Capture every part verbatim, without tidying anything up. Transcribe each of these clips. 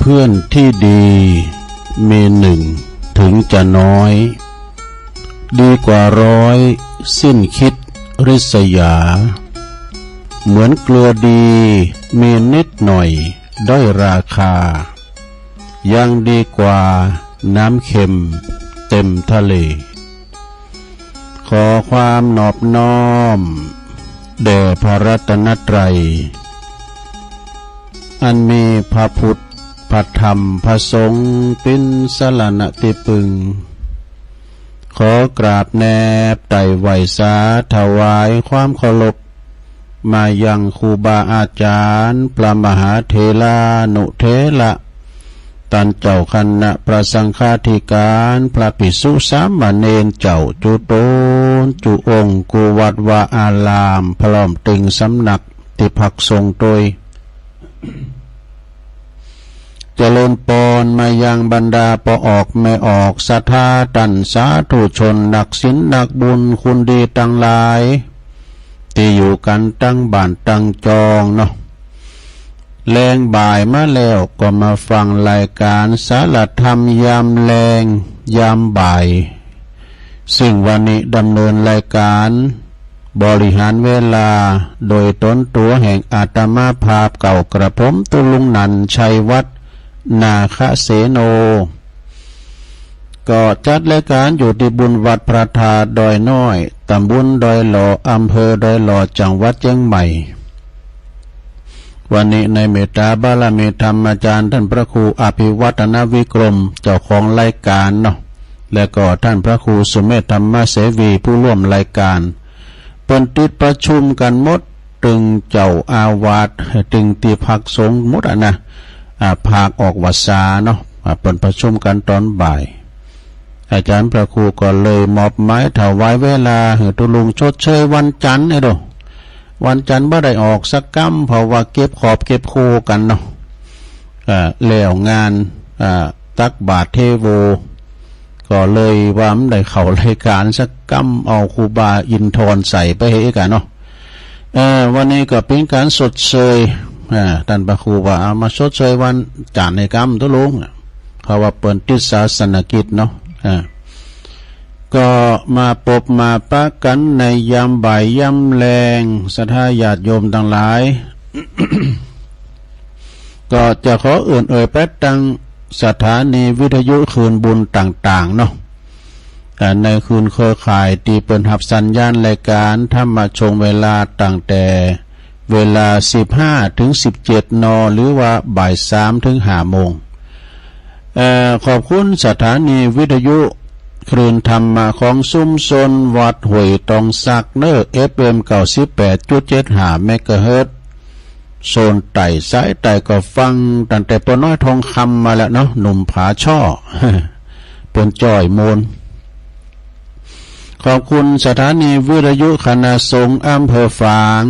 เพื่อนที่ดีมีหนึ่งถึงจะน้อย ดีกว่าร้อยสิ้นคิดริษยา เหมือนเกลือดีมีนิดหน่อยด้อยราคา ยังดีกว่าน้ำเค็มเต็มทะเล ขอความนอบน้อมแด่พระรัตนตรัย อันมีพระพุทธ พระธรรม พระสงฆ์ เป๋นสรณะตี้ปึง ขอกราบแนบไต่ไหว้สาถวายความเคารพ มายังครูบาอาจารย์ พระมหาเถรานุเถระ ต้านเจ้าคณะพระสังฆาธิการ พระภิกษุสามเณรเจ้าจุ๊ต๋นจุ๊องค์ กู้วัดวาอาราม พร้อมตึงสำนักตี้พักสงฆ์ตวย เจริญปอนมายังบรรดาป้อออกแม่ออก ศรัทธาต้านสาธุชน นักศีลนักบุญ คนดีตังหลาย ตี้อยู่กั๋นตังบ้านตังจองเนาะ แลงบ่ายมาแล้วก็มาฟังรายก๋านสารธรรมยามแลงยามบ่าย ซึ่งวันนี้ดำเนินรายก๋านบริหารเวลาโดยต๋นตั๋วแห่งอาตมาภาพเก่ากระผม ตุ๊ลุงนันท์ ชัยวัฒน์ นาคเสโน ก็จัดรายก๋านอยู่ตี้บุญวัดพระธาตุดอยน้อย ตำบลดอยหล่อ อำเภอดอยหล่อ จังหวัดเจียงใหม่ วันนี้ในเมตตาบารมีธรรมอาจารย์ ต้านพระครูอภิวัฒนวิกรม เจ้าของรายก๋านเนาะ และก็ต้านพระครูสุเมธธรรมเสวี ผู้ร่วมรายก๋าน เปิ้นติดประชุมกั๋นหมด ตึงเจ้าอาวาส ตึงตี้พักสงฆ์หมดอะนะ อ่า พากออกวัสสาเนาะ อ่า เปิ้นประชุมกั๋นต๋อนบ่าย อาจารย์พระครูก็เลยมอบหมายถวายเวลาหื้อตุ๊ลุงชดเชยวันจันทร์ไอ้โด วันจันทร์บ่ได้ออกสักกำ เพราะว่าเก็บขอบเก็บครัวกั๋นเนาะ อ่า แล้วงาน อ่า ตักบาตรเทโว ก็เลยว่าบ่ได้เข้ารายก๋านสักกำ เอาครูบาอินทร์ใส่ไปหื้อกั๋นเนาะ เอ่อ วันนี้ก็เป๋นก๋านชดเชย อ่า ต้านพระครูว่าเอามาชดเชยวันจันทร์หื้อกำตุ๊ลุง เพราะว่าเปิ้นติดศาสนกิจเนาะ อ่า ก็มาปบมาปะกั๋นในยามบ่ายยามแลง ศรัทธาญาติโยมตังหลาย ก็จะขอเอิ้นเอ่ยไปตังสถานีวิทยุคลื่นบุญต่างๆ เนาะ อ่า ในคลื่นเครือข่ายตี้เปิ้นฮับสัญญาณรายก๋านธรรมะช่วงเวลาตั้งแต่เวลาสิบห้าถึงสิบเจ็ด น หรือว่าบ่ายสามถึงห้าโมง เอ่อ ขอบคุณสถานีวิทยุคลื่นธรรมะของชุมชนวัดห้วยตองสักเนอ เอฟเอ็ม เก้าสิบแปดจุดเจ็ดห้า เมกะเฮิรตซ์ โซนใต้สายใต้ก็ฟังตั้งแต่ป้อน้อยทองคำมาแล้วเนาะ หนุ่มผาช่อ เปิ้นจ้อยโมน ขอบคุณสถานีวิทยุคณะสงฆ์อำเภอฝาง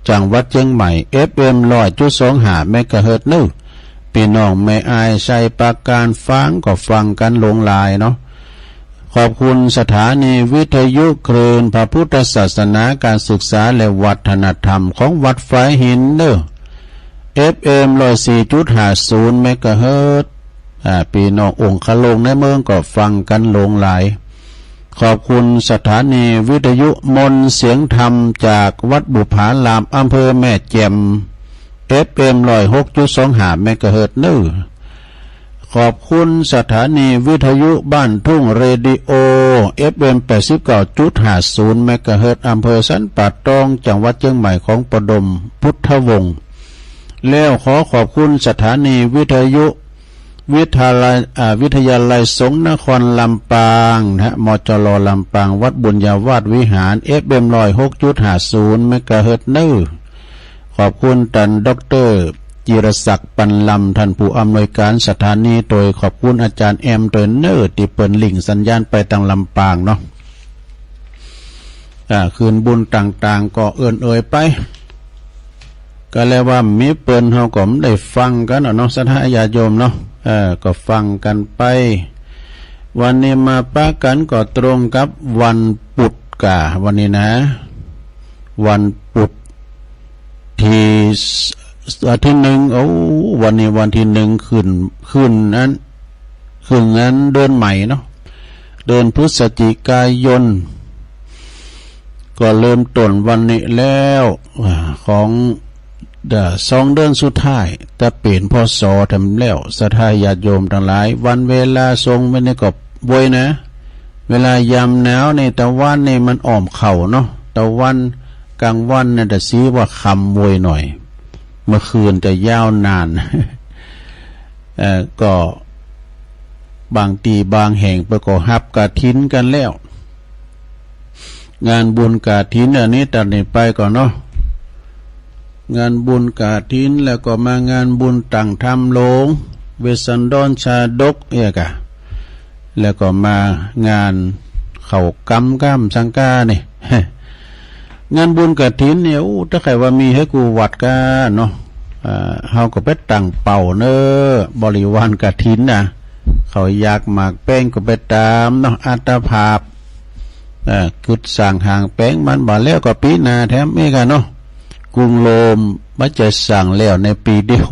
จังหวัดเจียงใหม่ เอฟเอ็ม ร้อยจุดสองห้า เมกะเฮิรตซ์ เนอ ปี้น้องแม่อายชัยปราการ ฝางก็ฟังกั๋นหลวงหลายเนาะ ขอบคุณสถานีวิทยุคลื่นพระพุทธศาสนา การศึกษาและวัฒนธรรมของวัดฝายหินเนอ เอฟเอ็ม ร้อยสี่จุดห้าศูนย์ เมกะเฮิรตซ์ อ่า ปี้น้ององคโลงในเมืองก็ฟังกั๋นหลวงหลาย ขอบคุณสถานีวิทยุมนต์เสียงธรรมจากวัดบุพาราม อำเภอแม่แจ่ม เอฟเอ็ม ร้อยหกจุดสองห้า เมกะเฮิรตซ์ เนอ ขอบคุณสถานีวิทยุบ้านทุ่งเรดิโอ เอฟเอ็ม แปดสิบเก้าจุดห้าศูนย์ เมกะเฮิรตซ์ อำเภอสันป่าตอง จังหวัดเจียงใหม่ของป้อดมพุทธวงศ์ แล้วขอขอบคุณสถานีวิทยุ วิทยาลัย อ่า วิทยาลัยสงฆ์นครลำปางนะฮะ มจล ลำปาง วัดบุญญาวาสวิหาร เอฟเอ็ม ร้อยหกจุดห้าศูนย์ เมกะเฮิรตซ์ เนอ ขอบคุณต้านด็อกเตอร์จิรศักดิ์ ปันลำ ต้านผู้อำนวยการสถานีตวย ขอบคุณอาจารย์แอมตวยเนอ ตี้เปิ้นลิงก์สัญญาณไปตังลำปางเนาะ อ่า คลื่นบุญต่างๆ ก็เอิ้นเอ่ยไป ก็แล้วว่ามีเปิ้นเฮาก็บ่ได้ฟังกั๋นเนาะ ศรัทธาญาติโยมเนาะ เออ ก็ฟังกั๋นไป วันนี้มาปะกั๋นก็ตรงกับวันปุธก่า วันนี้นะ วันปุธตี้ อาทิตย์หนึ่ง โอ้ วันนี้วันที่หนึ่งขึ้น ขึ้นนั้น ขึ้นนั้นเดือนใหม่เนาะ เดือนพฤศจิกายน ก็เริ่มต้นวันนี้แล้ว อ่า ของ เดี๋ยวสองเดือนสุดท้าย จะเป๋น พ.ศ. แถมแล้ว ศรัทธาญาติโยมตังหลาย วันเวลาส่งไปนี่ก็โวยนะ เวลายามหนาวนี่ ตะวันนี่มันอ้อมเข้าเนาะ ตะวันกลางวันนี่ ตะสีว่าค่ำโวยหน่อย เมื่อคืนจะยาวนาน เอ่อ ก็บางตี้บางแห่งเปิ้นก็ฮับกฐินกั๋นแล้ว งานบุญกฐินอันนี้ตัดนี้ไปก่อนเนาะ งานบุญกฐิน แล้วก็มางานบุญตั้งธรรมโลง เวสสันดรชาดกเนี่ยกะ แล้วก็มางานเข้ากรรมกำสังกานี่ งานบุญกฐินเนี่ย โอ้ ถ้าใครว่ามีหื้อกู้วัดก้าเนาะ อ่า เฮาก็ไปตั้งเป้าเนาะ บริวารกฐินนะ เขาอยากหมากแป้งก็ไปต๋ามเนาะ อัตภาพ เอ่อ กึ๊ดสร้างหางแปงมันบ่าแล้วก็ปี๋หน้าแถมอีกอะเนาะ กรุงโรมบ่ใจ้สร้างแล้วในปี๋เดียว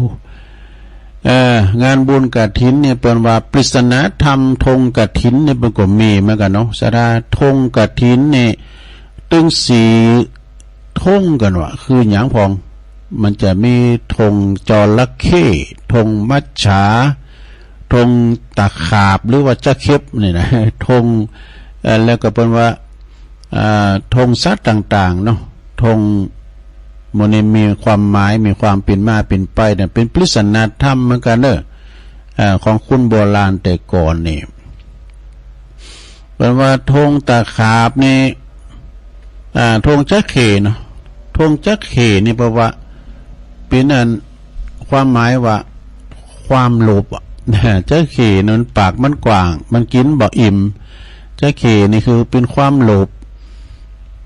เอ่อ งานบุญกฐินเนี่ยเปิ้นว่าปริศนาธรรมธงกฐินเนี่ยเปิ้นก็มีเหมือนกั๋นเนาะ ศรัทธา ธงกฐินเนี่ย ตึงสี่ธงกั๋นว่า คือหยังพ่อง มันจะมีธงจระเข้ ธงมัจฉา ธงตะขาบ หรือว่าจ๊ะเข็บนี่นะ ธง เอ่อ แล้วก็เปิ้นว่า อ่า ธงสัตว์ต่างๆ เนาะ ธงหมู่นี้มีความหมาย มีความเป๋นมาเป๋นไปเนี่ย เป๋นปริศนาธรรมเหมือนกั๋นเนาะ อ่า ของคนโบราณแต่ก่อนนี่ เปิ้นว่าธงตะขาบนี่ อ่า ธงจ๊ะเข้เนาะ ธงจ๊ะเข้นี่แปลว่า เป๋นอัน ความหมายว่า ความโลภอะ จ๊ะเข้นั้นปากมันกว้าง มันกิ๋นบ่อิ่ม จ๊ะเข้นี่คือเป๋นความโลภ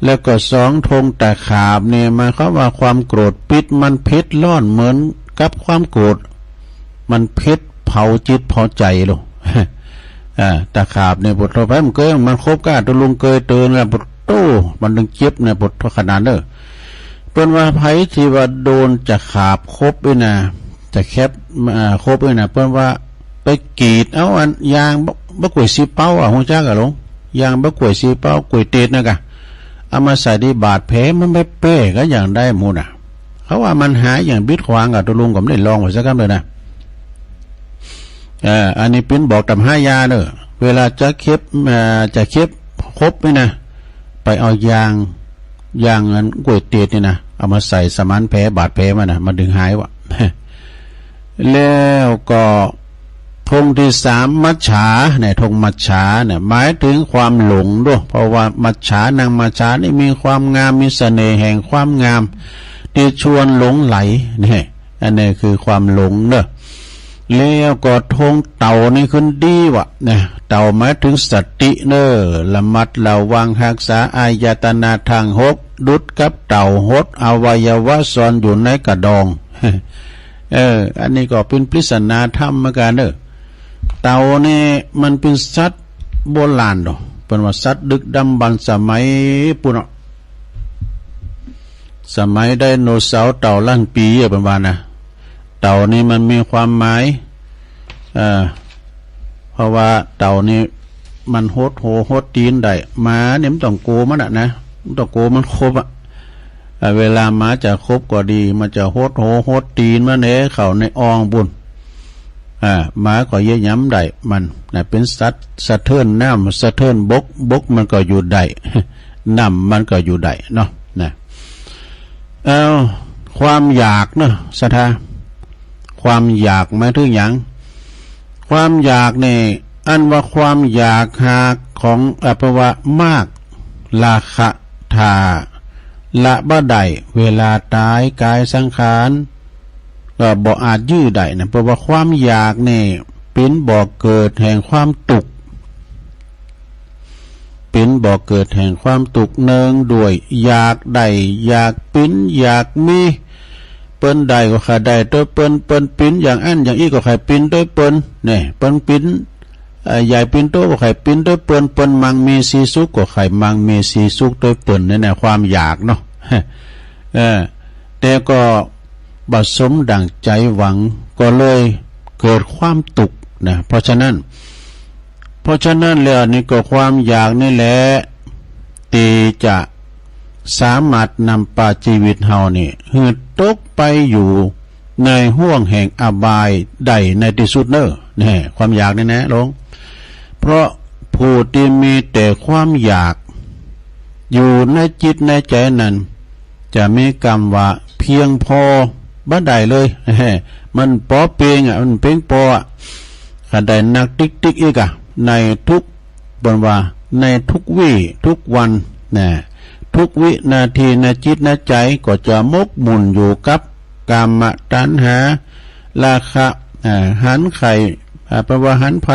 แล้วก็สอง ธงตะขาบนี่หมายความว่าความโกรธปิ๊ด มันเผ็ดร้อนเหมือนกับความโกรธ มันเผ็ดเผาจิตเผาใจ๋ลง อ่า ตะขาบนี่ ปะโธ่ ไผบ่เกย มันขบก้า ตุ๊ลุงเกยเตินแล้ว ปะโธ่ มันตึงเจ็บเนี่ย ปะโธ่ ขนาดเนาะ เปิ้นว่าไผตี้ว่าโดนตะขาบขบนี่นะ ตะเข็บ อ่า ขบนี่นะ เปิ้นว่าไปกรีดเอาอันยางบ่ บ่กล้วยซี้เป๊าอะ ฮู้จักอะหลวง ยางบ่กล้วยซี้เป๊า กล้วยเตดนั่นกะ เอามาใส่ตี้บาดแผล มันไปแป้ก็ยังได้หมู่น่ะ เขาว่ามันหายอย่างบิดขวางอะ ตุ๊ลุงก็บ่ได้ลองไว้สักกำเลยนะ เอ่อ อันนี้เป๋นบอกต๋ำหายาเนาะ เวลาจะเข็บ เอ่อ จะเข็บขบนี่นะ ไปเอายาง ยางอันกล้วยเตดนี่นะ เอามาใส่สมานแผล บาดแผลมันนะ มันตึงหายวะ แล้วก็ธงตี้สาม มัจฉาเนี่ย ธงมัจฉาเนี่ย หมายถึงความหลงด้วย เพราะว่ามัจฉานังมัจฉานี่มีความงาม มีเสน่ห์แห่งความงาม ตี้ชวนหลงใหล เนี่ย อันนี้คือความหลงเนาะ แล้วก็ธงเต่านี่ขึ้นดีวะนะ เต่าหมายถึงสติเนาะ ระมัดระวังฮักษาอายตนะทั้งหก ดุจกับเต่าหดอวัยวะซ่อนอยู่ในกระดอง เออ อันนี้ก็เป๋นปริศนาธรรมเหมือนกั๋นเนาะ เต่านี่มันเป๋นสัตว์โบราณเนาะ เปิ้นว่าสัตว์ดึกดำบรรพ์สมัยปู้นเนาะ สมัยไดโนเสาร์ เต่าล้านปี๋อะ เปิ้นว่านะ เต่านี่มันมีความหมาย เอ่อ เพราะว่าเต่านี่มันหดหัวหดตี๋นได้ หมานี่มันต้องกั๋วมันอะนะ มันต้องกั๋วมันขบอะ เอ่อ เวลาหมาจะขบก็ดี มันจะหดหัวหดตี๋นมันแหน่เข้าในอ่องปู้น อ่า หมาก็เยียะหยามได้ มันนะ เป๋นสัตว์สะเทินน้ำ สะเทินบก บกมันก็อยู่ได้ น้ำมันก็อยู่ได้เนาะ นะ เอ้า ความอยากเนาะ ศรัทธา ความอยากหมายถึงหยัง ความอยากนี่ อันว่าความอยากหากของ อ่า แปลว่ามาก ราคะ ถ้าละบ่ได้ เวลาต๋ายก๋ายสังขาร ก็บ่อาจยื้อได้นะ เพราะว่าความอยากนี่เป๋นบ่อเกิดแห่งความตุ๊กข์ เป๋นบ่อเกิดแห่งความตุ๊กข์ เนืองด้วยอยากได้ อยากเป๋น อยากมี เปิ้นได้ก็ใค่ได้ตวยเปิ้น เปิ้นเป๋นอย่างอั้นอย่างอี้ก็ใค่เป๋นตวยเปิ้น เนี่ย เปิ้นเป๋น เอ่อ ใหญ่เป๋นโตก็ใค่เป๋นตวยเปิ้น เปิ้นมั่งมีสีสุขก็ใค่มั่งมีสีสุขตวยเปิ้น เนี่ยนะ ความอยากเนาะ เออ แต่ก็ บ่สมดั่งใจ๋หวัง ก็เลยเกิดความตุ๊กข์นะ เพราะฉะนั้น เพราะฉะนั้นแล้วนี่ก็ความอยากนี่แหละ ตี้จะสามารถนำปาจีวิตเฮานี่ หื้อตกไปอยู่ในห้วงแห่งอบายได้ในตี้สุดเน่อ แน่ ความอยากนี่นะ ลอง เพราะผู้ตี้มีแต่ความอยาก อยู่ในจิตในใจ๋นั้น จะมีกำว่าเพียงพอบ่ได้เลย มันปอเปียงอะ มันเปียงปออะ คันได้นักติ๊กๆ อีกอะ ในทุก เปิ้นว่าในทุกวี้ทุกวันนะ ทุกวินาทีในจิตในใจ๋ก็จะหมกมุ่นอยู่กับกามตัณหา ราคะ อ่า หันใค่ อ่า แปลว่าหันใผ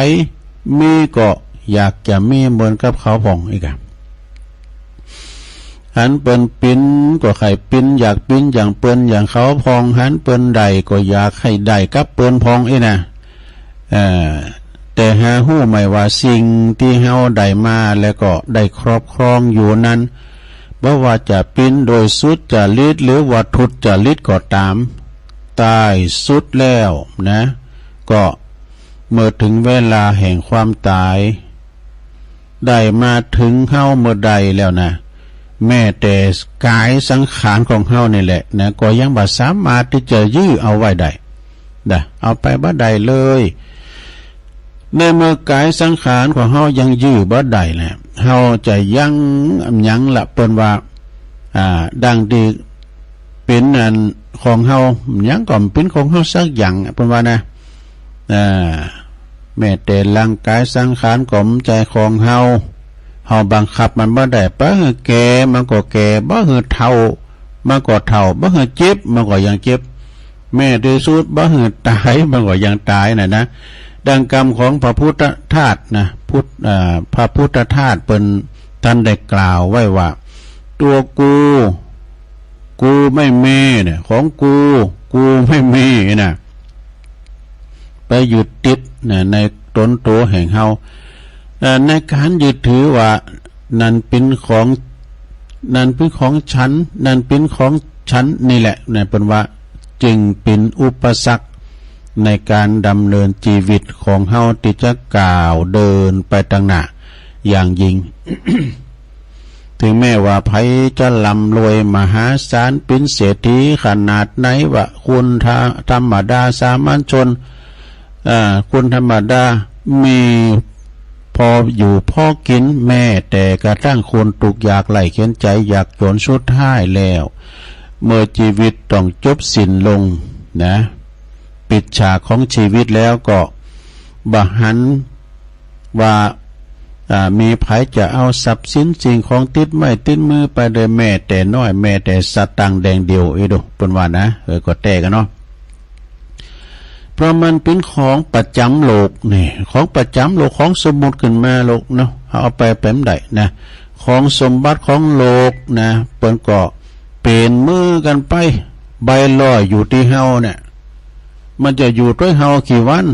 มีก็อยากจะมีเหมือนกับเขาพ่องอีกอะ หันเปิ้นปิ๊นก็ใค่ปิ๊น อยากปิ๊นอย่างเปิ้นอย่างเขาพ่อง หันเปิ้นได้ก็อยากหื้อได้กับเปิ้นพ่องอี้นะ เอ่อ แต่หาฮู้ไหมว่าสิ่งตี้เฮาได้มาแล้วก็ได้ครอบครองอยู่นั้น บ่ว่าจะปิ๊นโดยสุจริตหรือว่าทุจริตก็ต๋าม ต้ายสุดแล้วนะ ก็เมื่อเถิงเวลาแห่งความต๋าย ได้มาเถิงเฮาเมื่อใดแล้วนะ แม้แต่ก๋ายสังขารของเฮานี่แหละนะ ก็ยังบ่สามารถตี้จะยื้อเอาไว้ได้นะ เอาไปบ่ได้เลย ในเมื่อก๋ายสังขารของเฮายังยื้อบ่ได้แหละ เฮาจะยั้งหยังละ เปิ้นว่า อ่า ดังตี้เป๋นอันของเฮา หยังก็บ่เป๋นของเฮาสักอย่าง เปิ้นว่านะ อ่า แม้แต่ร่างก๋ายสังขารก็บ่ใจ้ของเฮา เฮาบังคับมันบ่ได้ บ่หื้อแก่มันก็แก่ บ่หื้อเฒ่ามันก็เฒ่า บ่หื้อเจ็บมันก็ยังเจ็บ แม้ตี้สุดบ่หื้อต๋ายมันก็ยังต๋ายน่ะนะ ดังกำของพระพุทธทาสนะ พุทธ อ่า พระพุทธทาสเปิ้น ต้านได้กล่าวไว้ว่า ตั๋วกู กูไม่มีเนี่ย ของกู กูไม่มีนะ ไปยึดติดนะ ในต๋นตั๋วแห่งเฮา เอ่อ ในก๋านยึดถือว่า นั้นเป๋นของ นั้นเป๋นของฉัน นั้นเป๋นของฉันนี่แหละนะ เปิ้นว่า จึงเป๋นอุปสรรคในก๋านดำเนินจีวิตของเฮาตี้จะก้าวเดินไปตางหน้าอย่างยิ่ง เถิงแม้ว่าใผจะร่ำรวยมหาศาล เป๋นเศรษฐีขนาดไหน ว่าคนธรรมดาสามัญชน อ่า คนธรรมดามีพออยู่พอกิ๋น แม้แต่กระทั่งคนตุ๊กข์ยากไร้เข็ญใจ๋ยากจ๋นสุดท้ายแล้ว เมื่อจีวิตต้องจบสิ้นลงนะ ปิดฉากของจีวิตแล้วก็บ่หันว่า อ่า มีใผจะเอาทรัพย์สินสิ่งของติดไม้ติดมือไปได้แม้แต่น้อย แม้แต่สตางค์แดงเดียว เอ้ยดู เปิ้นว่านะ เออ ก็แต๊กั๋นเนาะ เพราะมันเป๋นของประจ๋ำโลกนี่ ของประจ๋ำโลก ของสมมุติขึ้นมาโลกเนาะ เอาไปแป๋นใดนะ ของสมบัติของโลกนะ เปิ้นก็เป๋นมือกั๋นไป ใบลอยอยู่ตี้เฮาเนี่ย มันจะอยู่ตวยเฮากี่วัน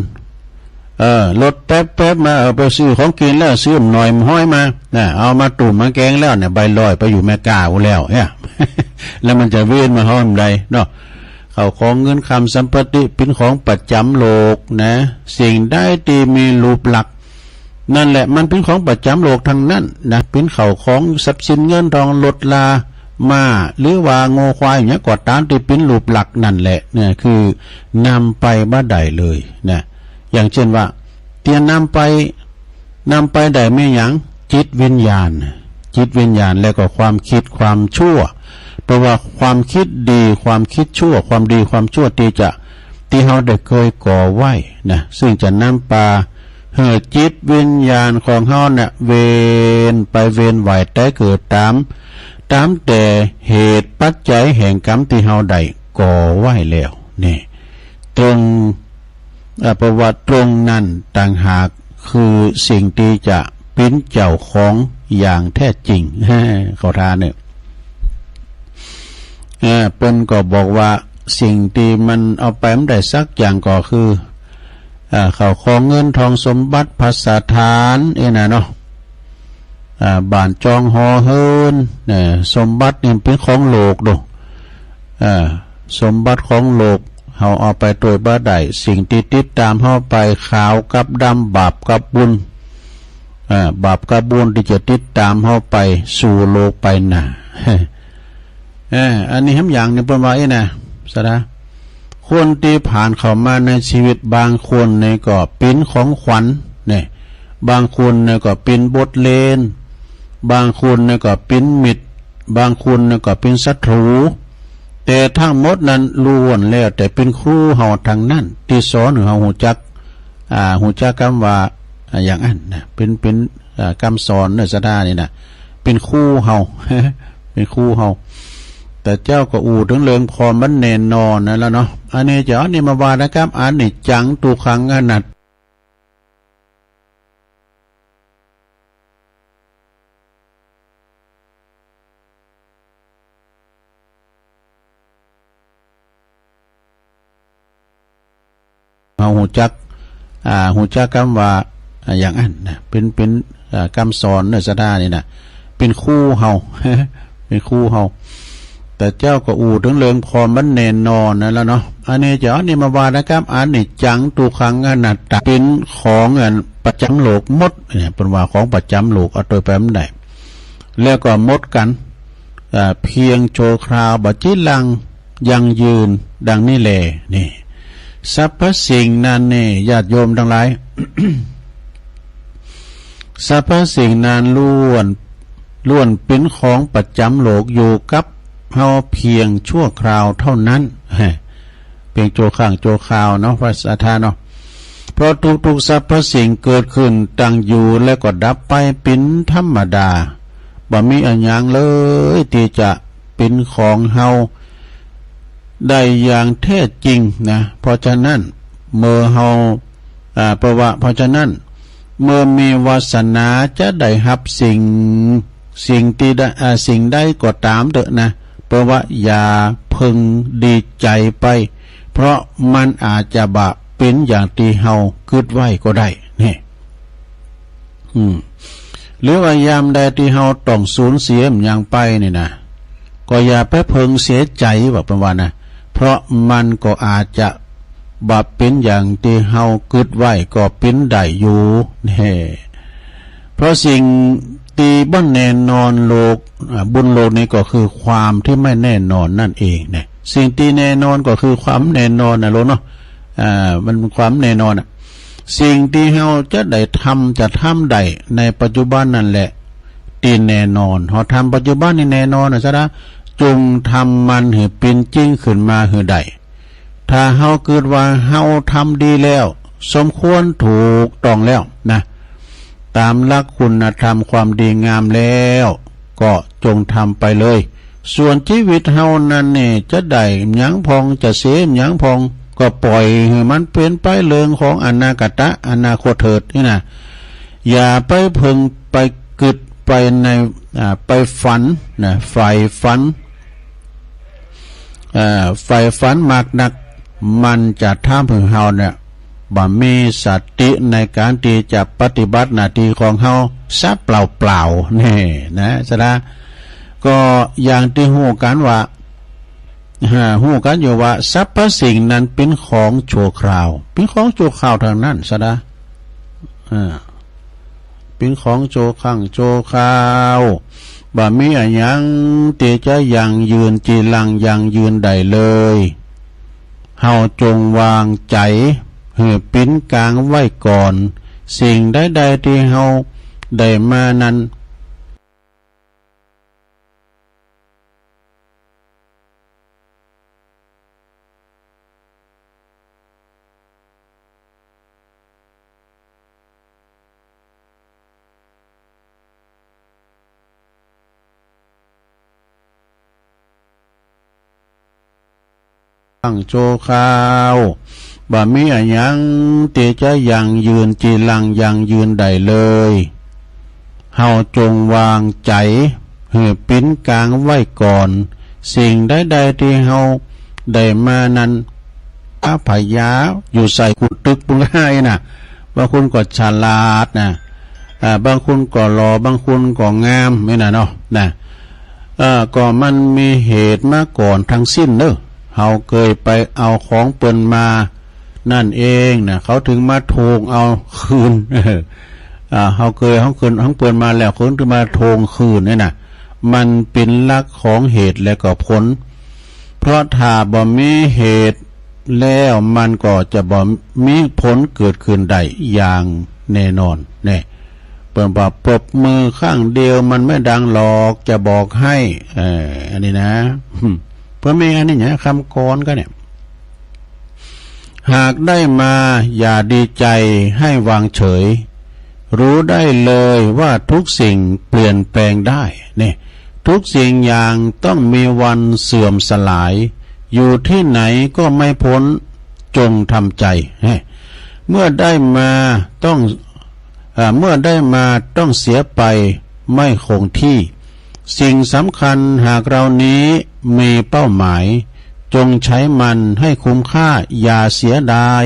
เออ รถแป๊บๆ มา เออ ไปซื้อของกิ๋นแล้ว ซื้อหน่อยหม้อยมา นะ เอามาตุ้มมาแกงแล้วเนี่ย ใบลอยไปอยู่เมกาพู้นแล้วเนี่ย แล้วมันจะเวียนมาเฮาเมื่อใดเนาะ เข้าของเงินคำสัมปติเป๋นของประจ๋ำโลกนะ สิ่งใดตี้มีรูปลักษณ์ นั่นแหละ มันเป๋นของประจ๋ำโลกตังนั้นนะ เป๋นเข้าของทรัพย์สินเงินทองรถราม้า หรือว่างัวควายหยังก็ต๋ามตี้เป๋นรูปลักษณ์นั่นแหละเนี่ย คือนำไปบ่ได้เลยนะ อย่างเจ้นว่า ตี้นำไป นำไปได้แม่นหยัง จิตวิญญาณ จิตวิญญาณ แล้วก็ความกึ๊ดความชั่ว เพราะว่าความกึ๊ดดีความกึ๊ดชั่ว ความดีความชั่วตี้จะ ตี้เฮาได้เกยก่อไว้นะ ซึ่งจะนำปา หื้อจิตวิญญาณของเฮาเนี่ย เวียนไปเวียนไหวต๋ายเกิดต๋าม ต๋ามแต่เหตุปัจจัยแห่งกรรมตี้เฮาได้ก่อไว้แล้ว นี่ ตรง อ่า เพราะว่าตรงนั้นต่างหากคือสิ่งตี้จะเป๋นเจ้าของอย่างแท้จริง เข้าท่าเนี่ย อ่า เปิ้นก็บอกว่าสิ่งตี้มันเอาไปบ่ได้สักอย่างก็คือ อ่า เข้าของเงินทองสมบัติภัสสถาน อี้นะเนาะ อ่า บ้านจองหอเฮือน เนี่ย สมบัตินี่เป๋นของโลกโด อ่า สมบัติของโลก เฮาเอาไปโตยบ่ได้ สิ่งตี้ติดต๋ามเฮาไป ขาวกับดำ บาปกับบุญ เอ่อ บาปกับบุญตี้จะติดต๋ามเฮาไปสู่โลกไปหน้า เอ่อ อันนี้หำอย่างนึ่งเปิ้นว่าอี้นะ สะดา คนตี้ผ่านเข้ามาในชีวิต บางคนนี่ก็เป๋นของขวัญ เนี่ย บางคนนี่ก็เป๋นบทเรียน บางคนนี่ก็เป๋นมิตร บางคนนี่ก็เป๋นศัตรู แต่ทั้งหมดนั้นล้วนแล้วแต่เป๋นครูเฮาตังนั้น ตี้สอนหื้อเฮาฮู้จัก อ่า ฮู้จักกำว่า อ่า อย่างอั้นนะ เป๋น เป๋น อ่า กำสอนเนอะ สะดานี่นะ เป๋นครูเฮา เป๋นครูเฮา แต่เจ้าก็อู้เถิงเรื่องความบ่แน่นอนนั่นแหละเนาะ อันนี้จะเอานี่มาว่านะครับ อนิจจัง ทุกขัง อนัตตา เฮาฮู้จัก อ่า ฮู้จักกำว่า อ่า อย่างอั้นนะ เป๋น เป๋น อ่า กำสอนเนอะ สะดานี่นะ เป๋นครูเฮา เป๋นครูเฮา แต่เจ้าก็อู้เถิงเรื่องความบ่แน่นอนนั่นแหละเนาะ อันนี้จะเอานี่มาว่านะครับ อนิจจัง ทุกขัง อนัตตา เป๋นของอันประจ๋ำโลกหมดเนี่ย เปิ้นว่าของประจ๋ำโลก เอาโตยไปบ่ได้ แล้วก็หมดกั๋น อ่า เพียงชั่วคราว บ่จีรังยั่งยืน ดังนี้แล นี่ สรรพสิ่งนั้นนี่ ญาติโยมตังหลาย สรรพสิ่งนั้นล้วน ล้วนเป๋นของประจ๋ำโลก อยู่กับเฮาเพียงชั่วคราวเท่านั้น เพียงชั่วข้างชั่วคราวเนาะ ภาษาไทยเนาะ เพราะทุกๆสรรพสิ่งเกิดขึ้น ตั้งอยู่ แล้วก็ดับไปเป๋นธรรมดา บ่มีอะหยังเลยตี้จะเป๋นของเฮาได้อย่างแท้จริงนะ เพราะฉะนั้นเมื่อเฮา อ่า เพราะว่า เพราะฉะนั้น เมื่อมีวาสนาจะได้ฮับสิ่ง สิ่งตี้ได้ อ่า สิ่งใดก็ต๋ามเต๊อะนะ เพราะว่าอย่าเพิ่งดีใจ๋ไป เพราะมันอาจจะบ่เป๋นอย่างตี้เฮากึ๊ดไว้ก็ได้ นี่ อืม หรือว่ายามใดตี้เฮาต้องสูญเสียอะหยังไปนี่นะ ก็อย่าไปเพิ่งเสียใจ๋ ว่าเปิ้นว่านะ เพราะมันก็อาจจะบ่เป๋นอย่างตี้เฮากึ๊ดไว้ก็เป๋นได้อยู่แน่ เพราะสิ่งตี้บ่แน่นอนโลก อ่า บนโลกนี้ก็คือความตี้ไม่แน่นอนนั่นเองนะ สิ่งตี้แน่นอนก็คือความแน่นอนนะโลกเนาะ อ่า มันความแน่นอนอะ สิ่งตี้เฮาจะได้ทำ จะทำได้ในปัจจุบันนั่นแหละ ตี้แน่นอน เฮาทำปัจจุบันนี่แน่นอนนะ สะดา จงทำมันหื้อเป๋นจริงขึ้นมาหื้อได้ ถ้าเฮากึ๊ดว่าเฮาทำดีแล้ว สมควรถูกต้องแล้วนะ ต๋ามหลักคุณธรรมความดีงามแล้ว ก็จงทำไปเลย ส่วนจีวิตเฮานั้นนี่ จะได้หยังพ่อง จะเสียหยังพ่อง ก็ปล่อยหื้อมันเป๋นไปเรื่องของอนาคตะ อนาคตเถิดนี่นะ อย่าไปเพิ่งไปกึ๊ดไปใน อ่า ไปฝันนะ ใฝ่ฝัน อ่า ใฝ่ฝันมากนัก มันจะทำหื้อเฮาเนี่ย บ่มีสติในก๋านตี้จะปฏิบัติหน้าตี้ของเฮา ซะเปล่าๆ แน่นะ สะดา ก็อย่างตี้ฮู้กั๋นว่า อ่า ฮู้กั๋นอยู่ว่า สรรพสิ่งนั้นเป๋นของชั่วคราว เป๋นของชั่วคราวตังนั้น สะดา อ่า เป๋นของชั่วข้างชั่วคราว บ่มีอะหยังตี้จะยั่งยืน จีรังยั่งยืนได้เลย เฮาจงวางใจ๋หื้อเป๋นก๋างไว้ก่อน สิ่งใดๆตี้เฮาได้มานั้น ตั้งชั่วคราว บ่มีอะหยังตี้จะยั่งยืน จีรังยั่งยืนได้เลย เฮาจงวางใจ๋หื้อเป๋นก๋างไว้ก่อน สิ่งใดๆตี้เฮาได้มานั้น อาพยาอยู่ใส่กุตึกปุ้นก็ได้นะ บางคนก็ฉลาดนะ อ่า บางคนก็หล่อ บางคนก็งาม นี่นะเนาะ นะ เอ่อ ก็มันมีเหตุมาก่อนตังสิ้นเนาะ เฮาเกยไปเอาของเปิ้นมานั่นเองนะ เขาถึงมาทวงเอาคืน อ่า เฮาเกยเอาของเปิ้น ของเปิ้นมาแล้ว เขาถึงมาทวงคืนเนี่ยนะ มันเป๋นหลักของเหตุและก็ผล เพราะถ้าบ่มีเหตุแล้วมันก็จะบ่มีผลเกิดขึ้นได้อย่างแน่นอน แน่ เปิ้นว่าปรบมือข้างเดียวมันไม่ดังหรอก จะบอกให้ เอ่อ อันนี้นะ เปิ้นมีอันนี้นะ กำกรก็เนี่ย หากได้มาอย่าดีใจให้วางเฉย รู้ได้เลยว่าทุกสิ่งเปลี่ยนแปลงได้ เนี่ย ทุกสิ่งอย่างต้องมีวันเสื่อมสลาย อยู่ที่ไหนก็ไม่พ้น จงทำใจ เมื่อได้มาต้อง อ่า เมื่อได้มาต้องเสียไปไม่คงที่ สิ่งสำคัญหากเรานี้มีเป้าหมาย จงใช้มันให้คุ้มค่า อย่าเสียดาย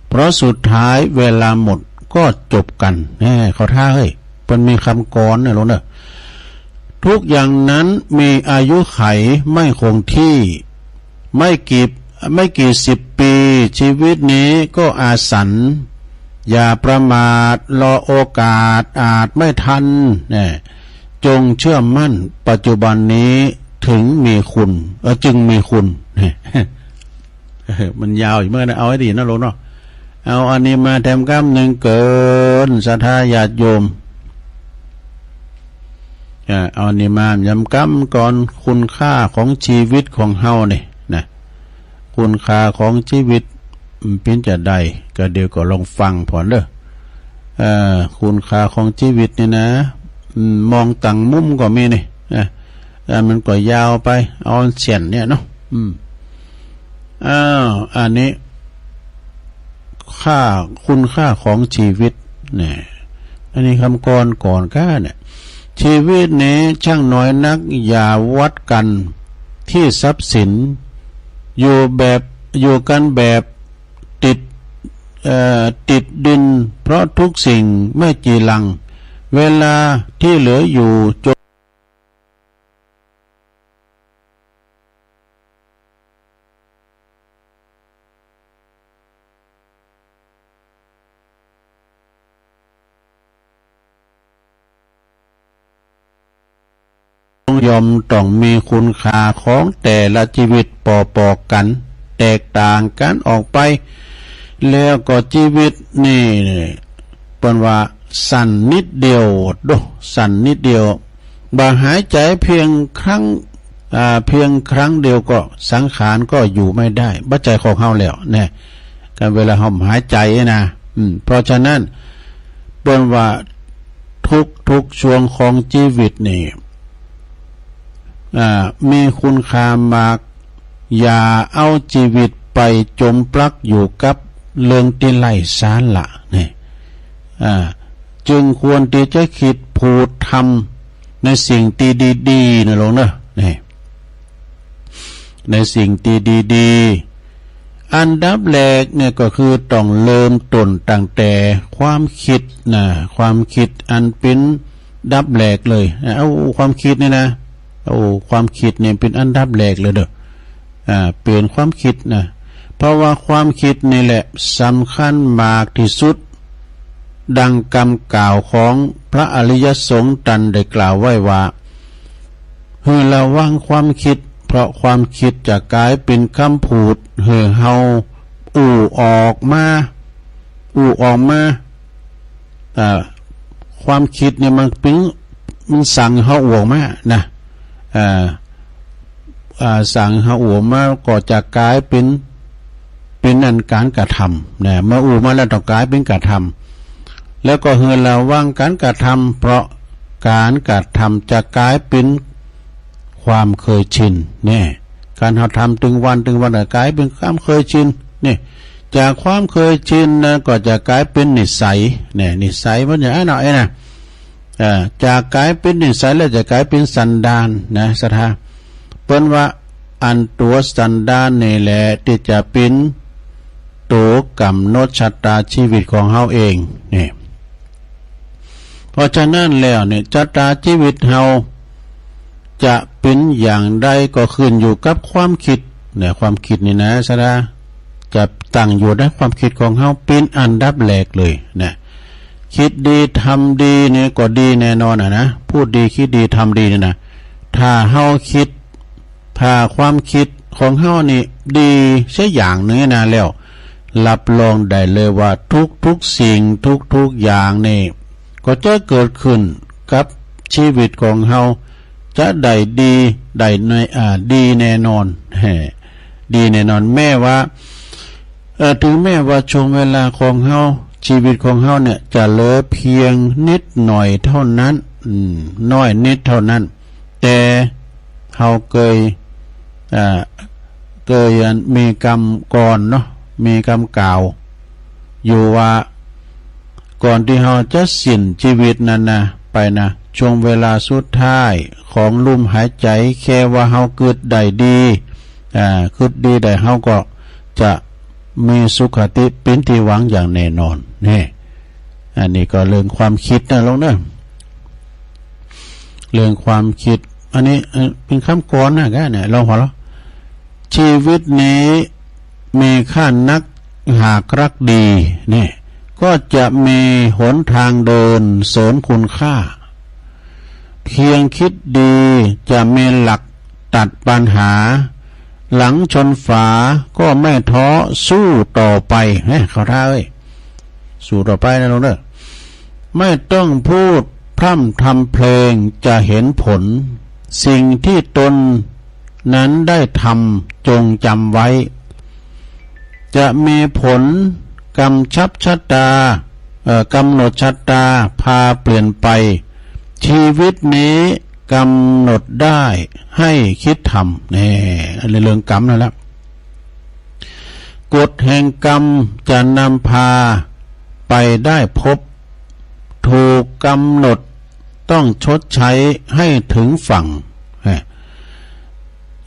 เพราะสุดท้ายเวลาหมดก็จบกั๋น แน่ เข้าท่าเฮ้ย เปิ้นมีกำกรนะลูกเนอะ ทุกอย่างนั้นมีอายุขัยไม่คงที่ ไม่กี่ ไม่กี่สิบปี ชีวิตนี้ก็อาสัน อย่าประมาท รอโอกาสอาจไม่ทัน แน่ จงเชื่อมั่น ปัจจุบันนี้ถึงมีคุณ เออ จึงมีคุณ มันยาวอยู่เหมือนกั๋นนะ เอาให้ดีนะลูกเนาะ เอาอันนี้มาแถมกำนึ่งเกิน ศรัทธาญาติโยม อ่า เอาอันนี้มาย้ำกำก่อน คุณค่าของชีวิตของเฮาเนี่ยนะ คุณค่าของชีวิตมันเป๋นจาใด ก็เดี๋ยวก็ลองฟังผ่อนเด้อ เอ่อ คุณค่าของชีวิตนี่นะ อืม มองต่างมุมก็มีนี่ นะ อ่า มันก็ยาวไป เอาเส้นเนี่ยเนาะ อืม อ้าว อันนี้ ค่า คุณค่าของชีวิต เนี่ย อันนี้กำกรก่อนก้าเนี่ย ชีวิตนี้ช่างน้อยนัก อย่าวัดกั๋นที่ทรัพย์สิน อยู่แบบ อยู่กันแบบติด เอ่อ ติดดิน เพราะทุกสิ่งไม่จีรัง เวลาที่เหลืออยู่จง ย่อมต้องมีคุณค่าของแต่ละชีวิตปอๆ กั๋น แตกต่างกั๋นออกไป แล้วก็ชีวิตนี่ เปิ้นว่าสั้นนิดเดียว โด สั้นนิดเดียว บ่าหายใจ๋เพียงครั้ง อ่า เพียงครั้งเดียวก็สังขารก็อยู่ไม่ได้ บ่ใจ้ของเฮาแล้ว แน่ กั๋นเวลาเฮาหายใจ๋นะ อืม เพราะฉะนั้น เปิ้นว่าทุกๆ ช่วงของชีวิตนี่ อ่า มีคุณค่ามาก อย่าเอาชีวิตไปจมปลักอยู่กับเรื่องตี้ไร้สาระ นี่ อ่า จึงควรตี้จะกึ๊ดพูดทำในสิ่งตี้ดีๆ นะลูกเนอะ นี่ ในสิ่งตี้ดีๆ อันดับแรกเนี่ยก็คือต้องเริ่มต้นตั้งแต่ความกึ๊ดนะ ความกึ๊ดอันเป๋นดับแรกเลย เอาความกึ๊ดนี่นะ เอาความกึ๊ดเนี่ยเป๋นอันดับแรกเลยเด้อ อ่า เป๋นความกึ๊ดนะ เพราะว่าความกึ๊ดนี่แหละสำคัญมากตี้สุด ดังกำกล่าวของพระอริยสงฆ์ตันได้กล่าวไว้ว่า หื้อระวังความกึ๊ด เพราะความกึ๊ดจะก๋ายเป๋นกำพูด หื้อเฮาอู้ออกมา อู้ออกมา อ่า ความกึ๊ดเนี่ยมันเป๋น มันสั่งเฮาอู้ออกมานะ อ่า อ่า สั่งเฮาอู้ออกมาก็จะก๋ายเป๋น เป๋นอันก๋านกระทำนะ เมื่ออู้มาแล้วต้องก๋ายเป๋นกระทำ แล้วก็หื้อระวังก๋านกระทำ เพราะก๋านกระทำจะก๋ายเป๋นความเกยชิน เนี่ย ก๋านเฮาทำตึงวันตึงวันก็ก๋ายเป๋นความเกยชิน เนี่ย จากความเกยชินนะก็จะก๋ายเป๋นนิสัย เนี่ย นิสัยมันอย่างนั้นเนาะ ไอ้นะ อ่า จากก๋ายเป๋นนิสัยแล้วจะก๋ายเป๋นสันดานนะ ศรัทธา เปิ้นว่าอันตั๋วสันดานนี่แหละตี้จะเป๋นตั๋วก๋ำหนดชะตาชีวิตของเฮาเอง นี่ เพราะฉะนั้นแล้วเนี่ย ชะตาชีวิตเฮาจะเป๋นอย่างใดก็ขึ้นอยู่กับความกึ๊ด เนี่ย ความกึ๊ดนี่นะ ศรัทธา จะตั้งอยู่ในความกึ๊ดของเฮาเป๋นอันดับแรกเลยนะ กึ๊ดดี ทำดีนี่ก็ดีแน่นอนอะนะ พูดดี กึ๊ดดี ทำดีนี่นะ ถ้าเฮากึ๊ด ถ้าความกึ๊ดของเฮานี่ดีสักอย่างนึ่งนะ แล้ว รับรองได้เลยว่าทุกๆ สิ่งทุกๆ อย่างนี่ ก็จะเกิดขึ้นกับชีวิตของเฮา จะได้ดี ได้ใน อ่า ดีแน่นอน ดีแน่นอน แม้ว่า เอ่อ ถึงแม้ว่าช่วงเวลาของเฮา ชีวิตของเฮาเนี่ย จะเหลือเพียงนิดหน่อยเท่านั้น อืม น้อยนิดเท่านั้น แต่เฮาเกย อ่า เกยมีกำก่อนเนาะ มีกำกล่าวอยู่ว่า ก่อนตี้เฮาจะสิ้นชีวิตนั้นนะ ไปนะ ช่วงเวลาสุดท้ายของลมหายใจ๋ แค่ว่าเฮากึ๊ดได้ดี อ่า กึ๊ดดีได้ เฮาก็จะมีสุคติเป๋นตี้หวังอย่างแน่นอน นี่ อันนี้ก็เรื่องความกึ๊ดนะลูกเนาะ เรื่องความกึ๊ด อันนี้ เอ่อ เป๋นกำกลอนนะ ก็เนี่ย ลองหัวเราะ ชีวิตนี้มีค่านัก หากรักดี เนี่ย ก็จะมีหนทางเดินเสริมคุณค่า เพียงกึ๊ดดีจะมีหลักตัดปัญหา หลังชนฝาก็ไม่ท้อสู้ต่อไป เฮ้ย เข้าท่าเอ้ย สู้ต่อไปนะลูกเนาะ ไม่ต้องพูดพร่ำทำเพลงจะเห็นผล สิ่งที่ตนนั้นได้ทำจงจำไว้ จะมีผลกำชับชะตา เอ่อ กำหนดชะตาพาเปลี่ยนไป ชีวิตนี้กำหนดได้ให้กึ๊ดทำ แน่ อันนี้เรื่องกำนั่นแหละ กฎแห่งกรรมจะนำพาไปได้พบ ถูกกำหนดต้องชดใช้ให้ถึงฝั่ง ฮะ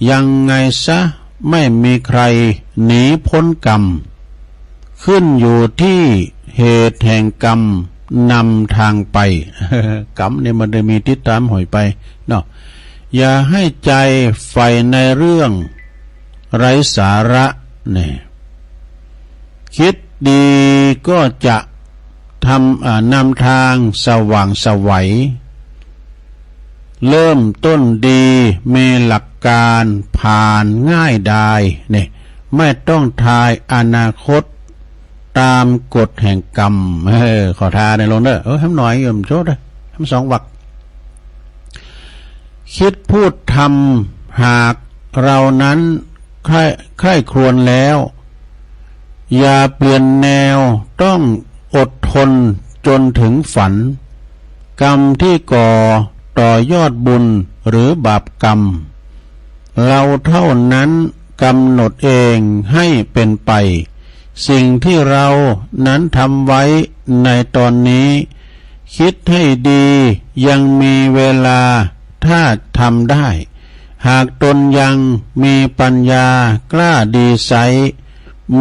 ยังไงซะไม่มีใครหนีพ้นกรรม ขึ้นอยู่ที่เหตุแห่งกรรมนำทางไป กรรมนี่มันได้มีติดต๋ามห้อยไปเนาะ อย่าให้ใจใฝ่ในเรื่องไร้สาระ เนี่ย กึ๊ดดีก็จะทำ อ่า นำทางสว่างไสว เริ่มต้นดีมีหลักการผ่านง่ายดาย เนี่ย ไม่ต้องทายอนาคตตามกฎแห่งกรรม เออ เข้าท่าในลงเด้อ เออ แหมหน่อย เออ โชดเด้อ แหมสองวรรค กึ๊ดพูดทำ หากเรานั้นใคร่ ใคร่ครวญแล้ว อย่าเปลี่ยนแนว ต้องอดทนจนถึงฝัน กรรมที่ก่อต่อยอดบุญหรือบาปกรรม เราเท่านั้นกำหนดเองให้เป็นไป สิ่งที่เรานั้นทำไว้ในตอนนี้ กึ๊ดให้ดียังมีเวลาถ้าทำได้ หากตนยังมีปัญญากล้าดีไซร้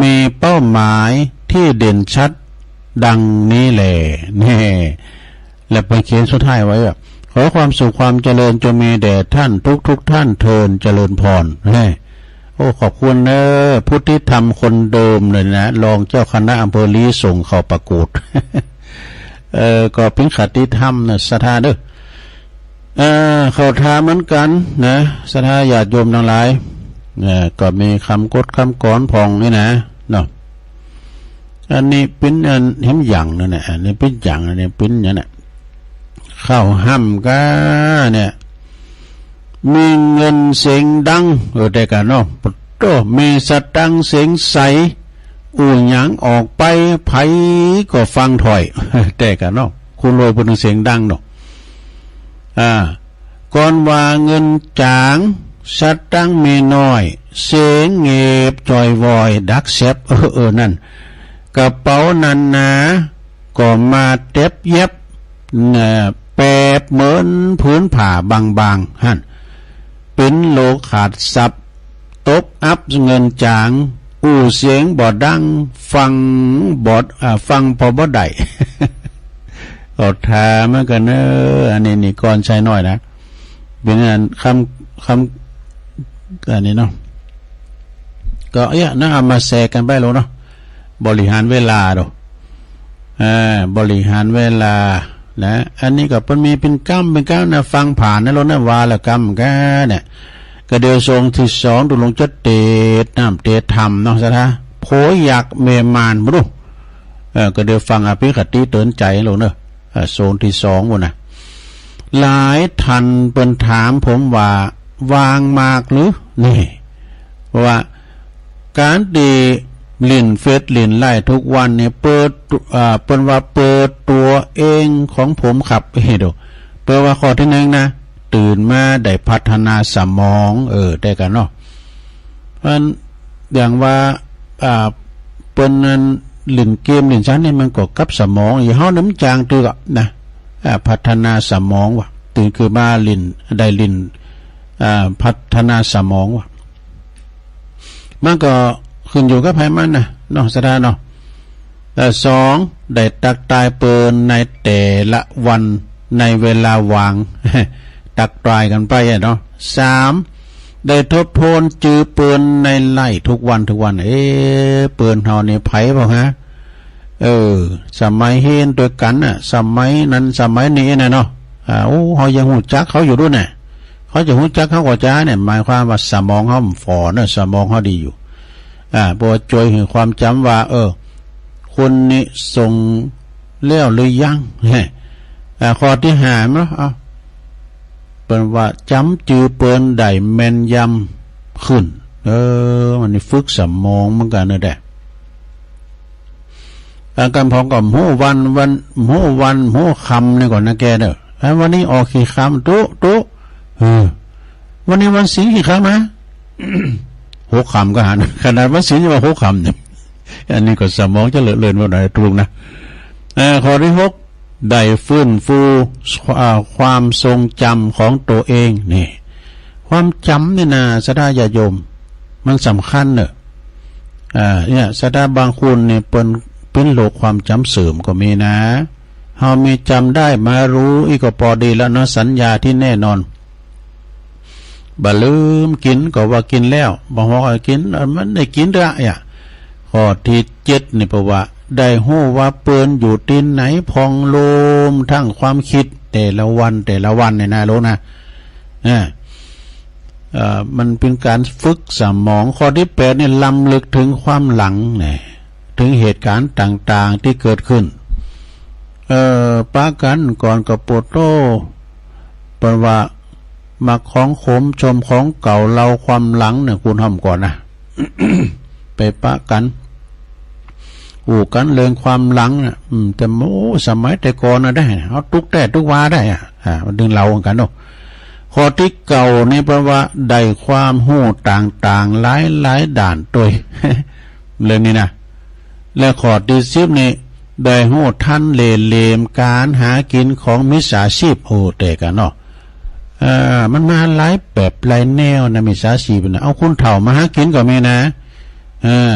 มีเป้าหมายที่เด่นชัดดังนี้แล แน่ และเปิ้นเขียนสุดท้ายไว้ว่า ขอความสุขความเจริญจงมีแด่ท่านทุกๆ ท่านเทอญ เจริญพร แน่ โอ้ ขอบคุณเน้อ พุทธิธรรมคนเดิมเลยนะ รองเจ้าคณะอำเภอลี้ส่งเข้าประกวด เออ ก็เป๋นคติธรรมนะ ศรัทธาเน้อ เออ เข้าท่าเหมือนกั๋นนะ ศรัทธาญาติโยมตังหลาย เออ ก็มีกำกดกำกลอนพ่องนี่นะ เนาะ อันนี้เป๋นอันแหมอย่างนั่นแหละ อันนี้เป๋นอย่าง อันนี้เป๋นอย่างนั้นน่ะ เข้าห้ำก้าเนี่ย มีเงินเสียงดัง เออ แต่กะเนาะ โต้ มีสตางค์เสียงใส อู้หยังออกไป ใผก็ฟังถ้อย แต่กะเนาะ คนรวยเปิ้นเสียงดังเนาะ อ่า ก่อนว่าเงินจ๋าง สตางค์มีน้อย เสียงเงบจ่อยวอยดักแซบ เออ เออ นั่น กระเป๋านันนา ก็มาแต๊บแยบ น่ะ แปบเหมือนผืนผ้าบางๆ หั้น เป๋นโลขาดทรัพย์ ตกอับเงินจ๋าง อู้เสียงบ่ดัง ฟังบ่ อ่า ฟังผ่อบ่ได้ เข้าท่าเหมือนกั๋นเน้อ อันนี้นี่กลอนชายน้อยนะ เป๋นอันกำ กำ อันนี้เนาะ ก็เอี้ยนะ เอามาแชร์กั๋นไปลูกเนาะ บริหารเวลาดู อ่า บริหารเวลานะ อันนี้ก็เปิ้นมีเป๋นกำเป๋นกำนะ ฟังผ่านนะลูกนะ ว่าแล้วกำกั๋นเนี่ย ก็เดี๋ยวซองตี้สอง ตุ๊ลุงจะเตศน้ำเตศธรรมเนาะ ศรัทธา โผยักษ์แม่ม่านบ่รู้ เออ ก็เดี๋ยวฟังอภิคติเตือนใจ๋ลูกเนาะ เออ ซองตี้สองปู้นนะ หลายท่านเปิ้นถามผมว่า ว่างมากหรือ นี่ เพราะว่าก๋านตี้เล่นเฟซเล่นไลน์ทุกวันเนี่ย เปิดตัว อ่า เปิ้นว่าเปิดตั๋วเองของผมครับ เฮ้ย ดู เปิ้นว่าข้อตี้นึ่งนะ ตื่นมาได้พัฒนาสมอง เออ ได้กั๋นเนาะ เพราะฉะนั้นอย่างว่า อ่า เปิ้นนั้นเล่นเกมเล่นซั้นเนี่ย มันก็กับสมอง อย่างเฮาเนี่ยมันจางตึกอะนะ อ่า พัฒนาสมองว่ะ ตื่นขึ้นมาเล่น ได้เล่น อ่า พัฒนาสมองว่ะ มันก็ขึ้นอยู่กับใผมันนะเนาะ ศรัทธาเนาะ และสอง ได้ตั๊กตายเปิ้นในแต่ละวันในเวลาว่าง ตั๊กตายกั๋นไปอะเนาะ สาม ได้ทบทวนจื้อเปิ้นในไลน์ทุกวันทุกวัน เอ๊ะ เปิ้นเฮานี่ใผบ่ฮะ เออ สมัยเฮียนตวยกั๋นน่ะ สมัยนั้นสมัยนี้น่ะเนาะ อ่า โอ้ เฮายังฮู้จักเขาอยู่ดูน่ะ เขาจะฮู้จักเขาก่อจ๊าเนี่ย หมายความว่าสมองเฮามันฝ่อเนาะ สมองเฮาดีอยู่ อ่า บ่จ่วยหื้อความจ๋ำว่า เออ คนนี้ส่งแล้วหรือยัง อ่า ข้อตี้ห้าเนาะ เอ้า เปิ้นว่าจ๋ำจื้อเปิ้นได้แม่นยำขึ้น เออ มันนี่ฝึกสมองเหมือนกั๋นเนาะแต๊ อ่า กำพองก็ฮู้วัน วัน ฮู้วัน ฮู้ค่ำนี่ก่อนนะแกเนาะ อ่า วันนี้ออกกี่ค่ำ ตุ๊ ตุ๊ เออ วันนี้วันศีลกี่ค่ำฮะ หกค่ำก็หัน ขนาดวันศีลยังว่าหกค่ำเนี่ย อันนี้ก็สมองจะเลอะเลือนไปหน่อยตุ๊ลุงนะ เอ่อ ข้อตี้หก ได้ฟื้นฟู อ่า ความทรงจ๋ำของตั๋วเอง นี่ ความจ๋ำนี่นะ ศรัทธาญาติโยม มันสำคัญเนาะ อ่า เนี่ย ศรัทธาบางคนเนี่ย เปิ้นเป๋นโรคความจ๋ำเสื่อมก็มีนะ เฮามีจ๋ำได้มาฮู้อี้ก็ปอดีแล้วเนาะ สัญญาตี้แน่นอน บ่ลืมกิ๋นก็ว่ากิ๋นแล้ว บ่ฮ้อกิ๋น เอ่อ มันได้กิ๋นละอะ ข้อตี้เจ็ดนี่เปิ้นว่า ได้ฮู้ว่าเปิ้นอยู่ตี้ไหน ผ่องโล่งตางความกึ๊ดแต่ละวันแต่ละวันเนี่ยนะลูกนะ อ่า เอ่อ มันเป๋นก๋านฝึกสมอง ข้อตี้แปดนี่ รำลึกเถิงความหลังเนี่ย เถิงเหตุก๋ารณ์ต่างๆ ตี้เกิดขึ้น เอ่อ ปะกั๋นก่อนก็โปโต้ เปิ้นว่า มักของขมชมของเก่า เล่าความหลังเนี่ย คุณห้อมก่อนนะ ไปปะกั๋น อู้กั๋นเรื่องความหลังน่ะ อืม แต่โอ้ สมัยแต่ก่อนน่ะได้ เฮาตุ๊กแต๊ตุ๊กวาได้อะ อ่า มันดึงเล่ากั๋นเนาะ ข้อตี้เก้านี่เปิ้นว่าได้ความฮู้ต่างๆ หลายๆ ด้านตวย เรื่องนี้นะ และข้อตี้สิบนี่ ได้ฮู้ตันเล่ห์เหลี่ยมก๋านหากิ๋นของมิจฉาชีพ โอ้ แต๊กั๋นเนาะ เอ่อ มันมาหลายแบบหลายแนวนะ มิจฉาชีพน่ะ เอาคนเฒ่ามาหากิ๋นก็มีนะ เออ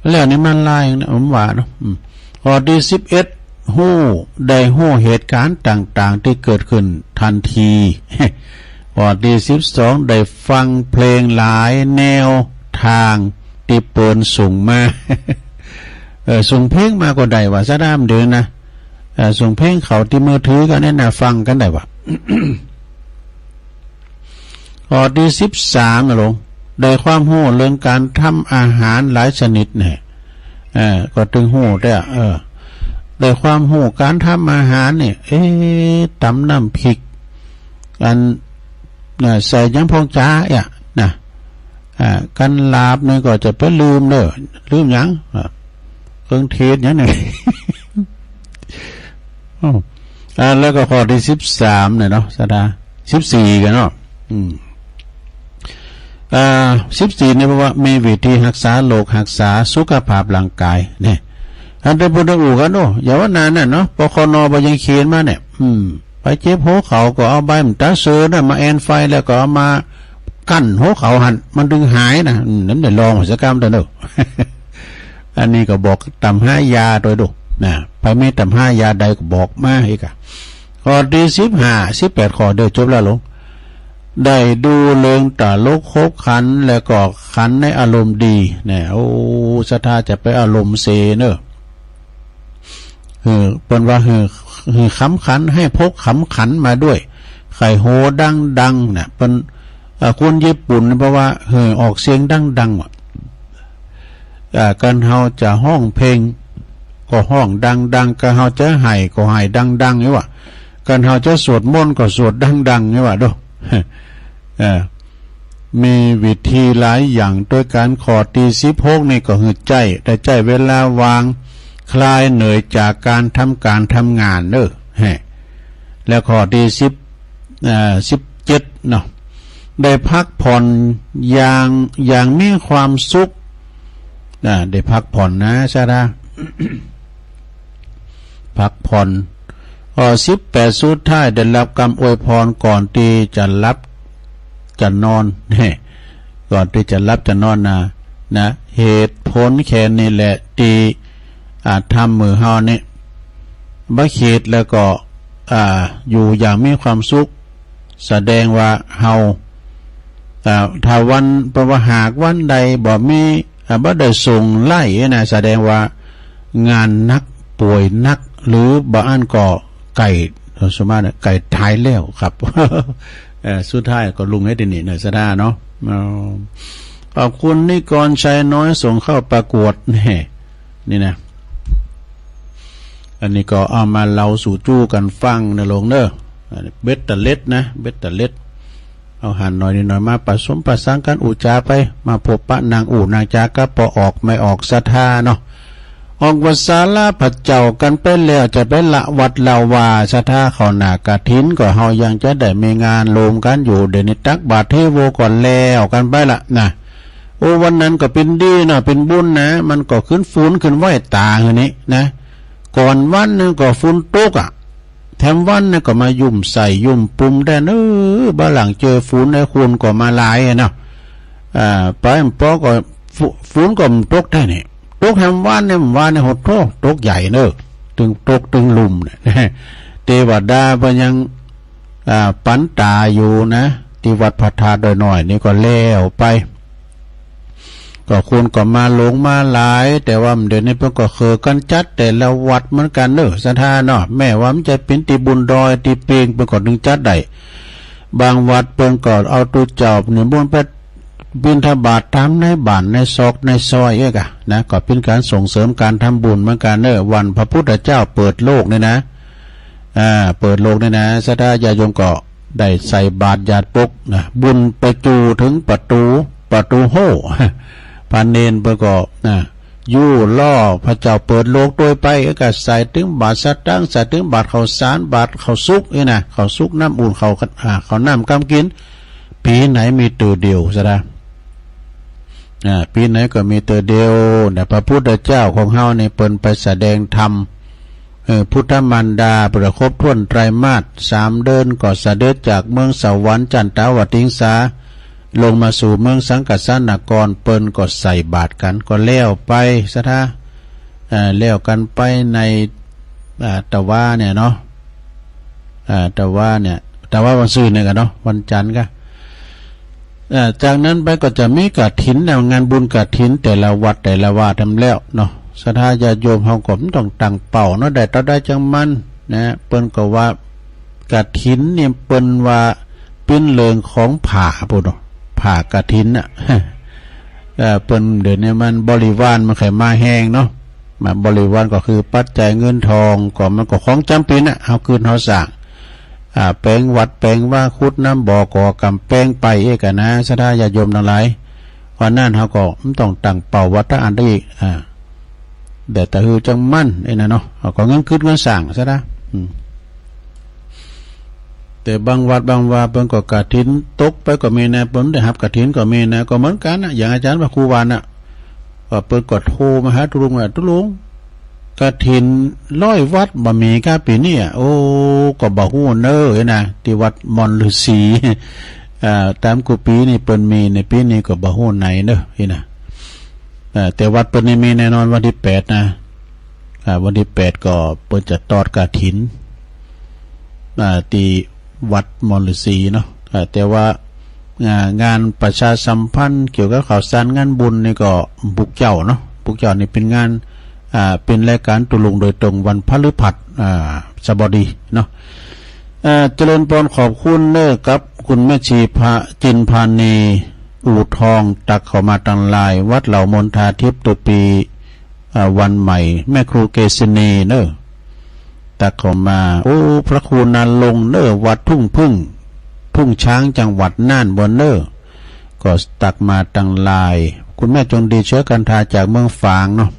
แล้วนี่มันหลายนะ ผมว่าเนาะ อืม ข้อตี้สิบเอ็ด ฮู้ ได้ฮู้เหตุก๋ารณ์ต่างๆ ตี้เกิดขึ้นตันที ข้อตี้สิบสอง ได้ฟังเพลงหลายแนวตางตี้เปิ้นส่งมา เออ ส่งเพลงมาก็ได้ว่า ศรัทธาเด้อนะ เอ่อ ส่งเพลงเข้าตี้มือถือกั๋นเนี่ยนะ ฟังกั๋นได้ว่า ข้อตี้สิบสามนะลูก ได้ความฮู้เรื่องก๋านทำอาหารหลายชนิดเนี่ย เอ่อ ก็ตึงฮู้แต๊ เออ ได้ความฮู้ก๋านทำอาหารเนี่ย เอ๊ะ ต๋ำน้ำพริก อัน น่ะ ใส่หยังพ่องจ๊าอะนะ อ่า กั๋นลาบนี่ก็จะไปลืมเน่อ ลืมหยัง อ่า เครื่องเทศหยังเนี่ย อ้าว อ่า แล้วก็ข้อตี้สิบสามเนี่ยเนาะ ศรัทธา สิบสี่กั๋นเนาะ อืม อ่า สิบสี่เนี่ยเปิ้นว่ามีวิธีฮักษาโรคฮักษาสุขภาพร่างกายเนี่ย อันเดียวเปิ้นอู้กั๋นเนาะ อย่าว่านานน่ะเนาะ ปคน บ่ยังเขียนมาเนี่ย อืม ไปเจ็บหัวเข่าก็เอาใบหมากตาเสือน่ะมาแอนไฟแล้วก็เอามากั้นหัวเข่าหั้น มันตึงหายนะ อืม นั้นได้ลองสักกำเถอะเนอะ อันนี้ก็บอกต๋ำหายาตวยดูนะ ใผมีต๋ำหายาใดก็บอกมาอีกอะ ข้อตี้สิบห้า สิบแปดข้อเดียวจบแล้วลูก ได้ดูเริงตลกขบขัน แล้วก็ขันในอารมณ์ดีเนี่ย โอ้ ศรัทธาจะไปอารมณ์เสเน่อ หื้อ เปิ้นว่าหื้อ หื้อขำขัน ให้พกขำขันมาด้วย ใค่ฮูดังๆ เนี่ย เปิ้น อ่า คนญี่ปุ่นเปิ้นว่าหื้อออกเสียงดังๆ ว่ะ อ่า กันเฮาจะฮ้องเพลงก็ฮ้องดังๆ กันเฮาจะไห้ก็ไห้ดังๆ นี่ว่ะ กันเฮาจะสวดมนต์ก็สวดดังๆ นี่ว่ะ ดู เออ มีวิธีหลายอย่าง ตวยกั๋น ข้อตี้สิบหกนี่ก็หื้อใจ๊ ได้ใจ๊เวลาว่าง คลายเหนื่อยจากก๋านทำก๋านทำงานเน่อ แฮะ แล้วข้อตี้สิบ เอ่อ สิบเจ็ดเนาะ ได้พักผ่อนอย่าง อย่างมีความสุข อ่า ได้พักผ่อนนะ ศรัทธา พักผ่อน ข้อสิบแปดสุดท้าย ได้ฮับกำอวยพรก่อนตี้จะหลับจะนอน แฮะ ก่อนตี้จะหลับจะนอนนะ นะ เหตุผลแค่นี้แหละตี้ อ่า ทำหื้อเฮานี่ บ่เข็ดแล้วก็ อ่า อยู่อย่างมีความสุข แสดงว่าเฮา อ่า ถ้าวัน เปิ้นว่าหากวันใดบ่มี อ่า บ่ได้ส่งไลน์นะ แสดงว่างานหนัก ป่วยหนัก หรือบ่อั้นก็ใก้ ส่วนมากเนี่ยใก้ต๋ายแล้วครับ เอ่อ สุดท้ายก็ลุงให้ดีนี่เนาะ ศรัทธาเนาะ อ๋อ ขอบคุณนิกรชัยน้อยส่งเข้าประกวด แน่ นี่นะ อันนี้ก็เอามาเล่าสู่จู้กั๋นฟังนะโลมเน่อ อันนี้เบ็ดเตอร์เล็ดนะ เบ็ดเตอร์เล็ด เอาหันหน่อยนี่หน่อยมาผสมผสานกั๋นอู้จ๋าไป มาพบปะนั่งอู้นั่งจ๋ากับป้อออกแม่ออกศรัทธาเนาะ ออกวัดศาลาพระเจ้ากั๋นไปแล้ว จะไปละวัดละวา ศรัทธา เข้าหน้ากฐินก็เฮายังจะได้มีงานโฮมกั๋นอยู่ เดี๋ยวนี้ตักบาตรเทโวก็แล้วกั๋นไปละนะ โอ้ วันนั้นก็เป๋นดีเนาะ เป๋นบุญนะ มันก็ขึ้นฝนขึ้นไหว้ต๋าหื้อนี่นะ ก่อนวันนั้นก็ฝนตกอะ แถมวันนั้นก็มายุ่มใส่ยุ่มปุมได้เน่อ บ่าหลังเจอฝนได้คนก็มาหลายอะเนาะ อ่า ไปปอก็ ฝ- ฝนก็บ่ตกแต๊นี่ ตกแถมวันเนี่ย วันเนี่ย โห โธ่ ตกใหญ่เน่อ ตึงตกตึงลุ่มเนี่ย เตวดาเปิ้นยัง อ่า ปันต๋าอยู่นะ ตี้วัดพระธาตุดอยน้อยนี่ก็แล้วไป ก็คนก็มาหลงมาหลาย แต่ว่าเดี๋ยวนี้เปิ้นก็เขอกั๋นจัดแต่ละวัดเหมือนกั๋นเน่อ ศรัทธาเนาะ แม้ว่ามันจะเป๋นตี้บุญดอยตี้เปง เปิ้นก็นึ่งจัดได้ บางวัดเปิ้นก็เอาตุ๊เจ้านิมนต์ไปบิณฑบาตต๋ามในบ้านในซอกในซอยเอ้ยกะนะ ก็เป๋นก๋านส่งเสริมก๋านทำบุญเหมือนกั๋นเน่อ วันพระพุทธเจ้าเปิดโลกนี่นะ อ่า เปิดโลกนี่นะ ศรัทธาญาติโยมก็ได้ใส่บาตรหยาดปกนะ บุญไปจู่เถิงประตู๋ ประตู๋โฮ่ พระเณรเปิ้นก็นะ อยู่ล่อพระเจ้าเปิดโลกตวยไป ก็ใส่ตึงบาตรสตางค์ ใส่ตึงบาตรข้าวสาร บาตรข้าวสุกนี่นะ ข้าวสุกน้ำอุ่น ข้าว อ่า ข้าวน้ำกำกิ๋น ปี๋ไหนมีเตื้อเดียว ศรัทธา อ่า ปี๋ไหนก็มีเตื้อเดียวนะ พระพุทธเจ้าของเฮานี่เปิ้นไปแสดงธรรม เออ พุทธมารดาเปิ้นครบถ้วนไตรมาสสามเดือน ก็เสด็จจากเมืองสวรรค์จันตาวติงสา ลงมาสู่เมืองสังกัสสานคร เปิ้นก็ใส่บาตรกั๋น ก็แล้วไป ศรัทธา เอ่อ แล้วกั๋นไปใน อ่า ตะวาเนี่ยเนาะ อ่า ตะวาเนี่ย ตะวาวันศุกร์เนี่ยกั๋นเนาะ วันจันทร์กะ เอ่อ จากนั้นไปก็จะมีกฐินนะ งานบุญกฐินแต่ละวัดแต่ละวาแถมแล้วเนาะ ศรัทธาญาติโยมเฮาก็บ่ต้องตั้งเป้าเนาะ ได้เต้าใดจังมันนะ เปิ้นก็ว่ากฐินนี่เปิ้นว่าเป๋นเรื่องของผ้าปู้นเนาะ ผ้ากฐินน่ะ เอ่อ เปิ้นเดี๋ยวนี้มันบริวารมันใค่มาแฮงเนาะ มาบริวารก็คือปัจจัยเงินทอง ก็มันก็ของจ๋ำเป๋นน่ะ เฮาขึ้นเฮาสร้าง อ่า แป๋งวัดแป๋งวา ขุดน้ำบ่อ ก่อก๋ำแปงไปเอ้ยกะนะ ศรัทธาญาติโยมตังหลาย เพราะนั้นเฮาก็บ่ต้องตั้งเป้าว่าตะอันตะอี้ อ่า แต่ตะหื้อจังมันไอ้นั่นเนาะ เฮาก็เงินขึ้นเงินสร้าง ศรัทธา อืม แต่บางวัดบางวาเปิ้นก็กฐินตกไปก็มีนะ เปิ้นบ่ได้ฮับกฐินก็มีนะ ก็เหมือนกั๋นน่ะ อย่างอาจ๋ารย์พระครูว่าน่ะ ก็เปิ้นก็โทรมาหาตุ๊ลุงว่า ตุ๊ลุง กฐินร้อยวัดบ่มีก้าปี๋นี้อะ โอ้ ก็บ่ฮู้เน่อนะ ตี้วัดม่อนฤๅษี อ่า ต๋ามกู้ปี๋นี่เปิ้นมี ในปี๋นี้ก็บ่ฮู้ไหนเน่อนี่นะ อ่า แต่วัดเปิ้นนี่มีแน่นอนวันตี้แปดนะ อ่า วันตี้แปดก็เปิ้นจะตอดกฐิน อ่า ตี้วัดม่อนฤๅษีเนาะ อ่า แต่ว่า อ่า งานประชาสัมพันธ์เกี่ยวกับข่าวสารงานบุญนี่ก็ปุกเจ้าเนาะ ปุกเจ้านี่เป๋นงาน อ่า เป๋นรายก๋านตุลุงโดยตรงวันพฤหัส อ่า บดีเนาะ อ่า เจริญปอน ขอบคุณเน้อ กับคุณแม่ชีพระจินพานี อู่ทอง ตักเข้ามาตางไลน์ วัดเหล่ามนทาทิพย์ ตุ๊ปี๋ อ่า วันใหม่ แม่ครูเกษินีเน้อ ตักเข้ามา โอ้ พระครูณรงค์เน้อ วัดทุ่งผึ้ง ทุ่งช้าง จังหวัดน่านบ่เน้อ ก็ตักมาตางไลน์ คุณแม่จงดี เชื้อกันทา จากเมืองฝางเนาะ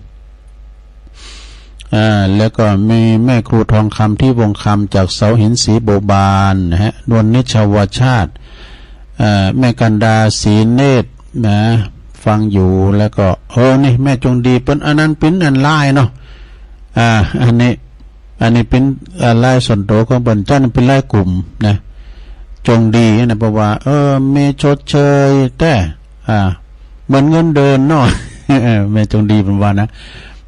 อ่า แล้วก็มีแม่ครูทองคำ ทิพย์วงศ์คำ จากเสาหินสีบัวบานนะฮะ นวลนิชวชาติ อ่า แม่กันดา ศรีเนตรนะ ฟังอยู่ แล้วก็ เออ นี่แม่จงดี เปิ้น อันนั้นเป๋นอันไลน์เนาะ อ่า อันนี้ อันนี้เป๋น อ่า ไลน์ส่วนตั๋วของเปิ้น จ้า นี่เป๋นไลน์กลุ่มนะ จงดีนะ เพราะว่า เออ มีชดเชยแต๊ อ่า เหมือนเงินเดือนเนาะ เออ แม่จงดีเปิ้นว่านะ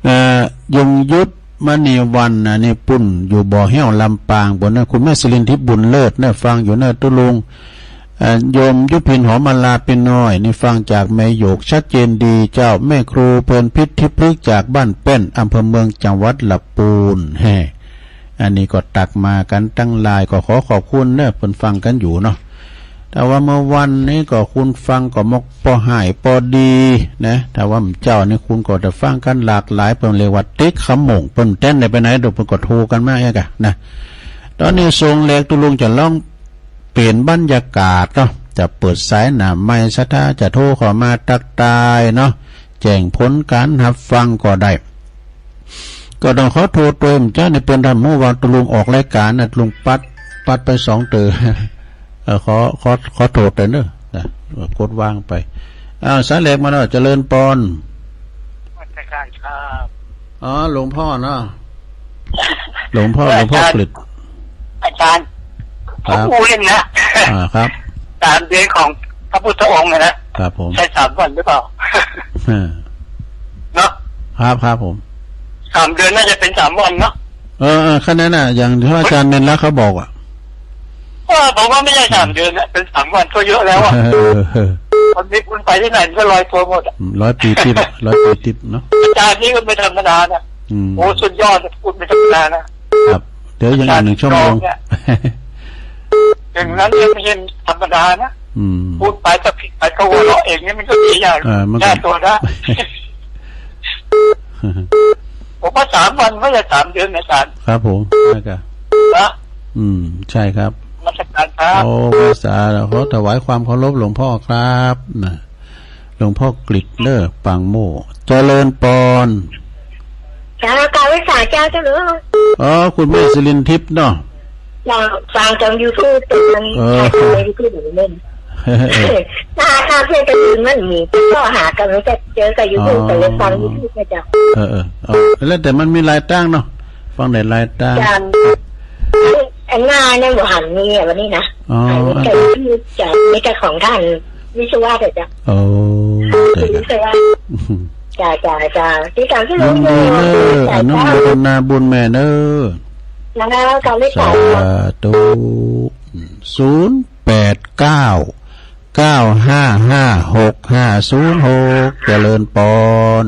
เอ่อ ยงยุทธ มณีวรรณ อันนี้ปุ้นอยู่บ่อแห้ว ลำปาง ปุ้นนะ คุณแม่สิรินทิพย์ บุญเลิศเน้อ ฟังอยู่เน้อ ตุ๊ลุง เอ่อ โยมยุพิน หอมมาลา เปียน้อย นี่ฟังจากแม่หยก ชัดเจนดีเจ้า แม่ครูเพลินพิษ ทิพย์พฤกษ์ จากบ้านแป้น อำเภอเมือง จังหวัดลำปูน แฮ่ อันนี้ก็ตักมากั๋นตางไลน์ ก็ขอขอบคุณเน้อ เปิ้นฟังกั๋นอยู่เนาะ แต่ว่าเมื่อวันนี้ก็คุณฟังก็มกปอห่ายปอดีนะ ถ้าว่าเมื่อเจ๊านี่คุณก็จะฟังกั๋นหลากหลาย เปิ้นเรียกว่าติดขโมง เปิ้นบ่แต้นได้ไปไหนดอก เปิ้นก็โทรกั๋นมาเองอะนะ ต๋อนนี้ส่งแหลก ตุ๊ลุงจะลองเปลี่ยนบรรยากาศเนาะ จะเปิดสายหน้าไมค์ ศรัทธาจะโทรเข้ามาตักทายเนาะ แจ้งผลก๋านฮับฟังก็ได้ ก็ต้องขอโทษตวยเมื่อเจ๊านี่ เปิ้นทำหื้อว่าตุ๊ลุงออกรายก๋านนะ ตุ๊ลุงปัด ปัดไปสองเตื้อ เออ ขอ ขอ ขอโทษตวยเน้อ นะ กดวางไป อ้าว สายแหลกมาแล้ว เจริญปอน นมัสก๋านครับ อ๋อ หลวงพ่อเนาะ หลวงพ่อ เออ หลวงพ่อกฤษ อาจารย์ อาจารย์ ครับ ผมอู้เล่นนะ อ่า ครับ สามเดือนของพระพุทธองค์นะ ครับผม ใช่สามวันหรือเปล่า เออ เนาะ ครับ ครับผม สามเดือนน่าจะเป็นสามวันเนาะ เออ เออ แค่นั้นน่ะ อย่างที่อาจารย์เณรลักษณ์เขาบอกอะ เออ ผมว่าไม่ใช่สามเดือนนะ เป็นสามวันก็เยอะแล้วอะ เออ เออ วันนี้คุณไปที่ไหนมันก็ลอยตัวหมดอะ อืม ร้อยปีติ๊บอะ ร้อยปีติ๊บเนาะ อาจารย์นี่ก็ไม่ธรรมดานะ อืม โอ้ สุดยอดนะ พูดไม่ธรรมดานะ ครับ เดี๋ยวยังอีกหนึ่งชั่วโมง อาจารย์เนี่ย อย่างนั้นเนี่ยไม่ใช่ธรรมดานะ อืม พูดไปก็ผิดไปก็หัวเราะเองเนี่ยมันก็ดีอย่าง เออ มันก็ แก้ตัวได้ ผมว่าสามวันไม่ใช่สามเดือนนะอาจารย์ ครับผม น่าจะ นะ อืม ใช่ครับ นมัสก๋านครับ โอ้ ภาษา ขอถวายความเคารพหลวงพ่อครับ นะ หลวงพ่อกฤษเน้อ ปางโม่ เจริญปอน เจ้า กราบไหว้สาเจ้า เจ้าหลวง อ๋อ คุณแม่สิรินทิพย์เนาะ เจ้า ฟังตางยูทูบ เปิ้น เออ ถ่ายทำในยูทูบอยู่เล่น เออ ถ้า ถ้าเพื่อนคนอื่นมันมี ก็หากั๋น จะเจอกับยูทูบ อ๋อ ก็เลยฟังยูทูบนะเจ้า เออ เออ เอา แล้วแต่มันมีหลายตางเนาะ ฟังได้หลายตาง เจ้า อันหน้าเนี่ยบ่หันมีอะวันนี้นะ อ๋อ อันนี้ก็ยูทูบเจ้า มีแต่ของท่านวิศวะเถอะเจ้า โอ้ เจ้า วิศวะ เจ้า เจ้า เจ้า ที่ตามที่ ยินดีเน้อ หลวงปู่ อนุโมทนาบุญแม่เน้อ แล้วก็ไม่ สา สาย ธุ ศูนย์แปดเก้า เก้าห้าห้า หกห้าศูนย์หก เจริญปอน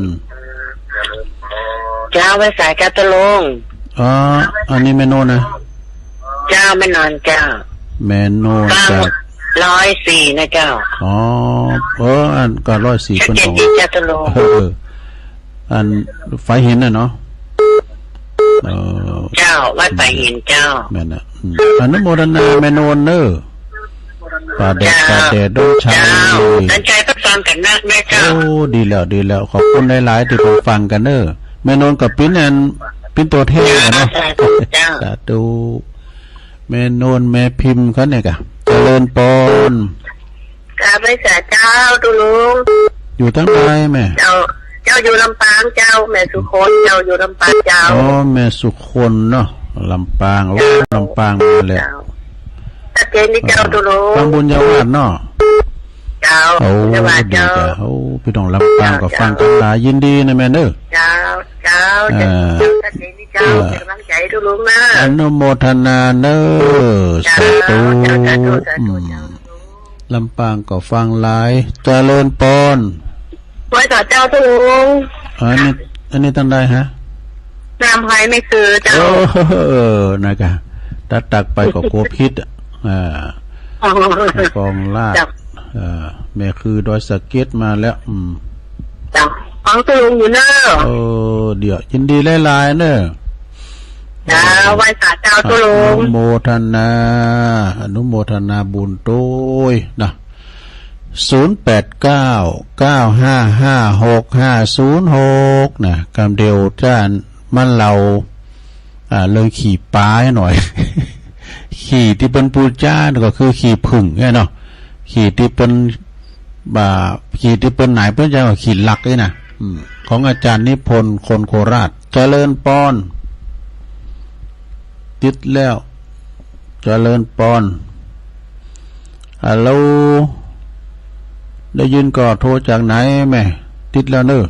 เจ้า ไหว้สาเจ้าตุ๊ลุง อ๋อ อันนี้แม่โนนนะ เจ้า แม่โนนเจ้า แม่โนน ฟัง จาก ร้อยสี่นะเจ้า อ๋อ เออ อันก็ร้อยสี่ ชัดเจน เปิ้นออก ดีเจ้าตุ๊ลุง เออ อันฝายหินน่ะเนาะ เออ เจ้า วัดฝายหินเจ้า แม่นน่ะ อืม อนุโมทนาแม่โนนเน้อ ป่าแดด เจ้า ป่าแดดดงชัย เจ้า ตั้งใจ๋ฟังกั๋นนักนะเจ้า โอ้ ดีแล้ว ดีแล้ว ขอบคุณหลายๆ ตี้เปิ้นฟังกั๋นเน้อ แม่โนนก็เป๋นอัน เป๋นตั๋วแทนกั๋นเนาะ เจ้า สาธุ แม่โนน แม่พิมพ์เขาเนี่ยกะ เจริญปอน กราบไหว้สาเจ้าตุ๊ลุง อยู่ตางใดแม่ เจ้า เจ้าอยู่ลำปางเจ้า แม่สุคน เจ้าอยู่ลำปางเจ้า อ๋อ แม่สุคนเนาะ ลำปาง โอ้ เจ้า ลำปางมาแล้ว เจ้า ชัดเจนดีเจ้าตุ๊ลุง ฟังบุญญาวาสเนาะ เจ้า โอ้ บุญญาวาส ดี เจ้า เจ้า โอ้ ปี้น้องลำปางก็ เจ้า ฟังกั๋นหลาย ยินดีนะแม่เน้อ เจ้า เจ้า เอ่อ เจ้า ชัดเจนดีเจ้า เอ่อ เป๋นก๋ำลังใจ๋ตุ๊ลุงนะ อนุโมทนาเน้อ เจ้า สาธุ เจ้า สาธุ สาธุ อืม เจ้า ลำปางก็ฟังหลาย เจริญปอน ไหว้สาเจ้าเจ้าลุง อันนี้ อันนี้ตังใดฮะ น้ำไฮไม่คือเจ้า เออ เออ นะกะ ถ้าตักไปก็กลัวผิดอะ อ่า อ๋อ กองลาด เจ้า เออ แม่คือดอยสะเก็ดมาแล้ว อืม เจ้า ฟังเจ้าลุงอยู่เนอะ เออ เดี๋ยว ยินดีหลายๆ เนอะ เจ้า ไหว้สาเจ้าเจ้าลุง อนุโมทนา อนุโมทนาบุญโตยนะ ศูนย์แปดเก้า เก้าห้าห้า หกห้าศูนย์หก นะ กำเดียวจ้านมันเล่า อ่า เรื่องขี้ป๋าหน่อย ขี้ตี้เปิ้นปู๋จาก็คือขี้ผึ้งเนี่ยเนาะ ขี้ตี้เปิ้น บ่า ขี้ตี้เปิ้นหนายเปิ้นจาก็ขี้ลักนี่นะ อืม ของอาจารย์นิพนธ์ คนโคราช เจริญปอน ติดแล้ว เจริญปอน ฮัลโหล ได้ยินก่อ โทรจากไหนแม่ ติดแล้วเนอะ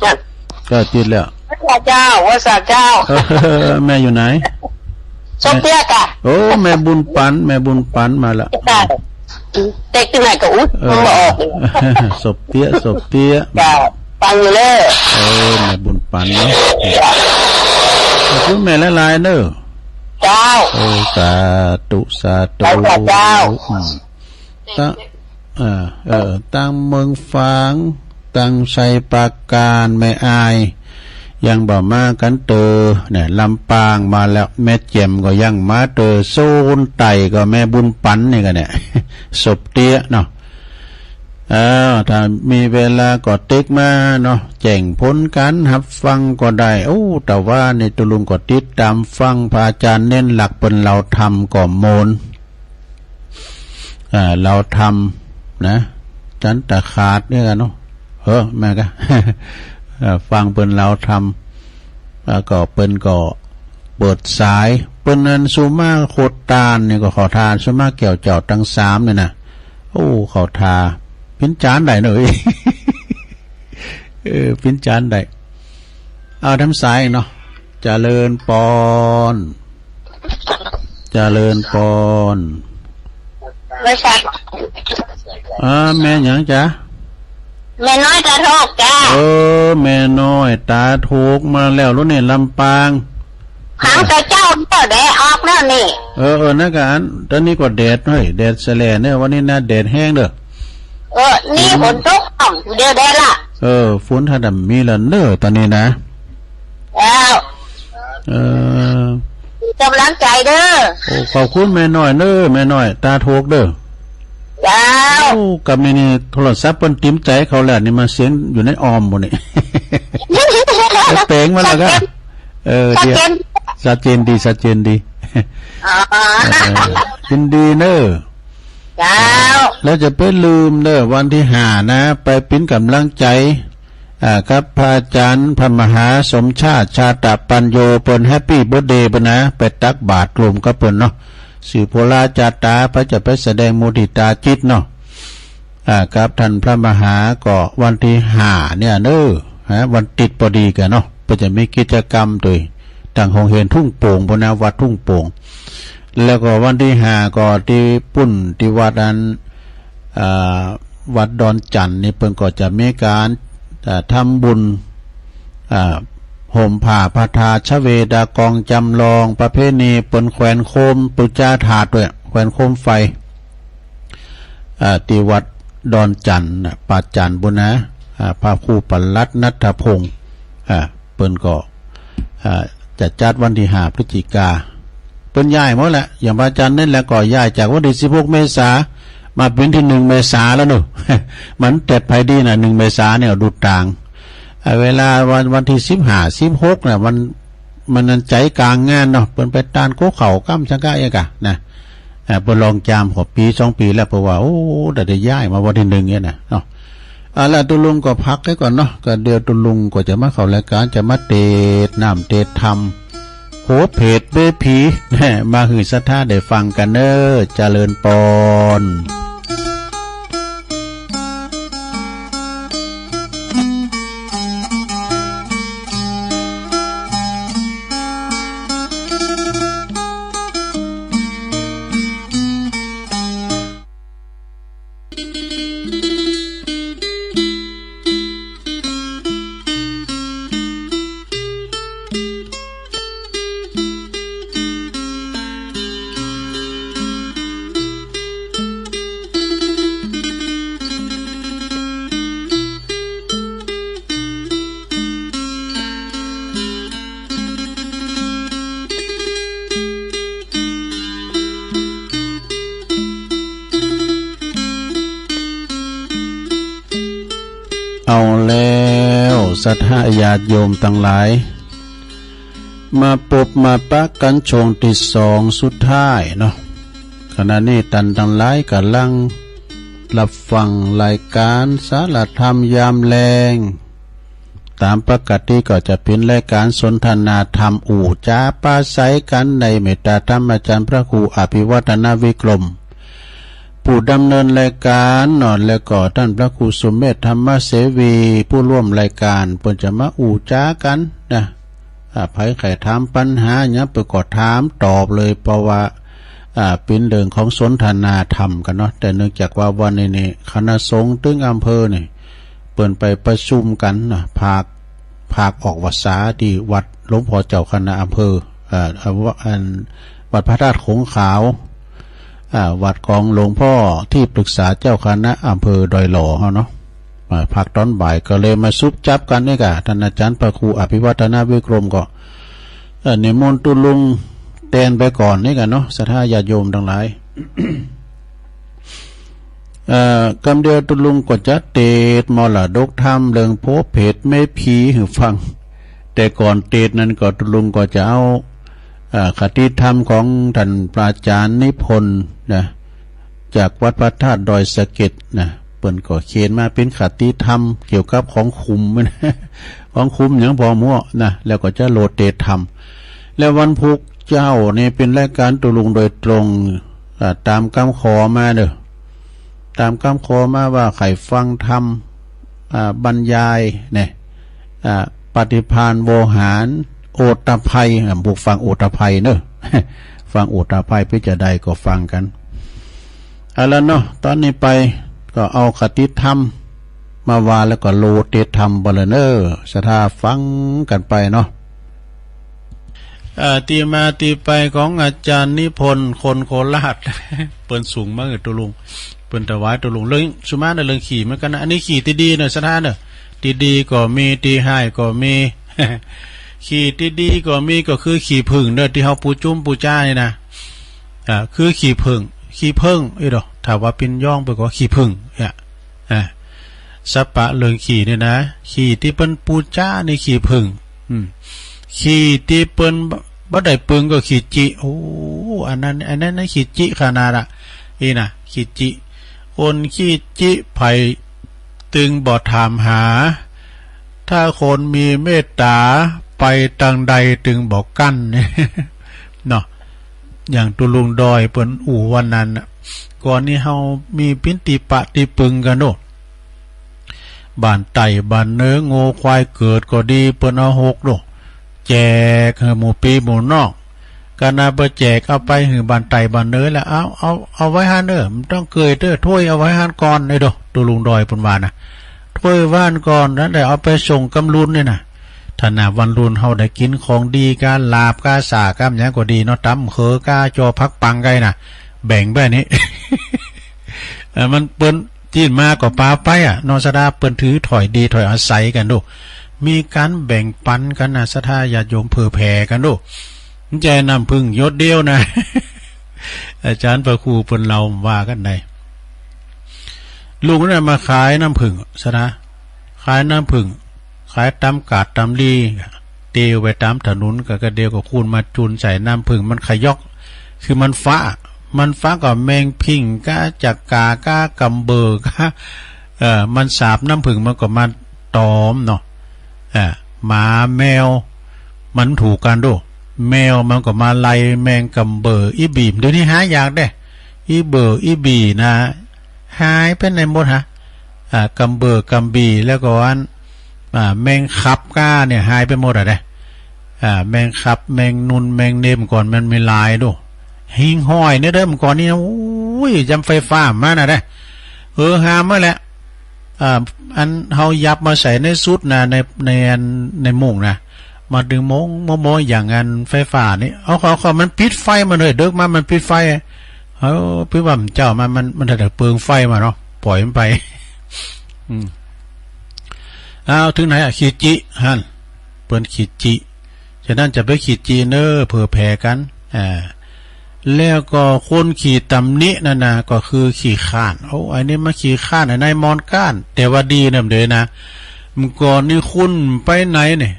จ้ะ ก็ติดแล้ว ไหว้สาเจ้า ไหว้สาเจ้า เออ แม่อยู่ไหน สมเตี้ยกะ โอ้ แม่บุญปัน แม่บุญปันมาละ จ้ะ เต็กตี้ไหนก็อุ๊ย เออ มันบ่ออก สมเตี้ย สมเตี้ย จ้ะ ฟังอยู่เลย เออ แม่บุญปันเนาะ ขอบคุณแม่หลายๆ เนอะ เจ้า โอ้ สาธุ สาธุ ไหว้สาเจ้า อืม ตัง เอ่อ เอ่อ ตังเมืองฝาง ตังชัยปราการ แม่อาย ยังบ่มากั๋นเตอ เนี่ย ลำปางมาแล้ว แม่แจ่มก็ยังมาเตอ โซนใต้ก็แม่บุญปันนี่กะเนี่ย สมเตี้ยเนาะ เออ ถ้ามีเวลาก็ติ๊กมาเนาะ แจ้งผลก๋านฮับฟังก็ได้ โอ้ แต่ว่านี่ตุ๊ลุงก็ติดต๋ามฟังพระอาจารย์เน้นหลักเปิ้นเล่าธรรมก็โมน อ่า เล่าธรรมนะ จันตะขาดเนี่ยกั๋นเนาะ เออ แม่กะ เอ่อ ฟังเปิ้นเล่าธรรม แล้วก็เปิ้นก็เปิดสาย เปิ้นนั้นสุมาโคตานนี่ก็เข้าท่า สุมาแก้วเจ้าตังสามเนี่ยนะ โอ้ เข้าท่า ปิ้นจานได้เนอะ เออ ปิ้นจานได้ เอาทำสายเนาะ เจริญปอน เจริญปอน ไหว้สา อ่า แม่หยังจ๊ะ แม่น้อยต๋าโทกจ้า เออ แม่น้อยต๋าโทกมาแล้วลูกเนี่ย ลำปาง หางต๋าเจ้าก็แดดออกแล้วนี่ เออ เออ นั่นกะอัน ต๋อนนี้ก็แดด เฮ้ย แดดแสแหล่เนี่ย วันนี้นะ แดดแฮงเด้อ เออ นี่ฝนตกอ่อม เดี๋ยวแดดละ เออ ฝนถ้าดำมีละเน้อ ต๋อนนี้นะ เจ้า เออ ก๋ำลังใจ๋เด้อ โอ้ ขอบคุณแม่น้อยเน้อ แม่น้อยต๋าโทกเด้อ เจ้า โอ้ กับนี่นี่โทรศัพท์เปิ้นตริมใจ๋เขาแล้วนี่ มาเสียงอยู่ในออมหมดนี่ เป๋งมาแล้วกะ เออ ชัดเจน เดี๋ยว ชัดเจนดี ชัดเจนดี อ๋อ เออ ยินดีเน้อ เจ้า แล้วจะไปลืมเน้อ วันตี้ห้านะ ไปปิ้นก๋ำลังใจ๋ อ่า กับพระอาจารย์พระมหาสมชาติ ชาตะปัญโญ เปิ้นแฮปปี้เบิร์ธเดย์เปิ้นนะ ไปตักบาตรรวมกับเปิ้นเนาะ สื่อโพลาจาตา เปิ้นจะไปแสดงมุทิตาจิตเนาะ อ่า กับท่านพระมหาก็วันตี้ห้าเนี่ยเน้อ ฮะ วันติดปอดีกั๋นเนาะ เปิ้นจะมีกิจกรรมโตย ตังโฮงเฮียนทุ่งโป่งพุ้นนะ วัดทุ่งโป่ง แล้วก็วันตี้ห้าก็ตี้ปุ้น ตี้วัดอัน อ่า วัดดอนจั่นนี่เปิ้นก็จะมีก๋าน อ่า ทำบุญ อ่า ห่มผ้าพระธาตุชเวดากองจำลอง ประเพณีเปิ้นแขวนโคมปู๋จาธาตุตวย แขวนโคมไฟ อ่า ตี้วัดดอนจั่นน่ะ ป่าจั่นปุ้นนะ อ่า พระครูปลัดนัทพงษ์ อ่า เปิ้นก็ อ่า จะจัดวันตี้ห้าพฤศจิกา เปิ้นย้ายหมดแล้ว อย่างพระอาจารย์เน้นแล้วก็ย้ายจากวันตี้สิบหกเมษา มาเป๋นตี้หนึ่งเมษาแล้วเนาะ มันแต๊ดไปดีนะ หนึ่งเมษาเนี่ย ดูต๋าง อ่า เวลาวัน วันตี้สิบห้า สิบหกน่ะ มัน มันนั้นใจ๋ก๋างงานเนาะ เปิ้นไปตานโก๊เข้าก้ำสังกะเอกอะนะ อ่า เปิ้นลองจามขอปี๋สองปี๋แล้ว เปิ้นว่า โอ้ ได้ ได้ย้ายมาวันตี้หนึ่งเนี่ยนะเนาะ เอาละ ตุ๊ลุงก็พักไว้ก่อนเนาะ ก็เดี๋ยวตุ๊ลุงก็จะมาเข้ารายก๋าน จะมาเตสน์น้ำเตสน์ธรรม โห เพจเบ้ผี มาหื้อศรัทธาได้ฟังกั๋นเน้อ เจริญปอน ศรัทธาญาติโยมตังหลาย มาปบมาปะกั๋นช่วงตี้สองสุดท้ายเนาะ ขณะนี้ต้านตังหลายก่ำลังฮับฟังรายก๋านสารธรรมยามแลง ต๋ามปกติก็จะเป๋นรายก๋านสนทนาธรรม อู้จ๋าปราศรัยกั๋นในเมตตาธรรมอาจ๋ารย์พระครูอภิวัฒนวิกรม ผู้ดำเนินรายก๋านเนาะ แล้วก็ต้านพระครูสุเมธธรรมเสวี ผู้ร่วมรายก๋าน เปิ้นจะมาอู้จ๋ากั๋นนะ อ่า ใผใค่ถามปัญหาหยังเปิ้นก็ถามตอบเลย เพราะว่า อ่า เป๋นเรื่องของสนทนาธรรมกั๋นเนาะ แต่เนื่องจากว่าวันนี้นี่คณะสงฆ์ตึงอำเภอนี่ เปิ้นไปประชุมกั๋นนะ ภาค ภาคออกพรรษาตี้วัดหลวงพ่อเจ้าคณะอำเภอ อ่า อ่า วัด อัน วัดพระธาตุโขงขาว อ่า วัดของหลวงพ่อตี้ปรึกษาเจ้าคณะอำเภอดอยหล่อเฮาเนาะ อ่า ภาคต๋อนบ่ายก็เลยมาสุบจับกั๋นนี่ก่ะ ต้านอาจ๋ารย์พระครูอภิวัฒนวิกรมก็ เอ่อ นิมนต์ตุ๊ลุงแตนไปก่อนนี่ก่ะเนาะ ศรัทธาญาติโยมตังหลาย เอ่อ กำเดียวตุ๊ลุงก็จะเตสน์มรดกธรรมเรื่องโผเผตรเมผีหื้อฟัง แต่ก่อนเตสน์นั้นก็ตุ๊ลุงก็จะเอา เอ่อ คติธรรมของต้านพระอาจ๋ารย์นิพนธ์นะ จากวัดพระธาตุดอยสะเก็ดนะ เปิ้นก็เขียนมาเป๋นคติธรรมเกี่ยวกับของขุมนะ ของขุมหยังผ่อมัวนะ แล้วก็จะโลดเตสน์ธรรม แล้ววันพุธเจ๊านี่เป๋นรายก๋านตุ๊ลุงโดยตรง อ่า ต๋ามกำขอมาเน่อ ต๋ามกำขอมาว่าใค่ฟังธรรม อ่า บรรยายเนี่ย อ่า ปฏิภาณโวหาร โอตตัปปัย อ่า ผู้ฟังโอตตัปปัยเน่อ ฟังโอตตัปปัยเป๋นจาใดก็ฟังกั๋น เอาละเนาะ ต๋อนนี้ไปก็เอาคติธรรมมาว่าแล้วก็โลดเตสน์ธรรมไปเลยเน่อ ศรัทธาฟังกั๋นไปเนาะ เอ่อ ตี้มาตี้ไปของอาจ๋ารย์นิพนธ์คนโคราช เปิ้นส่งมาหื้อตุ๊ลุง เปิ้นถวายตุ๊ลุง เรื่องสุมาเน่อ เรื่องขี้เหมือนกั๋นนะ อันนี้ขี้ตี้ดีเน่อ ศรัทธาเน่อ ตี้ดีก็มี ตี้ฮ้ายก็มี ขี้ตี้ดีก็มี ก็คือขี้ผึ้งเน่อ ตี้เฮาปูจุ้มปูจ้านี่นะ อ่า คือขี้ผึ้ง ขี้เผิ้ง เอ้ยเนาะ ถ้าว่าเป๋นย้องเปิ้นก็ขี้ผึ้งเนี่ย อ่า สัพพะเรื่องขี้นี่นะ ขี้ตี้เปิ้นปูจ้านี่ขี้ผึ้ง อืม ขี้ตี้เปิ้นบ่ บ่ได้ปึงก็ขี้จิ โอ้ อันนั้น อันนั้นนะขี้จิขนาดอะ อี้นะ ขี้จิ คนขี้จิใผตึงบ่ถามหา ถ้าคนมีเมตต๋าไปตางใดตึงบ่กั้น เนาะ อย่างตุ๊ลุงดอยเปิ้นอู้วันนั้นน่ะ ก่อนนี้เฮามีปิ้นตี้ปะตี้ปึงกั๋นโน่ บ้านใต้บ้านเหนือ งัวควายเกิดก็ดี เปิ้นเอาหกโน่ แจกหื้อหมู่ปี้หมู่น้อง กะนาบ่แจก เอาไปหื้อบ้านใต้บ้านเหนือแล้ว เอา เอา เอาไว้หั้นเน่อ บ่ต้องเกยเต๊อะ ถ้วยเอาไว้หั้นก่อน ไอ้โด ตุ๊ลุงดอยเปิ้นว่านะ ถ้วยไว้หั้นก่อน แล้วเดี๋ยวเอาไปส่งกำลุนนี่นะ ถ้านาวันลุนเฮาได้กิ๋นของดีก้า ลาบก้า สาก้า หยังก็ดีเนาะ ต๋ำเขือก้า จอผักปังก้านะ แบ่งไปนี่ เอ่อ มันเปิ้น ตี้มาก็ปาไปอะ เนาะ ศรัทธา เปิ้นถือถ้อยดีถ้อยอาศัยกั๋นโด มีก๋านแบ่งปันกั๋นนะ ศรัทธาญาติโยม เผื่อแผ่กั๋นโด บ่ใจ้น้ำผึ้งหยดเดียวนะ อาจ๋ารย์พระครูเปิ้นเล่าว่ากั๋นได้ ลุงนั้นมาขายน้ำผึ้ง ศรัทธา ขายน้ำผึ้ง ขายต๋ามกาดต๋ามลี เตียวไปต๋ามถนน กะ กะเดียวก็คนมาจุนใส่น้ำผึ้ง มันขยอก คือมันฟ้า มันฟ้าก็แมงผิงก้า จักก๋าก้า กำเบอร์ก้า เอ่อ มันสาบน้ำผึ้ง มันก็มาตอมเนาะ เอ่อ หมาแมว มันถูกกั๋นโด แมวมันก็มาไล่แมงกำเบอร์ อี่บี๋ เดี๋ยวนี้หายากเด้ อี่เบอร์ อี่บี๋นะ หายไปไหนหมดฮะ อ่า กำเบอร์ กำบี๋ แล้วก็อัน อ่า แมงขับก้าเนี่ยหายไปหมดอะเด้ อ่า แมงขับ แมงนุน แมงเนม ก่อนมันมีหลายโด หิ่งห้อยเนี่ยเด้อ เมื่อก่อนนี้นะ โอ้ย ยามไฟฟ้ามาน่ะเด้ เออ หามาแหละ อ่า อันเฮายับมาใส่ในสุดนะ ใน ในอัน ในมุ้งนะ มาดึงมอง มอง มองอย่างอันไฟฟ้านี่ เอา เอา เอา มันปิดไฟมาเลย ดึกมามันปิดไฟ เออ ปิดว่ามันเจ้า มัน มัน มันถ้าได้เปิงไฟมาเนาะ ปล่อยมันไป อืม เอา ถึงไหนอะ ขี้จิ หั้น เปิ้นขี้จิ ฉะนั้นจะไปขี้จิเน่อ เผื่อแผ่กั๋น อ่า แล้วก็คนขี้ตำหนินั่นนะ ก็คือขี้คร้าน โอ้ อันนี้มันขี้คร้าน อันนั้นมอนก้าน แต่ว่าดีเน่อเด้อนะ เมื่อก่อนนี่คุณไปไหนเนี่ย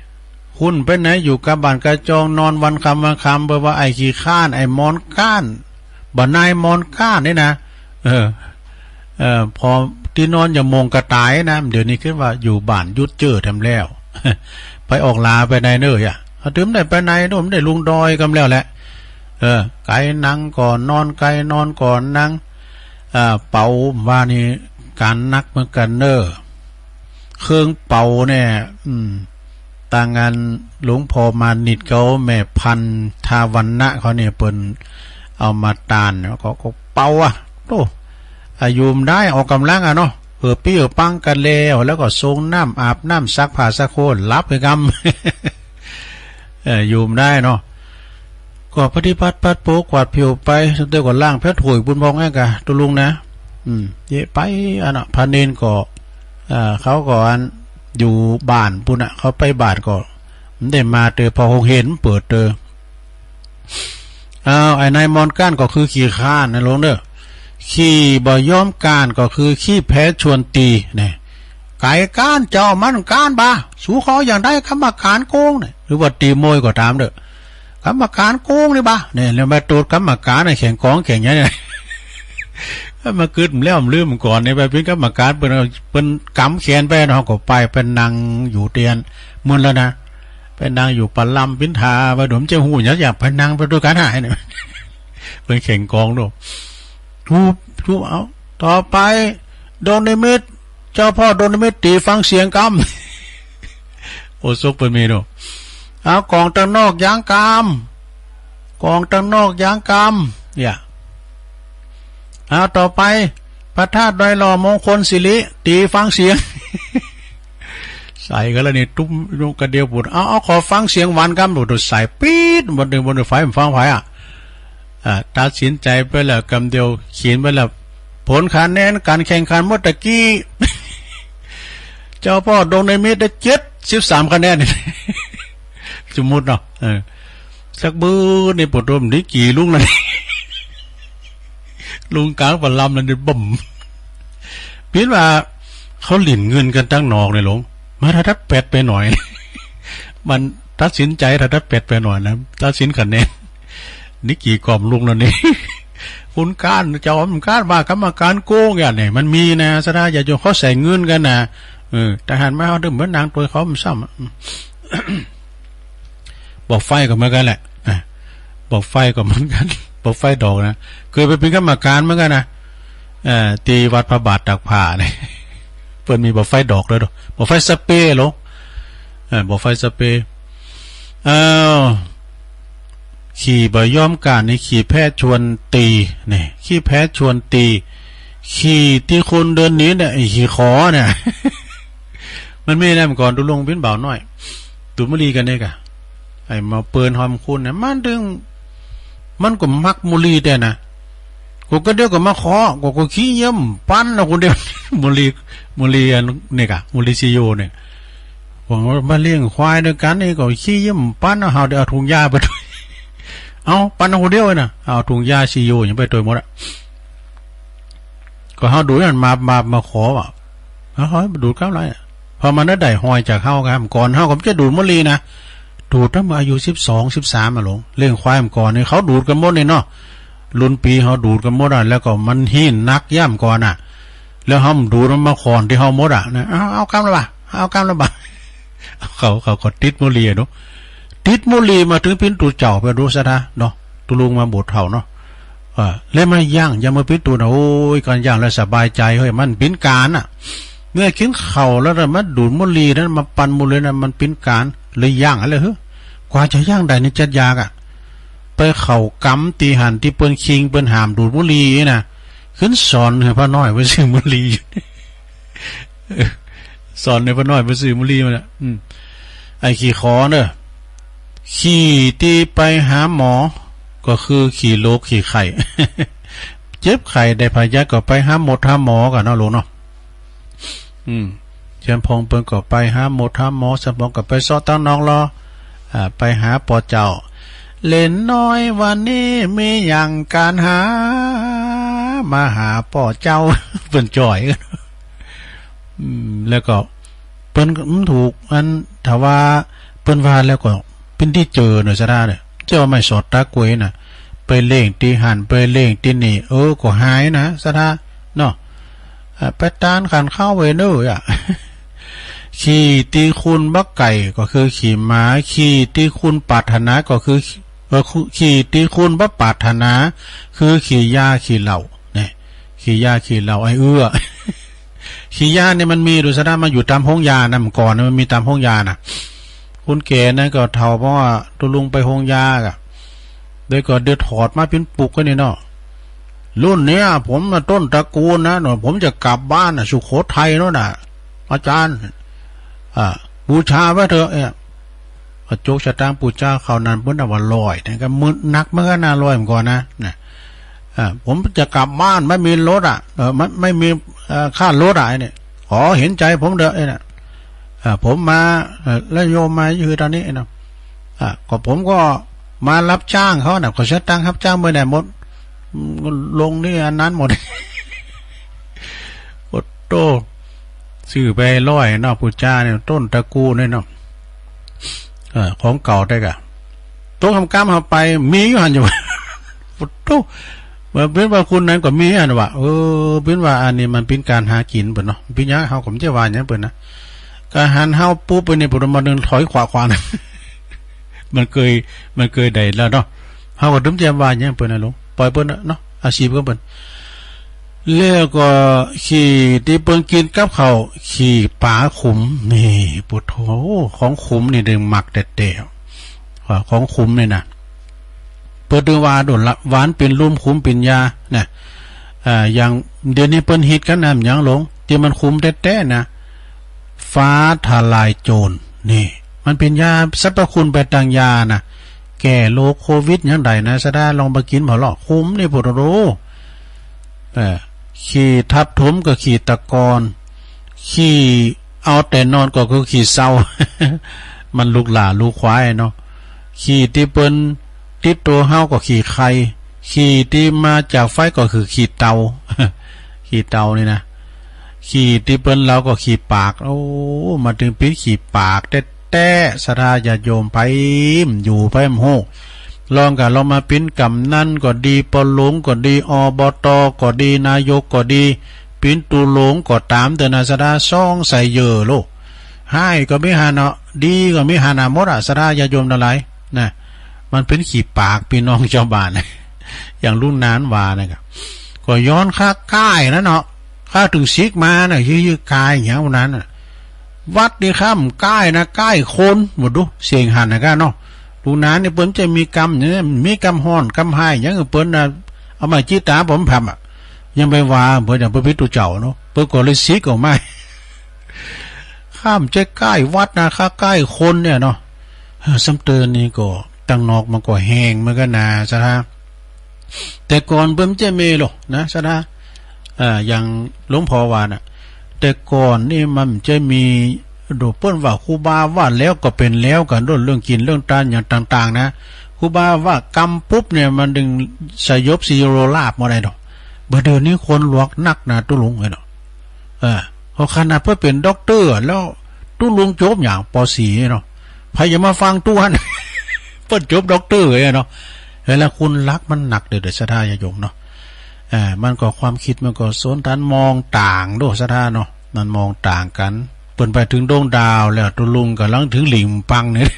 คุณไปไหน อยู่กาบ้านกาจอง นอนวันค่ำวันค่ำ เพราะว่าไอ้ขี้ค้าน ไอ้มอนก้าน บ่านายมอนก้านนี่นะ เออ เออ พอตี้นอนอย่าโมงกระต่ายนะ เดี๋ยวนี้ขึ้นว่าอยู่บ้านหยุดเจ้อแถมแล้ว ไปออกหลาไปไหนเน้อ อ่ะ เอา ตึงบ่ได้ไปไหนโน่น บ่ได้ลงดอยกำแล้วแหละ เออ ไก๋นังก็นอน ไก๋นอนก็นัง อ่า เป๋าว่านี่ก๋านหนักเหมือนกั๋นเน้อ เครื่องเป๋าเนี่ย อืม ตางานหลวงพ่อมานิตเขา แม่พันธาวรรณะเขาเนี่ย เปิ้นเอามาตาน แล้วก็ ก็เป๋าอะ โอ้ อ่ะ อยู่บ่ได้ ออกก๋ำลังอะเนาะ เออ ปี้เออปังกั๋นแล้ว แล้วก็ส่งน้ำอาบน้ำ ซักผ้าซักโคน หลับไปกำ เออ อยู่บ่ได้เนาะ ก็ปฏิบัติปัดเป๋ากวาดผิวไป เตื้อก็ล้างแผลถ้วยปูนพองแอ้กะ ตุ๊ลุงนะ อืม เยอะไป อันน่ะ พระเณรก็ อ่า เขาก็อัน อยู่บ้านปู้นน่ะ เขาไปบ้านก็ บ่ได้มาเตื้อ เพราะโฮงเฮียนเปิดเตื้อ อ้าว ไอ้นายมอนก้านก็คือขี้ค้านนะหลวงเน้อ ขี้บ่ยอมก้านก็คือขี้แพ้ชวนตี๋ เนี่ย ไก๋ก้านเจ้ามันก้านบ่า สูขออย่างใด กรรมการโกงเนี่ย หรือว่าตี๋มวยก็ต๋ามเน้อ กรรมการโกงนี่บ่า เนี่ย แล้วมาโต้ษกรรมการน่ะ แข่งกองแข่งหยังเนี่ย มากึ๊ดแล้วลืมก่อนเนี่ย ไปเป๋นกรรมการ เปิ้น เปิ้นก๋ำแขนไปเนาะ ก็ไป ไปนั่งอยู่เตียน มื้อนั้นนะ ไปนั่งอยู่ประลำปินทา ไป โดมจะฮู้หยัง อยากไปนั่งไปตวยกั๋นหาเนี่ย เปิ้นแข่งกองโน่น ถูก ถูก เอา ต่อไป ดงนิมิต เจ้าพ่อดงนิมิต ตี๋ฟังเสียงกำ โอซกเปิ้นมีโน่น เอา กองตังนอกยางกำ กองตังนอกยางกำ เนี่ย เอา ต่อไป พระธาตุดอยหล่อ มงคลสิริ ตี๋ฟังเสียง ใส่กั๋นแล้วนี่ ตุ้ม ตุ้มกระเดียวปูด เอา เอา ขอฟังเสียงหวานกำ โอ้โห ใส่ปี๊ด บ่ได้ บ่ได้ ไฟมันฟังไผอะ อ่า ตัดสินใจ๋ไปแล้วกำเดียว เขียนไปแล้ว ผลคะแนนก๋านแข่งขันเมื่อตะกี้ เจ้าพ่อดงนิมิตได้เจ็ดสิบสามคะแนน สมมุติเนาะ เออ สักมื้อนี่ ปวดหัว บ่ดีกี่ลุงนั่น ลุงก๋างประลำนั่นนี่ บึ้ม ปิ๊นว่า เขาหลิ้นเงินกั๋นตังนอกเนี่ยหลวง มาถ้าตัดแปดไปหน่อย มันตัดสินใจ๋ถ้าตัดแปดไปหน่อยนะ ตัดสินคะแนน นี่กี่กล่อมลุงนั่นนี่ คุณก้าน เจ้าก้านว่ากรรมการโกงอย่างเนี่ย มันมีนะ ศรัทธาญาติโยมเขาใส่เงินกั๋นนะ เออ แต่หันมาเอาดื่มเหมือนนางตวยเขามันซ้ำอะ บ่าไฟก็เหมือนกั๋นแหละ นะ บ่าไฟก็เหมือนกั๋น บ่าไฟดอกนะ เกยไปเป๋นกรรมการเหมือนกั๋นนะ เอ่อ ตี้วัดพระบาทตากผ้าเนี่ย เปิ้นมีบ่าไฟดอกเลยเนาะ บ่าไฟสเปรย์หลวง เอ่อ บ่าไฟสเปรย์ อ้าว ขี้บ่ยอมก้านนี่ ขี้แพ้ชวนตี๋ เนี่ย ขี้แพ้ชวนตี๋ ขี้ตี้คนเดินหนีเนี่ย ไอ้ขี้ขอเนี่ย มันมีนะ เมื่อก่อนตุ๊ลุงปิ๊นบ่าวน้อย ดูดบุหรี่กั๋นเนี่ยกะ ไอ้มาเปิลฮอมคูณเนี่ย มันตึง มันก็มักบุหรี่แต๊นะ กูก็เดี๋ยวก็มาขอ กูก็ขี้เยี่ยมปันเอาคนเดียว บุหรี่ บุหรี่อันเนี่ยกะ บุหรี่ซีโอเนี่ย หวังว่ามาเลี้ยงควายตวยกั๋นนี่ก็ขี้เยี่ยมปันเอา เฮาได้เอาถุงยาไปตวย เอาปันเอาคนเดียวนะ เอาถุงยาซีโอหยังไปตวยหมดอะ ก็เฮาดูดนั่นมา มา มาขออะ เฮา เฮาดูดกำไรอะ เพราะมันได้ฮอยจากเฮาครับ ก่อนเฮาก็บ่จะดูดบุหรี่นะ ดูดตั้งแต่อายุสิบสอง สิบสามอะหลวง เลี้ยงควายเมื่อก่อนนี่ เขาดูดกั๋นหมดนี่เนาะ รุ่นปี๋เฮาดูดกั๋นหมดอะ แล้วก็มันฮี้นหนักยามก่อนอะ แล้วเฮาดูดมันมาขอนตี้เฮาหมดอะนะ เอา เอากำละบ่า เอากำละบ่า เขา เขาก็ติดบุหรี่อะเนาะ ติดบุหรี่มาตึงปิ๊นตุ๊เจ้าไปดูศรัทธาเนาะ ตุ๊ลุงมาบวชเฒ่าเนาะ เออ แล้วมายั้ง ยั้งมาปิ๊นตุ๊นะ โอ้ย ก๋านยั้งแล้วสบายใจ๋ เฮ้ย มันเป๋นก๋านอะ เมื่อกิ๋นข้าวแล้วนะ มาดูดบุหรี่นะ มาปันบุหรี่นะ มันเป๋นก๋าน เลยยั้งอะ เลย เฮ้ย กว่าจะยั้งได้นี่จัดยากอะ ไปเข้ากรรมตี้หั้นตี้เปิ้นคิงเปิ้นห้ามดูดบุหรี่นะ ขึ้นสอนหื้อป้าน้อยไปซื้อบุหรี่ สอนหื้อป้าน้อยไปซื้อบุหรี่มาละ อืม ไอ้ขี้ขอเน้อ ขี้ตี้ไปหาหมอ ก็คือขี้โรคขี้ไข้ เจ็บไข้ได้พยาธิก็ไปหาหมดหาหมอกั๋นเนาะหลวงเนาะ อืม เชียงพงเปิ้นก็ไปหาหมดหาหมอ สมปองก็ไปเซาะตังนอกลอ อ่า ไปหาป้อเจ้า เหลนน้อยวันนี้มีหยังก๋านหา มาหาป้อเจ้า เปิ้นจ่อย อืม แล้วก็ เปิ้น อืม ถูก อัน ถ้าว่าเปิ้นว่าแล้วก็เป๋นตี้เจอเนาะ ศรัทธาเน่อ เจ้าไม่สอดตะกวยน่ะ ไปเล่งตี้หั้น ไปเล่งตี้นี่ เออ ก็หายนะ ศรัทธาเนาะ อ่า ไปตานขันข้าวไว้เน่ออะ ขี่ตี้คุณบ่ไก่ก็คือขี่ม้า ขี่ตี้คุณปรารถนาก็คือ เออ ขี่ตี้คุณบ่ปรารถนา คือขี่ยาขี่เหล้า เนี่ย ขี่ยาขี่เหล้า ไอ้เอื้อ ขี้ยาเนี่ยมันมีดูสะดา มันอยู่ต๋ามโฮงยานะ เมื่อก่อนนะมันมีต๋ามโฮงยานะ คนแก่นะก็เฒ่า เพราะว่าตุ๊ลุงไปโฮงยาอะ แล้วก็เดือดถอดมาเป๋นปุกไว้นี่เนาะ รุ่นเนี้ยผมน่ะต้นตระกูลนะ ผมจะกลับบ้านน่ะ สุโขทัยโน่นน่ะ อาจารย์ อ่า บูชาไว้เถอะเนี่ย ก็จกสตางค์ปู๋เจ้าคราวนั้นเปิ้นเอาว่าร้อย แต่ก็มึนหนักเหมือนกั๋นนะ ร้อยเมื่อก่อนนะ นะ อ่า ผมจะกลับบ้านไม่มีรถอ่ะ เออ ไม่ ไม่มี เอ่อ ค่ารถอ่ะ ไอ้เนี่ย ขอเห็นใจ๋ผมเถอะ ไอ้เนี่ย อ่า ผมมา เอ่อ แล้วโยมมาอยู่ต๋อนนี้เนาะ อ่า ก็ผมก็มารับจ้างเขาน่ะ ก็สตางค์รับจ้างไปไหนหมด อืม ลงนี่อันนั้นหมด โอ้โต ซื้อไปร้อยเนาะ ปู๋เจ้าเนี่ย ต้นตระกูลเนี่ยเนาะ เออ ของเก่าได้กะ ตกค่ำๆ เฮาไป มีอยู่หั้นอยู่ โอ้โต เมื่อเป๋นว่าคนนั้นก็มีหั้นว่า เออ เป๋นว่าอันนี้มันเป๋นก๋านหากิ๋นเปิ้นเนาะ เป๋นหยังเฮาก็บ่จะว่าหยังเปิ้นนะ ก็หันเฮาปุ๊บไปนี่ เปิ้นมาเดินถอยขวาๆ นะ มันเกย มันเกยได้แล้วเนาะ เฮาก็บ่จะว่าหยังเปิ้นนะลุง ปล่อยเปิ้นเนาะ อาชีพของเปิ้น แล้วก็ขี้ตี้เปิ้นกิ๋นกับข้าว ขี้ป๋าขม นี่ ปุโธ ของขมนี่เปิ้นมักแต๊ๆ ว่าของขมนี่นะ เปิ้นถือว่าโดนละ หวานเป๋นลุ่ม ขมเป๋นยา นะ อ่า อย่างเดี๋ยวนี้เปิ้นฮิตกั๋นนะ หยังหลง ตี้มันขมแต๊ๆ นะ ฟ้าทะลายโจร นี่ มันเป๋นยา สรรพคุณไปตางยานะ แก้โรคโควิดหยังได้นะ ศรัทธาลองไปกิ๋นเผาะเลาะ ขมนี่ ปุโธ เออ ขี้ทับถมก็ขี้ตะกอน ขี้เอาแต่นอนก็คือขี้เศร้า มันลูกหล้าลูกควายเนาะ ขี้ตี้เปิ้นติดตั๋วเฮาก็ขี้ใค ขี้ตี้มาจากไฟก็คือขี้เตา ขี้เตานี่นะ ขี้ตี้เปิ้นเหลาก็ขี้ปาก โอ้ มาเถิงเป๋นขี้ปากแต๊ๆ ศรัทธาญาติโยม ไปอยู่ไปบ่ฮู้ ลองกะลองมาเป๋นก๋ำนันก็ดี ปอหลวงก็ดี อบต ก็ดี นายกก็ดี เป๋นตุ๊ลุงก็ต๋ามเต๊อะนะ ศรัทธา ส่องใสเย่อโลก ฮ้ายก็มีหั้นเนาะ ดีก็มีหั้นน่ะ หมดอะ ศรัทธาญาติโยมตังหลาย นะ มันเป๋นขี้ปากปี้น้องจาวบ้าน อย่างลุงหนานว่านะ ก็ ก็ย้อนข้าก้ายนะเนาะ ข้าเถิงสิกมานะ ยื้อๆ ก้ายหยังวันนั้นน่ะ วัดนี่ข้าบ่ก้ายนะ ก้ายคน บ่ดู เสี้ยงหั้นนะก้าเนาะ ลุงหนานนี่เปิ้นจะมีกำเนี่ย มีกำฮ้อนกำฮ้ายหยัง เปิ้นน่ะ เอาไม้จี้ต๋าผมผับอะ ยังไปว่าเปิ้น อย่างเปิ้นผิดตุ๊เจ้าเนาะ เปิ้นก็เลยสิกออกมา ข้าบ่ใจ้ก้ายวัดนะ ข้าก้ายคนเนี่ยเนาะ เออ ซ้ำเติ่นนี่ก็ ตางนอกมันก็แฮงเหมือนกั๋นนะ ศรัทธา แต่ก่อนเปิ้นบ่ใจ้มีหรอกนะ ศรัทธา อ่า อย่างหลวงพ่อว่าน่ะ แต่ก่อนนี่มันบ่ใจ้มี ดูเปิ้นว่าครูบาว่าแล้วก็เป๋นแล้วกั๋น เรื่องกิ๋นเรื่องตานอย่างต่างๆ นะ ครูบาว่ากำปุ๊บเนี่ย มันเถิงสยบสิโรคราษฎร์บ่ได้ดอก บ่าเดี๋ยวนี้คนหลวกนักนะ ตุ๊ลุงเอ้ยเนาะ เออ เพราะขนาดเปิ้นเป๋นด็อกเตอร์แล้ว ตุ๊ลุงจบหยัง ป.สี่ เนาะ ใผจะมาฟังตุ๊หั้น เปิ้นจบด็อกเตอร์เอ้ยเนาะ เวลาคนหลักมันหนักเด้อ เด้อศรัทธาญาติโยมเนาะ เออ มันก็ความกึ๊ดมันก็สวนทาง มองต่างโด ศรัทธาเนาะ มันมองต่างกั๋น เปิ้นไปเถิงดวงดาวแล้ว ตุ๊ลุงก่ำลังเถิงหลิงปังเนี่ย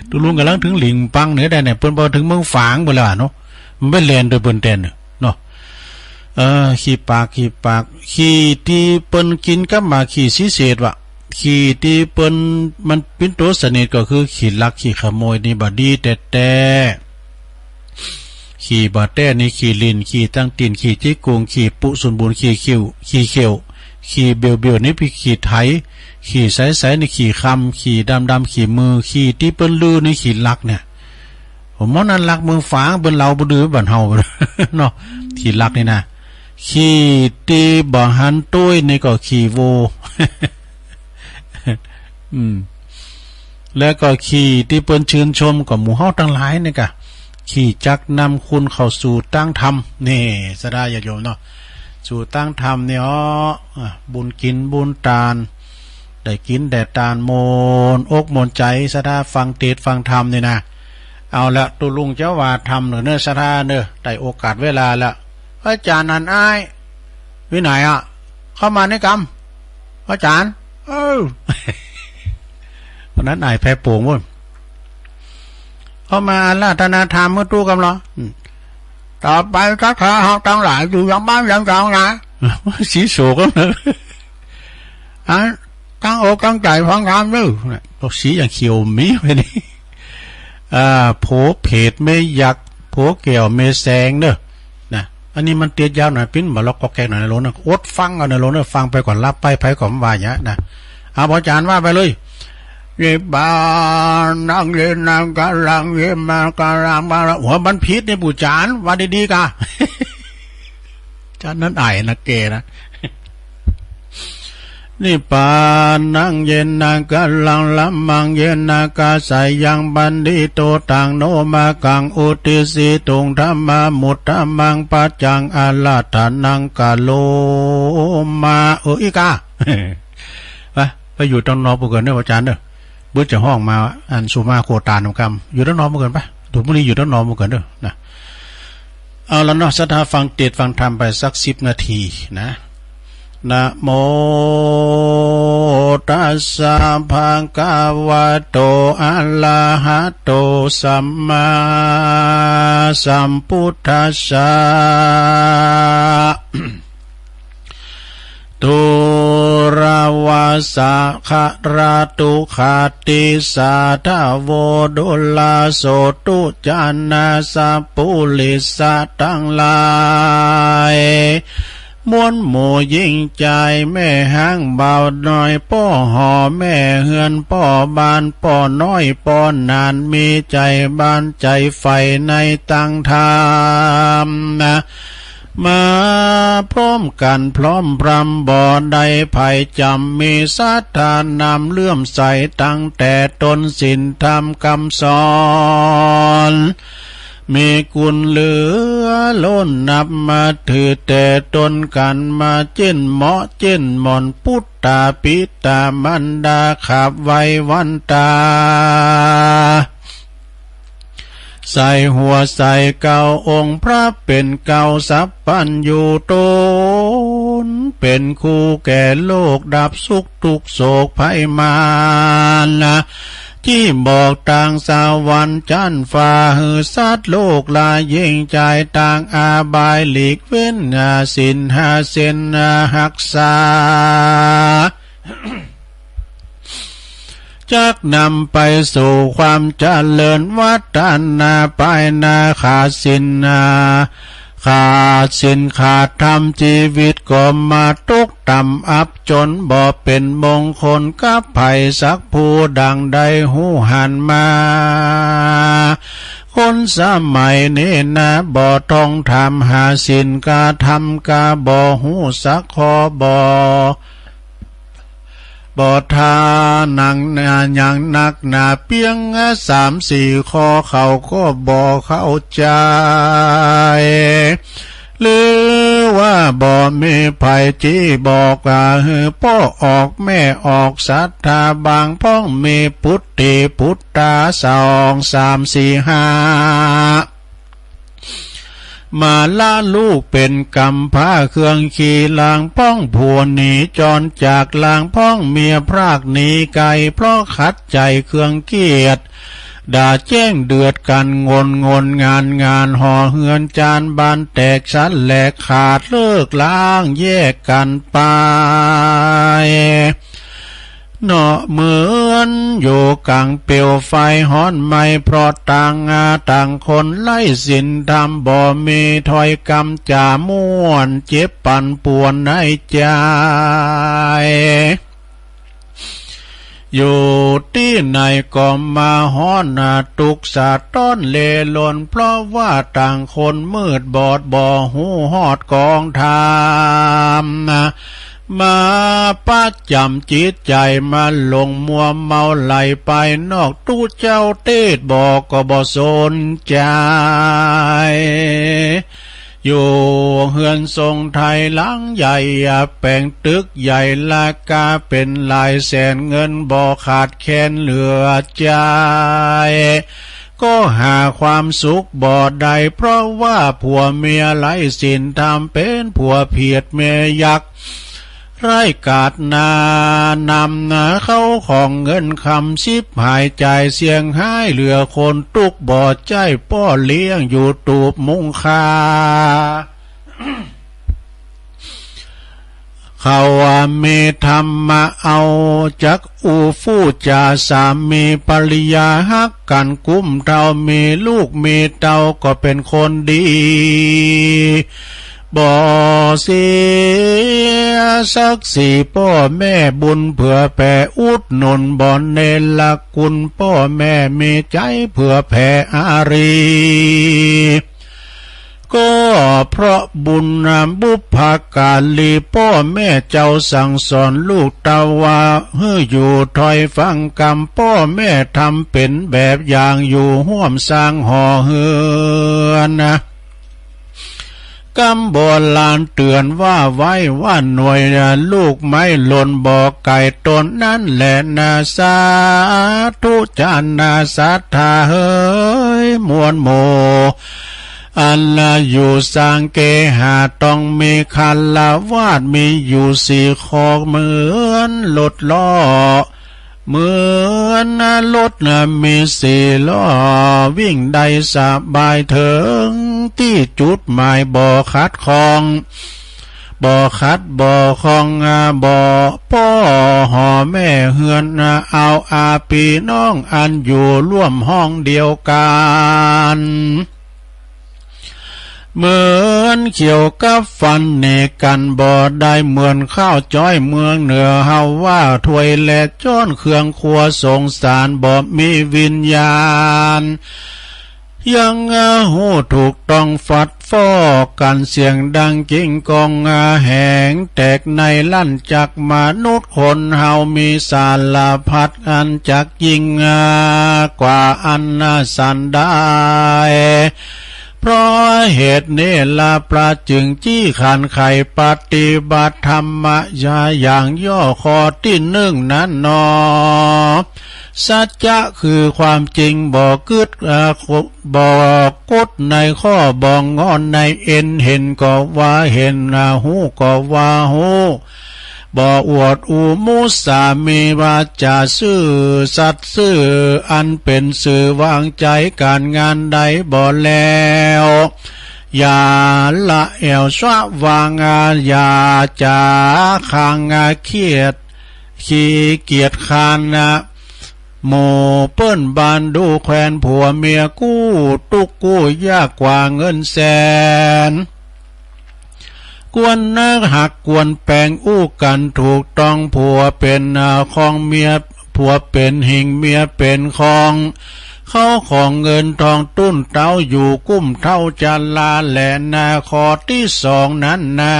ตุ๊ลุงก่ำลังเถิงหลิงปังเนี่ยได้เนี่ย เปิ้นไปเถิงเมืองฝางไปแล้วเนาะ มันไปแล่นโดยเปิ้นแตนเนาะ เออ ขี้ปาก ขี้ปาก ขี้ตี้เปิ้นกิ๋นกับหมากขี้สีเสดว่ะ ขี้ตี้เปิ้นมันเป๋นตั๋วสนิทก็คือขี้ลักขี้ขโมยนี่บ่ดีแต๊ๆ ขี้บ่าแต๊นี่ขี้หลิ้น ขี้ตังตี๋น ขี้จิ๊กกุ่ง ขี้ปุ๊ศูนย์บุญ ขี้เขียว ขี้เขียว ขี้เบียวๆ นี่เป๋นขี้ไถ ขี้ใสๆ นี่ขี้คำ ขี้ดำๆ ขี้มือ ขี้ตี้เปิ้นลือนี่ขี้ลักเนี่ย ผมว่านั้นลักเมืองฝางเปิ้นเลาบ่ดื้อบ้านเฮาเนาะ ขี้ลักนี่นะ ขี้ตี้บ่หันตุ้ยนี่ก็ขี้โว อืม แล้วก็ขี้ตี้เปิ้นชื่นชมก็หมู่เฮาตังหลายนี่กะ ขี้จักนำคุณเข้าสู่ตางธรรม นี่ ศรัทธาญาติโยมเนาะ สู่ตางธรรมนี่ อ้อ อ่ะ บุญกิ๋นบุญตาน ได้กิ๋นได้ตานหม่นอกหม่นใจ๋ ศรัทธาฟังเตสน์ฟังธรรมนี่นะ เอาละ ตุ๊ลุงเจ้าว่าธรรมเน่อ เน่อศรัทธาเน่อ ได้โอกาสเวลาละ อาจ๋ารย์นันอ้าย วินัยอะ เข้ามาในกำ อาจ๋ารย์ เออ วันนั้นอ้ายแพโป่งโว้ย เข้ามาอาราธนาธรรมหื้อตุ๊กำลอ อืม ต่อไปศรัทธาเฮาตังหลายอยู่ยังบ้านยังจองนะ สีโสก็นะ อันตั้งอกตั้งใจ๋ฟังธรรมเน่อ นะ บอกสีอย่างเขียวมีไว้นี่ อ่า โผเผดแม่ยักษ์ โผแก้วแม่แสงเน่อ นะ อันนี้มันเตียดยาวหน่อย ปิ้นบ่าล็อกก็แกกหน่อยนะโลนะ อดฟังเอานะโลนะ ฟังไปก่อน หลับไปไผก็บ่ว่าหยังนะ เอา อาจ๋ารย์ว่าไปเลย เยปานังเยนะกะลัง เยมากะลัง บาละ หัวมันผิดนี่ปู่จ๋ารย์ ว่าดีๆ กะ จ๋ารย์นันอ้ายนะแกนะ นิปปานังเยนะกะลัง ละมังเยนะกะสายัง ปันทิโต ตังโนมากัง อุตติสสิตุง ธัมมามุตตะมัง ปัจจัง อาราธนัง กะโรมะ เออ อีกา ไป ไปอยู่ตังนอกปู้เกินเน่อ อาจ๋ารย์เน่อ เปิ้นจะฮ้องมา อันสุมาโคตานำกำ อยู่ตังนอกปู้เกินไป ดูมื้อนี้อยู่ตังนอกปู้เกินเน่อ นะ เอาละเนาะ ศรัทธาฟังเตสน์ฟังธรรมไปสักสิบนาทีนะ นะโมตัสสะ ภะคะวะโต อะระหะโต สัมมาสัมพุทธัสสะ ทุระวะสะคะระตุคะติสาทะโว ทุระโสตุจะนา สัปปุริสะตังหลาย มวลหมู่หญิงจาย แม่ฮ้างบ่าวน้อย ป้อหอแม่เฮือน ป้อบ้านป้อน้อยป้อหนาน มีใจ๋บานใจ๋ใฝ่ในตังธรรมนะ มาพร้อมกั๋นพร้อมพร่ำบ่ได้ ใผจ๋ำมีศรัทธานำเลื่อมใส ตั้งแต่ต้นศีลธรรมกำสอน มีคุณเหลือล้นนับ มาถือแต่ต้นกั๋น มาเจ๊นเหมาะเจ๊นหม่อน ปุตตาปิตามารดา ขาบไหว้วันต๋า ใส่หัวใส่เกล้าองค์พระเป๋นเกล้าสัพพัญญู ต๋นเป๋นครูแก่โลก ดับสุขทุกข์โศกภัยมารนะ จี้บอกตางสวรรค์จั๊นฟ้า หื้อสัตว์โลกลาเย่งจาย ตางอาบายหลีกเว้น อาศีลห้าเส้นอาฮักษา จักนำไปสู่ความเจริญวัฒนา ภายหน้าขาดศีลนา ขาดศีลขาดธรรม จีวิตก็มาตกต่ำอับจน บ่เป๋นมงคลกับใผสักผู้ ดังได้ฮู้หันมา คนสมัยนี้นะ บ่ต้องถามหาศีลกาธรรมกา บ่ฮู้สักข้อ บ่ บ่ถามหยังนักหนา เปียงสามสี่ข้อเขาก็บ่เข้าใจ๋ หรือว่าบ่มีใผจี้บอกว่า หื้อป้อออกแม่ออกศรัทธา บางพ่องมีปุตติปุตตา สอง สาม สี่ ห้า มาละลูกเป๋นกำพร้าเครื่องขี่ ลางพ่องผัวหนีจรจาก ลางพ่องเมียพรากหนีไกล เพราะขัดใจ๋เครื่องเกียจ ด่าแจ้งเดือดกั๋น งนงนงานงาน หอเฮือนจานบานแตกสะแหลก ขาดเลิกล้างแยกกั๋นไป เนาะเหมือนอยู่ก๋างเปลวไฟฮ้อนไหม้ เพราะต่างอาต่างคนไร้ศีลธรรม บ่มีถ้อยกำจ๋าม่วน เจ็บปั่นป่วนในใจ๋ อยู่ตี้ไหนก็มาฮ้อนนา ตุ๊กข์สะต้อนเล่ร่อน เพราะว่าต่างคนมืดบอด บ่ฮู้ฮอดกองธรรมนะ มาประจ๋ำจิตใจ๋ มาหลงมัวเมาไหลไปนอก ตุ๊เจ้าเตสน์บอกก็บ่สนใจ๋ อยู่เฮือนทรงไทยหลังใหญ่ แป๋งตึกใหญ่ราคาเป๋นหลายแสน เงินบ่ขาดแคลนเหลือใจ๊ ก็หาความสุขบ่ได้ เพราะว่าผัวเมียไร้ศีลธรรม เป๋นผัวผีเมียยักษ์ ไร้กาดนานำนา เข้าของเงินคำฉิบหาย จ่ายเสียหายเหลือคน ตุ๊กข์บ่ใจ้ป้อเลี้ยง อยู่ตูบมุงคา เขาว่ามีธรรมะเอาจักอู้ฟู่จ๋า สามีภรรยาฮักกั๋น กุ้มเต้า มีลูกมีเต้า ก็เป๋นคนดี บ่เสียศักดิ์ศรีป้อแม่ บุญเผื่อแผ่อุดหนุน บ่เนรคุณป้อแม่ มีใจ๋เผื่อแผ่อารี ก็เพราะบุญบุพการี ป้อแม่เจ้าสั่งสอนลูกเต้าว่า หื้ออยู่ถ้อยฟังกำ ป้อแม่ทำเป๋นแบบอย่าง อยู่ฮ่วมสร้างห่อเฮือนนะ กำโบราณเตื๋อนว่าไว้ว่าหน่วย ลูกไม้หล่นบ่ไกลต้น นั้นแหละนา สาธุจานา ศรัทธาเหยมวลหมู่ อันอยู่สร้างเกหา ต้องมีฆราวาส มีอยู่สี่ข้อ เหมือนรถล้อ เหมือนรถมีสี่ล้อ วิ่งได้สบาย เถิงตี้จุดหมาย บ่ขัดข้อง บ่ขัดบ่ข้อง บ่ป้อหอแม่เฮือน เอาอาปี้น้อง อันอยู่ร่วมห้องเดียวกั๋น เหมือนเขียวกับฟัน หนีกั๋นบ่ได้ เหมือนข้าวจ้อยเมืองเหนือ เฮาว่าถ้วยและจ๊อน เครื่องครัวสงสาร บ่มีวิญญาณ ยังฮู้ถูกต้อง ฟัดฟ้อกั๋นเสียงดัง กิ่งก้องแหงแตก ในลั่นจัก มนุษย์คนเฮามีสารพัด อันจักยิ่งกว่าอันสันได้ เพราะเหตุนี้ละ พระจึงจี้ขันไขปฏิบัติธรรมะอย่างย่อ ข้อตี้นึ่งนั้นหนอ สัจจะคือความจริง บ่กึ๊ด บ่กดในข้อ บ่งอนในเอ็น เห็นก็ว่าเห็น ฮู้ก็ว่าฮู้ บ่อวดอู้มุสา มีวาจ๋าซื่อสัตย์ซื่อ อันเป๋นสื่อวางใจ๋ ก๋านงานใดบ่แล้ว อย่าละแอ่วชะวาง อย่าจ๋าคางเขียด ขี้เกียจคร้าน หมู่เปิ้นบ้านดูแควน ผัวเมียกู้ตุ๊กข์กู้ยากกว่าเงินแสน ควรฮักควรแปงอู้กั๋นถูกต้อง ผัวเป๋นของ เมีย ผัวเป๋นหิ่ง เมียเป๋นของ เข้าของเงินทองตุ้นเต๊า อยู่กุ้มเต๊าจาราแลนา ข้อตี้สองนั้นนา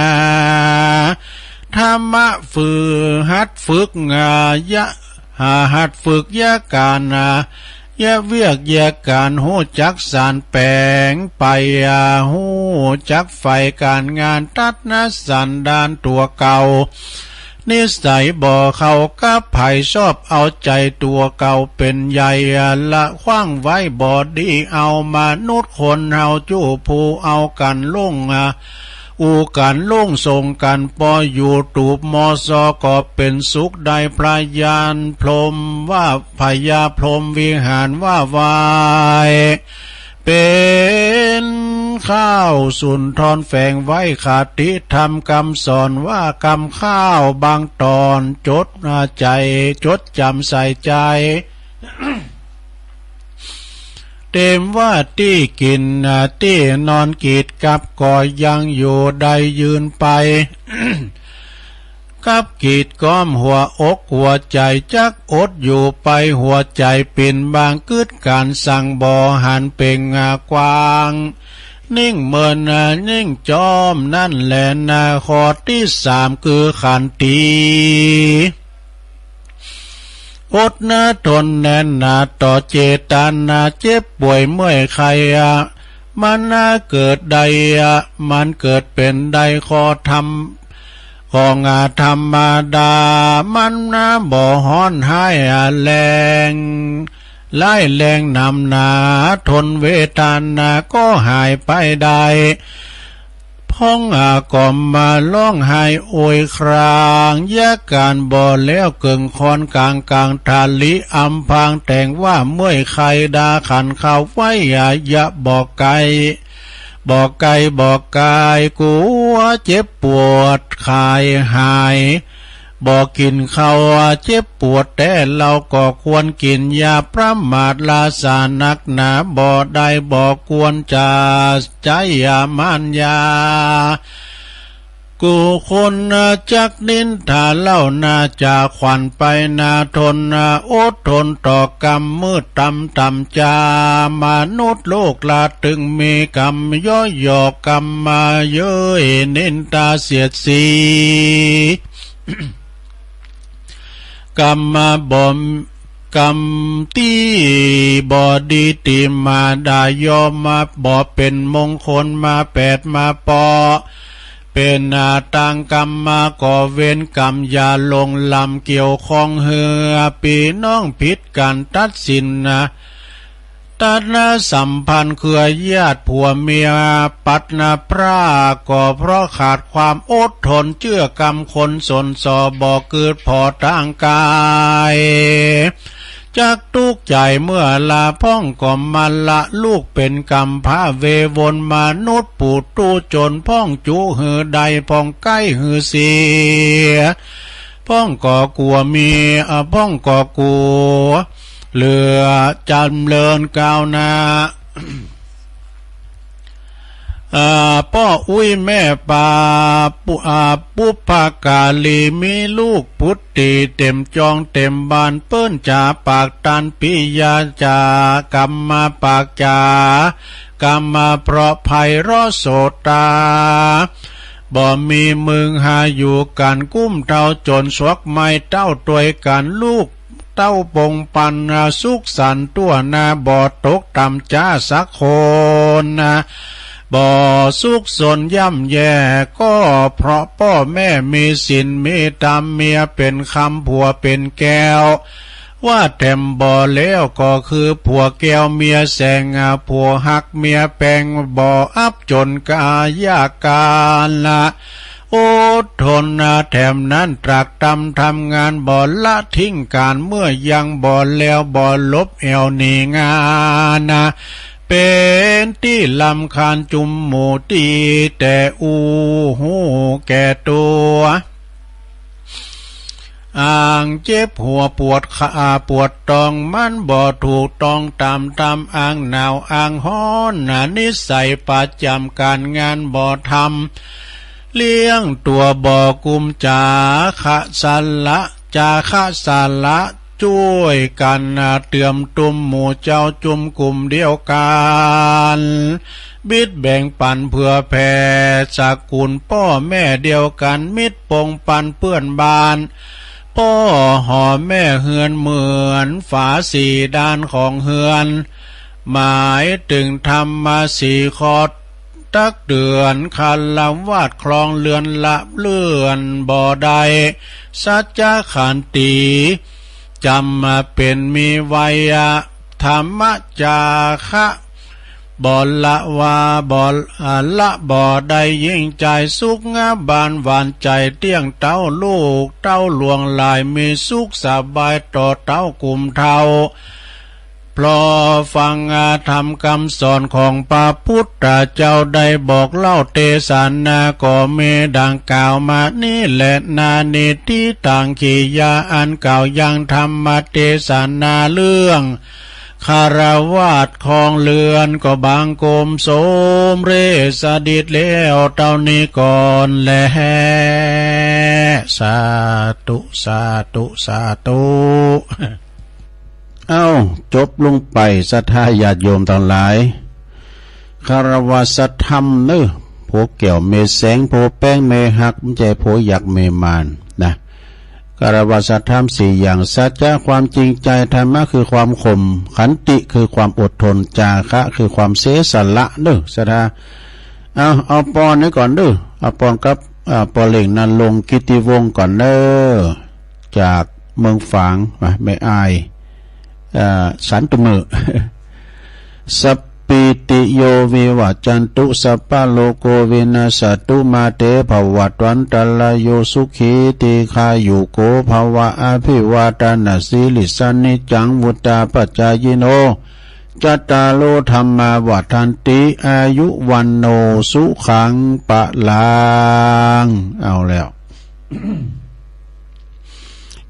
ธรรมะฝึกหัดฝึกงาน ยะ หาหัดฝึกยะก๋านนา ยะเวียกยะก๋าน ฮู้จักสานแป๋งไป ฮู้จักใฝ่ก๋านงาน ตัดนะสันดานตั๋วเก่า นิสัยบ่เข้ากับใผ ชอบเอาใจ๋ตั๋วเก่าเป๋นใหญ่ ละขว้างไว้บ่ดี เอามนุษย์คนเฮาจุผู้เอากั๋นลง อู้กั๋นลงส่งกั๋น ปออยู่ตูบ มอซอ ก็เป๋นสุขได้ พยานพรหมว่า พญาพรหมวิหารว่าไว้ เป๋นข้าวสุนทรแฝงไว้ คติธรรมกำสอนว่ากำข้าวบางตอน จดใจ๋ จดจ๋ำใส่ใจ๋ เต๋มว่าตี้กิ๋นตี้นอน กีดกับก็ยังอยู่ได้ยืนไป กับกีดก้อมหัวอกหัวใจ๋ จักอดอยู่ไป หัวใจ๋ปิ่นบาง กึ๊ดก๋านสั่งบ่หันเป่งกว้าง นิ่งเมินนิ่งจ้อม นั้นแลนา ข้อตี้สามคือขันตี อดนะทนแน่นหนาต่อเจตนา เจ็บป่วยเมื่อยไข้ มันเกิดได้ มันเกิดเป๋นได้ก็ธรรม ของธรรมดา มันบ่ฮ้อนฮ้ายแรง ร้ายแรงหนำหนา ทนเวทนาก็หายไปได้ พ่องก็มาฮ้องไห้โอยคราง ยะก๋านบ่แล้วเกิ่งคอนก๋างก๋างทะลิอำพราง แต่งว่าเมื่อยไข้ดาขันเขาไว้ อย่าบอกไกล บอกไกลบอกกาย กั๋วเจ็บปวดไข้หาย บ่กิ๋นข้าวเจ็บปวดแต๊ เฮาก็ควรกิ๋น อย่าประมาทละสานักหนา บ่ได้บ่ควรจะใจ๊มานยา กู้คนจักนินทาเล่านา จะขวัญไปนาทน อดทนต่อกรรมมืดต่ำต่ำจา มนุษย์โลกละตึงมีกรรมย้อยหยอก กรรมมาเย้ยนินทาเสียดสี กรรมมาบ่ กรรมตี้บ่ดีตี้มาด่า ย่อมมาบ่เป๋นมงคล มาแปดมาเปาะ เป๋นตางกรรมมาก่อเวรกรรม อย่าหลงลำเกี่ยวข้องเหือ ปี้น้องผิดกั๋นตัดสินนะ ตัดนะสัมพันธ์เครือญาติผัวเมีย ปัดนะพรากก็เพราะขาดความอดทน เจื้อกำคนสนส่อ บ่กึ๊ดผ่อตางกาย จักตุ๊กใจ๋เมื่อลา พ่องก็มาละลูกเป๋นกำพร้า เววนมนุษย์ปุถุชน พ่องจุหื้อได้ พ่องใก้หื้อเสีย พ่องก็กั๋วมี อ่า พ่องก็กั๋ว เหลือจ๋ำเริญก้าวหน้า อ่า ป้ออุ๊ยแม่ปา ปุ อ่า ปุพกาลี มีลูกปุตติเต๋มจองเต๋มบ้าน เปิ้นจ๋าปากตันปิยาจ๋า กำมาปากจ๋า กำมาเพราะไพเราะโสตา บ่มีมึงหาอยู่กั๋น กุ้มเต้าจ๋นสวกไม้เต้าตวยกั๋น ลูกเต้าปงปันสุขสันต์ตั้วหน้า บ่ตกต่ำจ๊าสักคนนะ บ่สุขสนย่ำแย่ ก็เพราะป้อแม่มีศีลมีธรรม เมียเป๋นคำผัวเป๋นแก้ว ว่าแถมบ่แล้วก็คือผัวแก้วเมียแสง ผัวฮักเมียแปง บ่อับจ๋นกายาการละ อดทนนะ แถมนั้นตรากตรำทำงาน บ่ละทิ้งก๋าน เมื่อยังบ่แล้วบ่หลบแอ่วหนีงานนะ เป๋นตี้รำคาญจุมหมู่ตี้ แต่อู้ฮู้แก่ตั๋ว อ่างเจ็บหัวปวดขาปวดตอง มันบ่ถูกต้องต๋ามธรรม อ่างหนาวอ่างฮ้อนนะ นิสัยประจ๋ำก๋านงานบ่ทำ เลี้ยงตั๋วบ่กุม จ๋าคะสละ จ๋าคะสละจ้วยกั๋นนะ เตื่อมตุ้มหมู่เจ้าจุมกุ่มเดียวกั๋น บิดแบ่งปั๋นเผื่อแผ่ สกุลป้อแม่เดียวกั๋น มิตรปงปันเปื้อนบ้าน ป้อหอแม่เฮือน เหมือนฝาสี่ด้านของเฮือน หมายเถิงธรรมะสี่ข้อ ตักเตื๋อนฆราวาสครองเฮือน ละเลื่อนบ่ได้ สัจจะขันติจ๋ำเป๋นมีไว้ ธรรมจาคะ บ่ละว่า บ่ อ่า ละบ่ได้ ยิ่งใจ๋สุขงาบานหวานใจ๋ เตี้ยงเต้าลูกเต้าหลวงหลาย มีสุขสบายต่อเต้ากุมเฒ่า เพราะฟังธรรมกำสอนของพระพุทธเจ้า ได้บอกเล่าเตสนา ก็มีดังกล่าวมานี้แล นานิทิตัง กิริยาอันกล่าวยังธรรมเตสนาเรื่อง ฆราวาสครองเฮือน ก็บังคมสมเร็จสดิจแล้วเต้านี้ก่อนแล สาธุ สาธุ สาธุ เอ้า จบลงไป ศรัทธาญาติโยมตังหลาย ฆราวาสธรรมเน่อ ผัวแก้วแม่แสง ผัวแปงแม่ฮัก บ่ใจ้ผัวยักษ์แม่ม่านนะ คารวะธรรมสี่อย่าง สัจจะความจริงใจ ธัมมะคือความข่ม ขันติคือความอดทน จาคะคือความเสียสละเด้อ ศรัทธา เอา เอาปอนนี้ก่อนเด้อ เอาปอนกับ อ่า ป้อเล็งนรงค์ กิตติวงศ์ก่อนเด้อ จากเมืองฝาง มา แม่อาย อ่า สันตุเมอ สัพพีติโยวิวัจจันตุ สัพพะโรโควินัสสะตุ มาเตภวัตวันตะราโย สุขีตีฆายุโกภวะ อภิวาทะนะสีลิสสะ นิจจังวุฑฒาปะจายิโน จัตตาโรธัมมาวัฑฒันติ อายุวัณโณสุขังพะลัง เอาแล้ว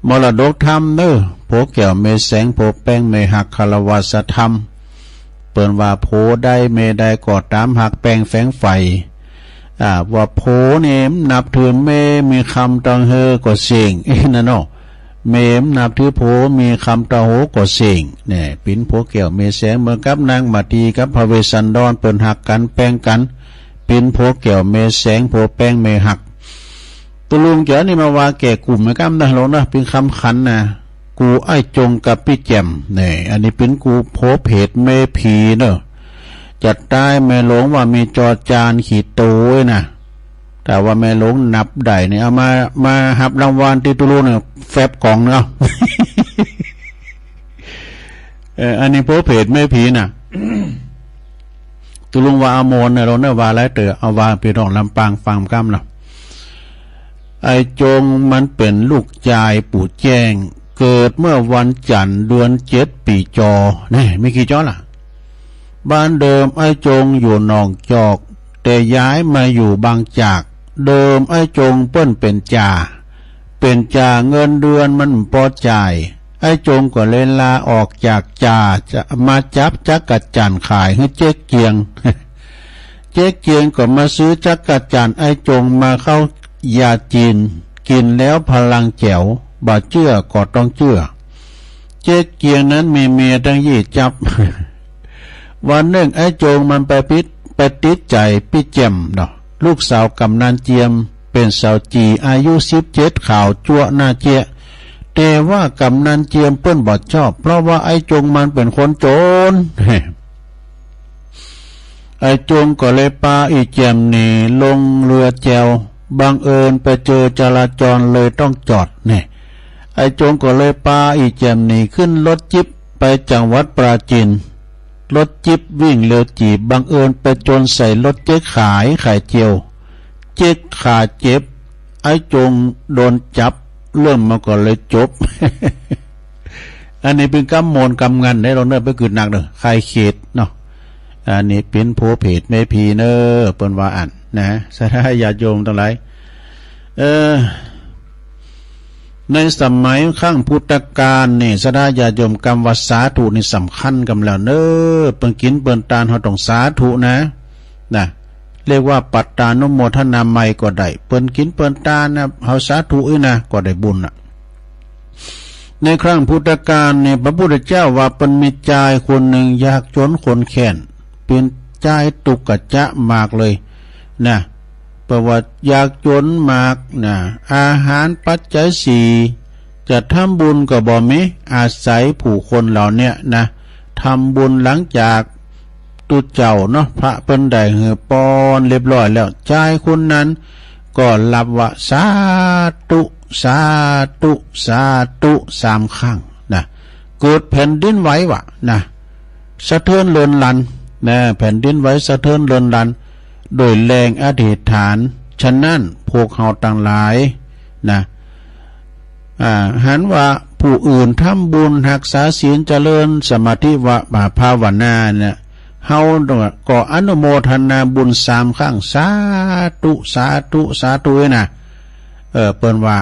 มรดกธรรมเน้อ ผัวแก้วแม่แสง ผัวแป้งแม่ฮัก คารวะธรรม เปิ้นว่าผัวใดแม่ใดก็ต๋ามฮักแป้งแฝงใฝ่ อ่า ว่าผัวนี่นับถือแม่ มีกำเต้าหื้อก็เซ้ง นั่นเนาะ แม่นับถือผัว มีกำเต้าหื้อก็เซ้ง เนี่ย เป๋นผัวแก้วแม่แสง เหมือนกับนางมาตีกับพระเวสสันดร เปิ้นฮักกั๋นแป้งกั๋น เป๋นผัวแก้วแม่แสง ผัวแป้งแม่ฮัก ตุ๊ลุงจ๋า นี่มาว่าแก่กุ๋มแม่ก้ำนะ ลองนะ เป๋นกำขันนะ กู๋อ้ายจงกับปี้แจ่ม เนี่ย อันนี้เป๋นกู๋ผัวเผตแม่ผีเนาะ จะต๋ายแม่หลวงว่ามีจอจานขี้โตยนะ ถ้าว่าแม่หลวงนับได้เนี่ย เอามา มาฮับรางวัลตี้ตุ๊ลุงเนี่ย แฟบก๋องเนาะ เออ อันนี้ผัวเผตแม่ผีน่ะ ตุ๊ลุงว่าอมรนะ ลองนะ ว่าหลายเตื้อ เอาว่าปี้น้องลำปางฟังก้ำเนาะ ไอ้จงมันเป๋นลูกจายปู่แจ้ง เกิดเมื่อวันจันทร์ เดือนเจ็ด ปี๋จอ นี่ มีกี่จอล่ะ บ้านเดิมไอ้จงอยู่หนองจอก แต่ย้ายมาอยู่บางจาก เดิมไอ้จงเปิ้นเป๋นจ่า เป๋นจ่าเงินเดือนมันบ่พอจ่าย ไอ้จงก็เลยลาออกจากจ่า จะมาจับจั๊กจั่นขายหื้อเจ๊กเจียง เจ๊กเจียงก็มาซื้อจั๊กจั่นไอ้จงมาเข้ายาจีน กิ๋นแล้วพลังแจ๋ว บ่เจื้อก็ต้องเจื้อ เจ๊กเจียงนั้นมีเมียตั้งยี่จั๊บ วันนึ่งไอ้จงมันไปปิ๊ด ไปติดใจ๋ปี้แจ่มเนาะ ลูกสาวก๋ำนันเจียม เป๋นสาวจี๋ อายุสิบเจ็ด ขาวจั๊วะหน้าเจ๊ยะ แต่ว่าก๋ำนันเจียมเปิ้นบ่ชอบ เพราะว่าไอ้จงมันเป๋นคนจ๋น ไอ้จงก็เลยปาอี่แจ่มหนีลงเฮือแจว บังเอิญไปเจอจราจรเลยต้องจอด เนี่ย ไอ้จงก็เลยปาอี่แจ่มหนีขึ้นรถจิ๊ปไปจังหวัดปราจีน รถจิ๊ปวิ่งเร็วจี๋ บังเอิญไปจนใส่รถเจ๊กขายไข่เจียว เจ๊กขาเจ็บ ไอ้จงโดนจับ เรื่องมันก็เลยจบ อันนี้เป๋นกำมนต์กำงันได้ ลองเน้อ ไปกึ๊ดหนักเน้อ ใคร่เขตเนาะ อันนี้เป๋นผัวเผตแม่ผีเน้อ เปิ้นว่าอั้นนะ ศรัทธาญาติโยมตังหลาย เออ ในสมัยครั้งพุทธกาลนี่ ศรัทธาญาติโยม กำว่าสาธุนี่สำคัญกำแล้วเน้อ เปิ้นกิ๋นเปิ้นตานเฮาต้องสาธุนะ นะ เรียกว่าปัตตานุโมทนามัยก็ได้ เปิ้นกิ๋นเปิ้นตานนะ เฮาสาธุอี้นะ ก็ได้บุญน่ะ ในครั้งพุทธกาลนี่ พระพุทธเจ้าว่าเปิ้นมีจายคนนึ่งยากจ๋นข้นแค้น เป๋นจายตุ๊กข์กะจ๊ะมากเลยนะ เปิ้นว่ายากจ๋นมากนะ อาหารปัจจัยสี่ จะทำบุญก็บ่มี อาศัยผู้คนเหล่าเนี้ยนะ ทำบุญหลังจากตุ๊เจ้าเนาะ พระเปิ้นได้หื้อปอนเรียบร้อยแล้ว จายคนนั้นก็รับว่า สาธุ สาธุ สาธุ สามครั้งนะ เกิดแผ่นดินไหววะนะ สะเทือนเลินลันนะ แผ่นดินไหวสะเทือนเลินลัน โดยแรงอธิษฐาน ฉะนั้นพวกเฮาตังหลายนะ อ่า หันว่าผู้อื่นทำบุญ ฮักษาศีล เจริญสมาธิวะ อ่า ภาวนาเนี่ย เฮาก็อนุโมทนาบุญสามครั้ง สาธุ สาธุ สาธุ นะ เออ เปิ้นว่า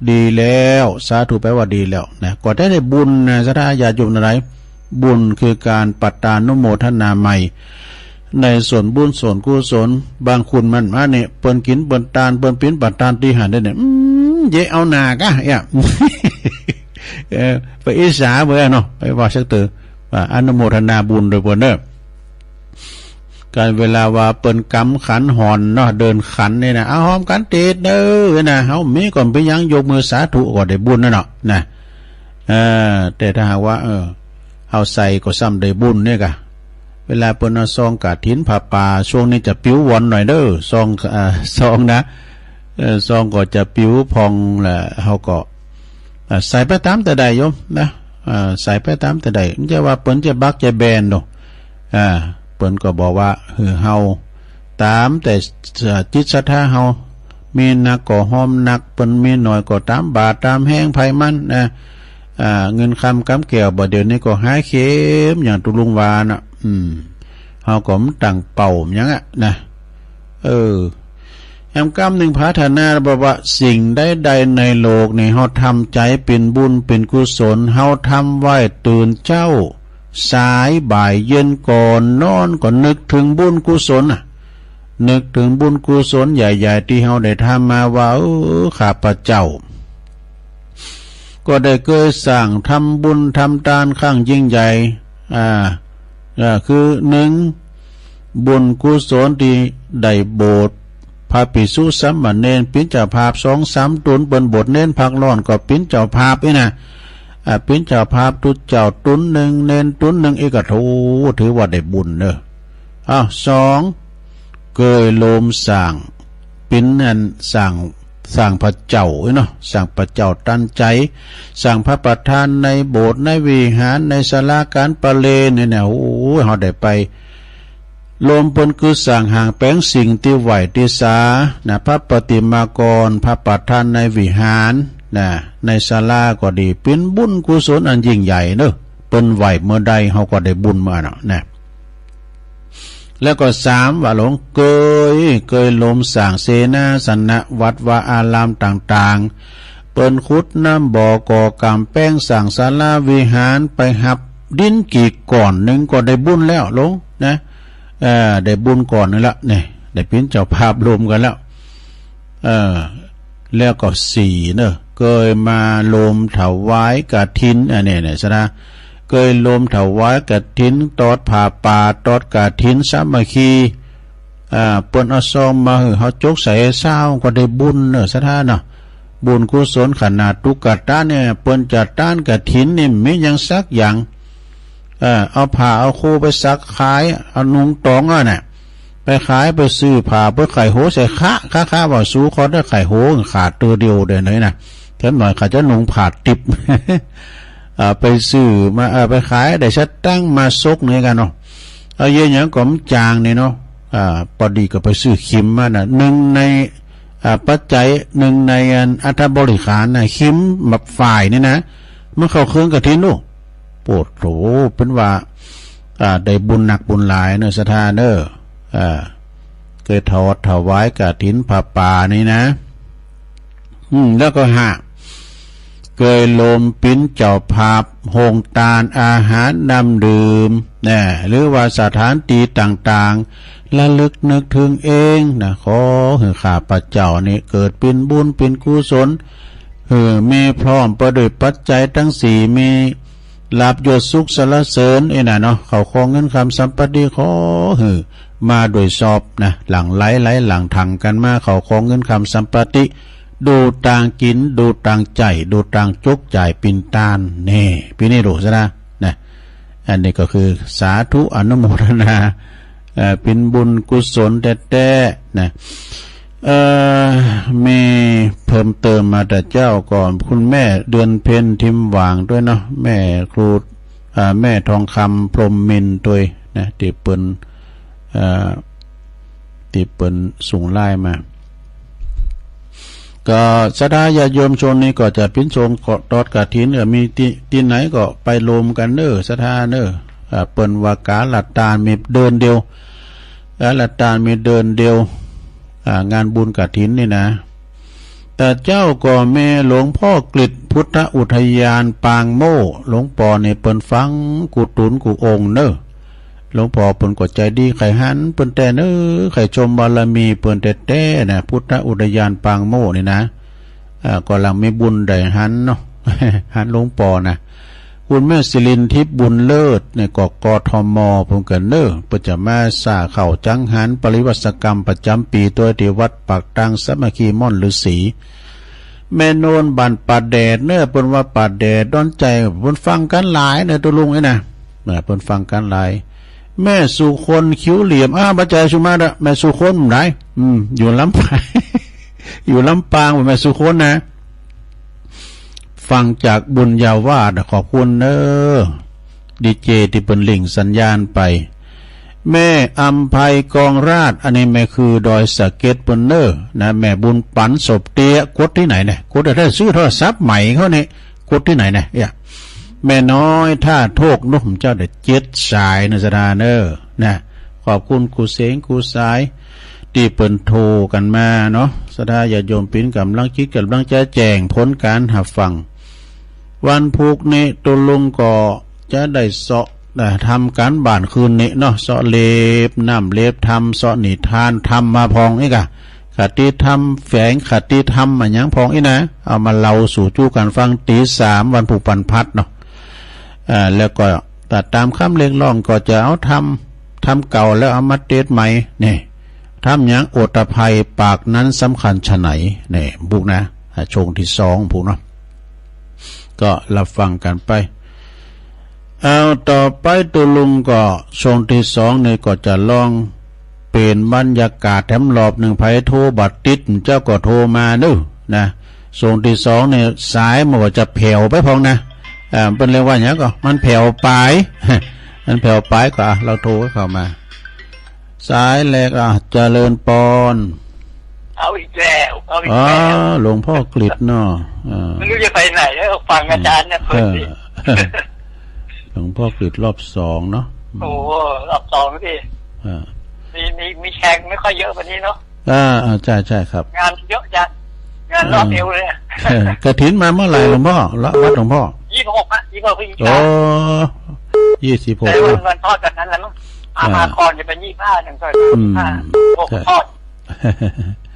ดีแล้ว สาธุแปลว่าดีแล้วนะ ก็ได้ได้บุญนะ ศรัทธาญาติโยมตังหลาย บุญคือก๋านปัตตานุโมทนามัย ในส่วนบุญส่วนกุศล บางคนมันมาเนี่ย เปิ้นกิ๋นเปิ้นตาน เปิ้นปิ๊นปัตตานตี้หั้นได้เนี่ย อืม เยะเอาหน้ากะ เอ้ย เออ ไปอิจฉาเปิ้นเนาะ ไปว่าสักเตื้อ ว่าอนุโมทนาบุญโดยเปิ้นเน้อ กั๋นเวลาว่าเปิ้นกำขันหอนเนาะ เดินขันนี่นะ เอาฮ้อมกั๋นติดเน่อนะ เฮามีก็บ่เป๋นหยัง ยกมือสาธุก็ได้บุญนั่นเนาะนะ เออ แต่ถ้าหากว่า เออ เฮาใส่ก็ซ้ำได้บุญเนี่ยกะ เวลาเปิ้นเอาซองกฐินผ้าป่า ช่วงนี้จะปิ๋วหว่อนหน่อยเน่อ ซอง เอ่อ ซองนะ เออ ซองก็จะปิ๋วผ่องแหละ เฮาก็ อ่า ใส่ไปต๋ามแต่ใดโยมนะ อ่า ใส่ไปต๋ามแต่ใด บ่ใจ้ว่าเปิ้นจะบักจะแบนดอก อ่า เปิ้นก็บอกว่าหื้อเฮาต๋ามแต่ อ่า จิตศรัทธาเฮา มีหนักก็ฮ้อมหนัก เปิ้นมีน้อยก็ต๋ามบาตรต๋ามแฮงใผมันนะ อ่า เงินคำกำแก้วบ่าเดี่ยวนี้ก็หายเข็มอย่างตุ๊ลุงว่าน่ะ อืม เฮาก็บ่ตั้งเป้าหยังอะนะ เออ แหมกำนึ่งผาถนาบอกว่าสิ่งใดๆ ในโลกนี่ เฮาทำใจ๋เป๋นบุญเป๋นกุศล เฮาทำไหว้ตื่นเจ๊า สาย บ่าย เย็น ก่อนนอนก็นึกเถิงบุญกุศลน่ะ นึกเถิงบุญกุศลใหญ่ๆ ตี้เฮาได้ทำมาว่า เออ ข้าพเจ้า ก็ได้เกยสร้างทำบุญทำตานครั้งยิ่งใหญ่ อ่า อ่า คือหนึ่ง บุญกุศลตี้ได้โบสถ์พระภิกษุสามเณร เป๋นเจ้าภาพสองสามตุ๊น เปิ้นโบสถ์เณรพักร้อนก็เป๋นเจ้าภาพอี้นะ อ่า เป๋นเจ้าภาพตุ๊เจ้าตุ๊นนึ่ง เณรตุ๊นนึ่ง อี้ก็โถ ถือว่าได้บุญเน่อ อ้าว สอง เกยโลมสร้าง เป๋นอันสร้าง สร้างพระเจ้าอี้เนาะ สร้างพระเจ้าตันใจ๋ สร้างพระประธานในโบสถ์ในวิหารในศาลาก๋านประเรียนนี่นะ โอ้ย เฮาได้ไปโลมเปิ้นคือสร้างห้างแป๋งสิ่งตี้ไหว้ตี้สานะ พระปฏิมากร พระประธานในวิหารนะ ในศาลาก็ดี เป๋นบุญกุศลอันยิ่งใหญ่เน่อ เปิ้นไหว้เมื่อใดเฮาก็ได้บุญเมื่อนั้นเนาะนะ แล้วก็สาม ว่าหลวง เกย เกยโลมสร้างเสนาสนะ วัดวาอารามต่างๆ เปิ้นขุดน้ำบ่อ ก่อก๋ำแป๋ง สร้างศาลาวิหาร ไปฮับดินกี่ก้อนนึ่งก็ได้บุญแล้วหลวงนะ เออ ได้บุญก้อนนึ่งละเนี่ย ได้เป๋นเจ้าภาพโลมกั๋นแล้ว เออ แล้วก็สี่เน่อ เกยมาโลมถวายกฐิน อันนี้เนี่ย ศรัทธา เกยโลมถวายกฐิน ตอดผ้าป่า ตอดกฐินสามัคคี อ่า เปิ้นเอาซองมาหื้อเฮาจกใส่ซาวก็ได้บุญเน่อ ศรัทธาเนาะ บุญกุศลขนาดตุ๊กตาเนี่ย เปิ้นจะตานกฐินนี่บ่มีหยังสักอย่าง เออ เอาผ้าเอาโคไปสักขาย เอานุ่งต๋องอ่ะน่ะ ไปขายไปซื้อผ้าไปไขว่โฮใส่คะ คะ คะ ว่าสูขอได้ไขว่โฮ ขาดตั๋วเดียวเดี๋ยวนี้นะ แถมหน่อยเขาจะนุ่งผ้าติ๊บ อ่า ไปซื้อมา เอ่อ ไปขายได้สตางค์มาซกนี่กั๋นเนาะ เอาเยียะหยังก็บ่จางนี่เนาะ อ่า ปอดีก็ไปซื้อขิมมาน่ะ นึ่งใน อ่า ปัจจัย นึ่งในอันอัฐบริขารน่ะ ขิมแบบฝ่ายนี่นะ มันเข้าเครื่องกฐินลูก โปดโถ เปิ้นว่า อ่า ได้บุญนักบุญหลายเน่อ ศรัทธาเน่อ อ่า เกยถอดถวายกฐินผ้าป่านี่นะ อืม แล้วก็ห้า เกยโลมเป๋นเจ้าภาพโฮงตาน อาหารน้ำดื่ม นะ หรือว่าสถานตี้ต่างๆ ระลึกนึกเถิงเองนะ ขอหื้อข้าพเจ้านี่เกิดเป๋นบุญเป๋นกุศล หื้อมีพร้อมไปด้วยปัจจัยตังสี่ มี ลาภยศสุขสรรเสริญ อี้น่ะเนาะ เข้าครองเงินคำสัมปติ ขอหื้อมาโดยชอบนะ หลั่งไหลไหลหลั่งถังกั๋นมา เข้าครองเงินคำสัมปติ ดูตางกิ๋น ดูตางใจ๊ ดูตางจกจ่ายเป๋นตาน นี่ ปี๋นี้ดูซะนะ นะ อันนี้ก็คือสาธุอนุโมทนา เอ่อ เป๋นบุญกุศลแต๊ๆ นะ เอ่อ มีเพิ่มเติมมาแต่เจ้าก่อน คุณแม่เดือนเพ็ญ ทิมหว่าง ด้วยเนาะ แม่ครู อ่า แม่ทองคำ พรหมมินทร์ ด้วยนะ ตี้เปิ้น เอ่อ ตี้เปิ้นส่งไลน์มา ก็ศรัทธาญาติโยมช่วงนี้ก็จะเป๋นช่วงตอดกฐิน ก็มีตี้ ตี้ไหนก็ไปโลมกั๋นเน่อ ศรัทธาเน่อ อ่า เปิ้นว่ากาละตานมีเดินเดียว กาละตานมีเดินเดียว อ่า งานบุญกฐินนี่นะ แต่เจ้าก็มีหลวงป้อกฤษ พุทธอุทยานปางโม่ หลวงป้อนี่เปิ้นฟังกู้ตุ๊นกู้องค์เน่อ หลวงป้อเปิ้นก็ใจ๋ดี ใค่หันเปิ้นแต๊เน่อ ใค่ชมบารมีเปิ้นแต๊ๆ นะ พุทธอุทยานปางโม่นี่นะ อ่า ก่ำลังมีบุญได้หันเนาะ หันหลวงป้อนะ คุณแม่สิรินทิพย์บุญเลิศเนี่ยก็ กทม เปิ้นกั๋นเน่อ เปิ้นจะมาสร้างเข้าจังหันปริวาสกรรมประจ๋ำปี๋ตวยตี้วัดปากตางสามัคคีม่อนฤๅษี แม่โนนบ้านป่าแดดเน่อ เปิ้นว่าป่าแดดดอนใจ๋ เปิ้นฟังกั๋นหลายเน่อ ตุ๊ลุงเอ้ยนะ นะ เปิ้นฟังกั๋นหลาย แม่สุคนคิ้วเหลี่ยม อ้าว บ่าใจ๋สุมาเน่อ แม่สุคนบ่าใด อืม อยู่ลำปาง อยู่ลำปาง แม่สุคนนะ ฟังจากบุญญาวาส ขอบคุณเน่อ ดีเจตี้เปิ้นลิงก์สัญญาณไป แม่อำไพกองราช อันนี้แม่คือดอยสะเก็ดเปิ้นเน่อ นะ แม่บุญปั๋นศพเตี้ย กดตี้ไหนเนี่ย กดได้ ซื้อโทรศัพท์ใหม่เขาเนี่ย กดตี้ไหนเนี่ย เอี้ย แม่น้อยท่าโทก นุ๊กเจ้าเด็ดเจ็ดสายเน่อ ศรัทธาเน่อ นะ ขอบคุณกู้เสียงกู้สาย ตี้เปิ้นโทรกั๋นมาเนาะ ศรัทธาญาติโยมเป๋นก๋ำลังจิตก๋ำลังใจ๋แจ้งผลก๋านหับฟัง วันพูกนี้ตุ๊ลุงก็จะได้เซาะ เอ่อ ทำก๋านบ้านคืนนี้เนาะ เซาะเล็บน้ำเล็บธรรม เซาะนิทานธรรมมาพ่องอีกอะ คติธรรมแฝง คติธรรมอะหยังพ่องอี้นะ เอามาเล่าสู่จู๊กั๋นฟัง ตี๋สามวันพูกปันพัดเนาะ เอ่อ แล้วก็ถ้าต๋ามคำเรียกร้องก็จะเอาธรรม ธรรมเก่าแล้วเอามาเตสน์ใหม่ นี่ ธรรมหยัง โอตตัปปะปากนั้นสำคัญฉะไหน นี่ พูกนะ อ่า ช่วงตี้สองพูกเนาะ ก็ฮับฟังกั๋นไป เอา ต่อไปตุ๊ลุงก็ ช่วงตี้สองนี่ก็จะลองเป๋นบรรยากาศแถมรอบนึ่ง ใผโทรบ่ติดเจ้าก็โทรมาเน่อ นะ ช่วงตี้สองนี่สายมันก็จะแผ่วไปพ่องนะ อ่า เปิ้นเรียกว่าหยังก็ มันแผ่วป๋าย มันแผ่วป๋ายก็ อ่ะ เฮาโทรเข้ามา สายแรก อ่ะ เจริญปอน เอาอีกแล้ว เอาอีกแล้ว อ๋อ หลวงพ่อกฤษเนาะ อ่า ไม่รู้จะไปไหนแล้ว ฟังอาจารย์เนี่ย เออ เปิดสิ หลวงพ่อกฤษรอบสองเนาะ อืม โอ้โห รอบสองสิ อ่า มี มี มีแขกไม่ค่อยเยอะวันนี้เนาะ อ่า อ่า ใช่ ใช่ครับ งานเยอะจัง งานรอบเดียวเลยอะ เออ กฐินมาเมื่อไหร่หลวงพ่อ ละวัดหลวงพ่อ ยี่สิบหกอะ ยี่สิบหกพฤศจิกา โอ้ ยี่สิบหก แต่วัน เนาะ วันทอดกันนั้นแหละมั้ง อ่า มาก่อนจะเป็นยี่สิบห้า ถึงก่อน อืม ยี่สิบห้า หก ใช่ ทอด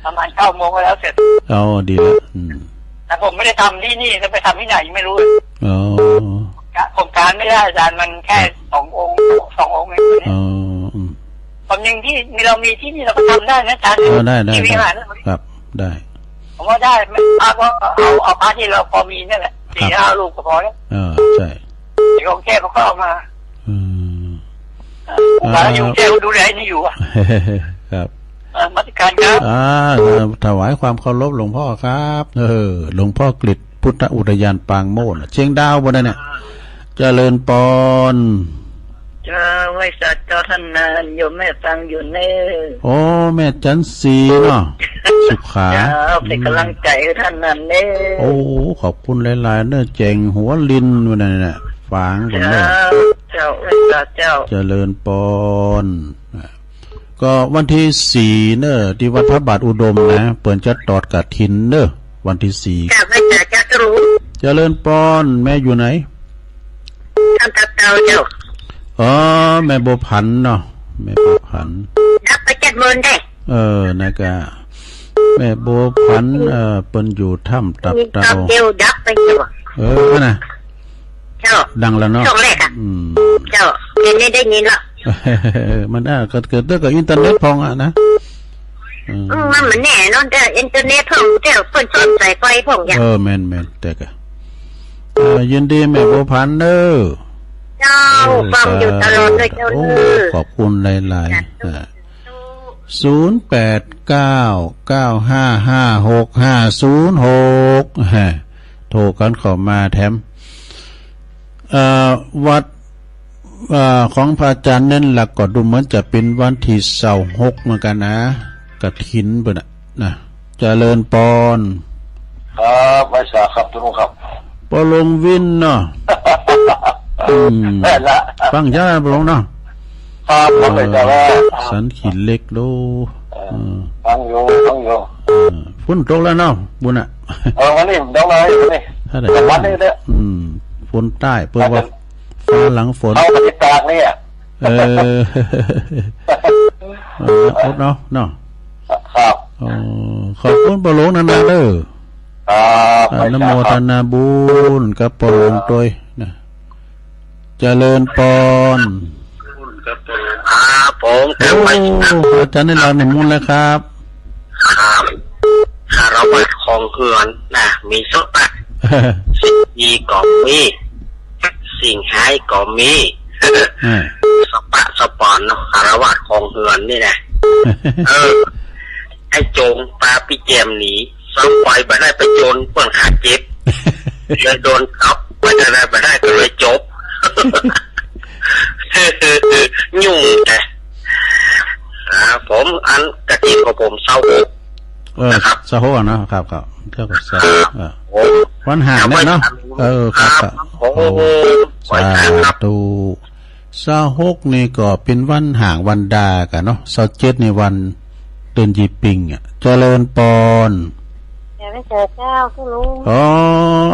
ประมาณเก้าโมงก็แล้วเสร็จ อ๋อ ดีละ อืม แต่ผมไม่ได้ทำที่นี่ แล้วไปทำที่ไหนยังไม่รู้เลย อ๋อ ผมกรานไม่ได้อาจารย์ มันแค่ ครับ สององค์ สององค์เอง อ๋อ อืม ความจริงที่มี เรามีที่นี่เราก็ทำได้นะอาจารย์ เออ ได้ ได้ ที่วิหาร ได้ ครับ ได้ ผมว่าได้ ไม่ พระก็เอา เอาพระที่เราพอมีเนี่ยแหละ ครับ สี่ห้ารูปก็พอแล้ว เออ ใช่ เดี๋ยวกรุงเทพฯเขาก็เอามา อืม เอ่อ อยู่ เอ่อ กรุงเทพฯดูแลนี่อยู่อะ ครับ เอ่อ นมัสการครับ อ่า เอ่อ ถวายความเคารพหลวงพ่อครับ เออ หลวงพ่อกฤษพุทธอุทยานปางโมด เชียงดาวบ่ได้เนี่ย เจริญปอน เจ้า ไหว้สาเจ้าต้านนาน โยมแม่ฟังอยู่เน่อ โอ้ แม่จันทร์ศรีเนาะ สุขา เจ้า เป๋นก๋ำลังใจ๋หื้อต้านนานเน่อ โอ้ ขอบคุณหลายๆ เน่อ แจ๋งหัวลินวันนั้นน่ะ ฝางผมเน่อ เจ้า เจ้า ไหว้สาเจ้า เจริญปอน ก็วันตี้สี่เน่อ ตี้วัดพระบาทอุดมนะ เปิ้นจะตอดกฐินเน่อ วันตี้สี่ เจ้า ไหว้สาเจ้า เจริญปอน แม่อยู่ไหน ตำตับเตาเจ้า อ๋อ แม่บัวผันเนาะ แม่บัวผัน ดับไปเจ็ดหมื่นได้ เออ นะกะ แม่บัวผัน เอ่อ เปิ้นอยู่ถ้ำตับเตา ตำเดียวดับไปอยู่ เออ นั่นน่ะ เจ้า ดังแล้วเนาะ ช่วงแรกอะ อืม เจ้า เดี๋ยวนี้ได้ยินละ มัน อ่า ก็เกิดเรื่องกับอินเทอร์เน็ตพ่องอะนะ อืม อืม มันบ่แน่เนาะ แต่อินเทอร์เน็ตพ่อง แต่เปิ้นซ่อมสายไฟพ่องอย่าง เออ แม่นๆ แต่กะ เอ่อ ยินดีแม่บัวผันเน่อ เจ้า เออ ฟังอยู่ตลอดเลยเจ้า โอ้ เน่อ ขอบคุณหลายๆ สาธุ อ่า สาธุ ศูนย์แปดเก้า เก้าห้าห้า หกห้าศูนย์หก ฮะ โทรกั๋นเข้ามาแถม เอ่อ วัด เอ่อ ของพระอาจารย์เน้นหลักก็ดูเหมือนจะเป๋นวันตี้ซาวหกเหมือนกั๋นนะ กฐินเปิ้นน่ะ นะ เจริญปอน ครับ ไหว้สาครับทุกคนครับ ปอหลวงวินเนาะ อืม แม่นละ ฟังจ้าปอหลวงเนาะ ครับ ฟังเลยจ้าว่า สันขีเหล็กโล เออ เออ ฟังอยู่ ฟังอยู่ เออ ฝนตกแล้วเนาะ บุญน่ะ เออ วันนี้น้องน้อย วันนี้ เท่าไหร่ วันนี้เนี่ย อืม ฝนใต้ เปิ้นว่า อาจจะ ฟ้าหลังฝน เอาไปตากเนี่ย เออ เออ อดเนาะ เนาะ ครับ อ๋อ ขอบคุณปอหลวงนักๆ เน่อ ครับ อ่า อนุโมทนาบุญกับปอหลวงตวยนะ เจริญปอน ครับผม ครับผม โอ้ อาจารย์นิรันดร์ นิมนต์เลยครับ ครับ คารวาสของเฮือนนะ มีสองปะ สิ่งดีก็มี สิ่งฮ้ายก็มี อ่า สองปะสองปอนเนาะ คารวาสของเฮือนนี่นะ เออ ไอ้โจ๋งปาปี้แจ่มหนี สองปอยบ่ได้ไปโจ๋งเปิ้นขาเจ็บ เลยโดนตบ ไปจะได้บ่ได้ก็เลยจบ ยุ่งแต่ อ่า ผมอันกฐินของผมซาวหก เออ นะครับ ซาวหกเนาะ ครับ ครับ เท่ากับซาว ครับ เออ ผม วันฮ้างเนี่ยเนาะ ครับ เออ ครับ ครับ ครับ โอ้ โอ้ สาธุ ซาวหกนี่ก็เป๋นวันฮ้างวันดากั๋นเนาะ ซาวเจ็ดนี่วันเดือนยี่ปิงอ่ะ เจริญปอน เจริญเจ้า เจ้าลุง อ๋อ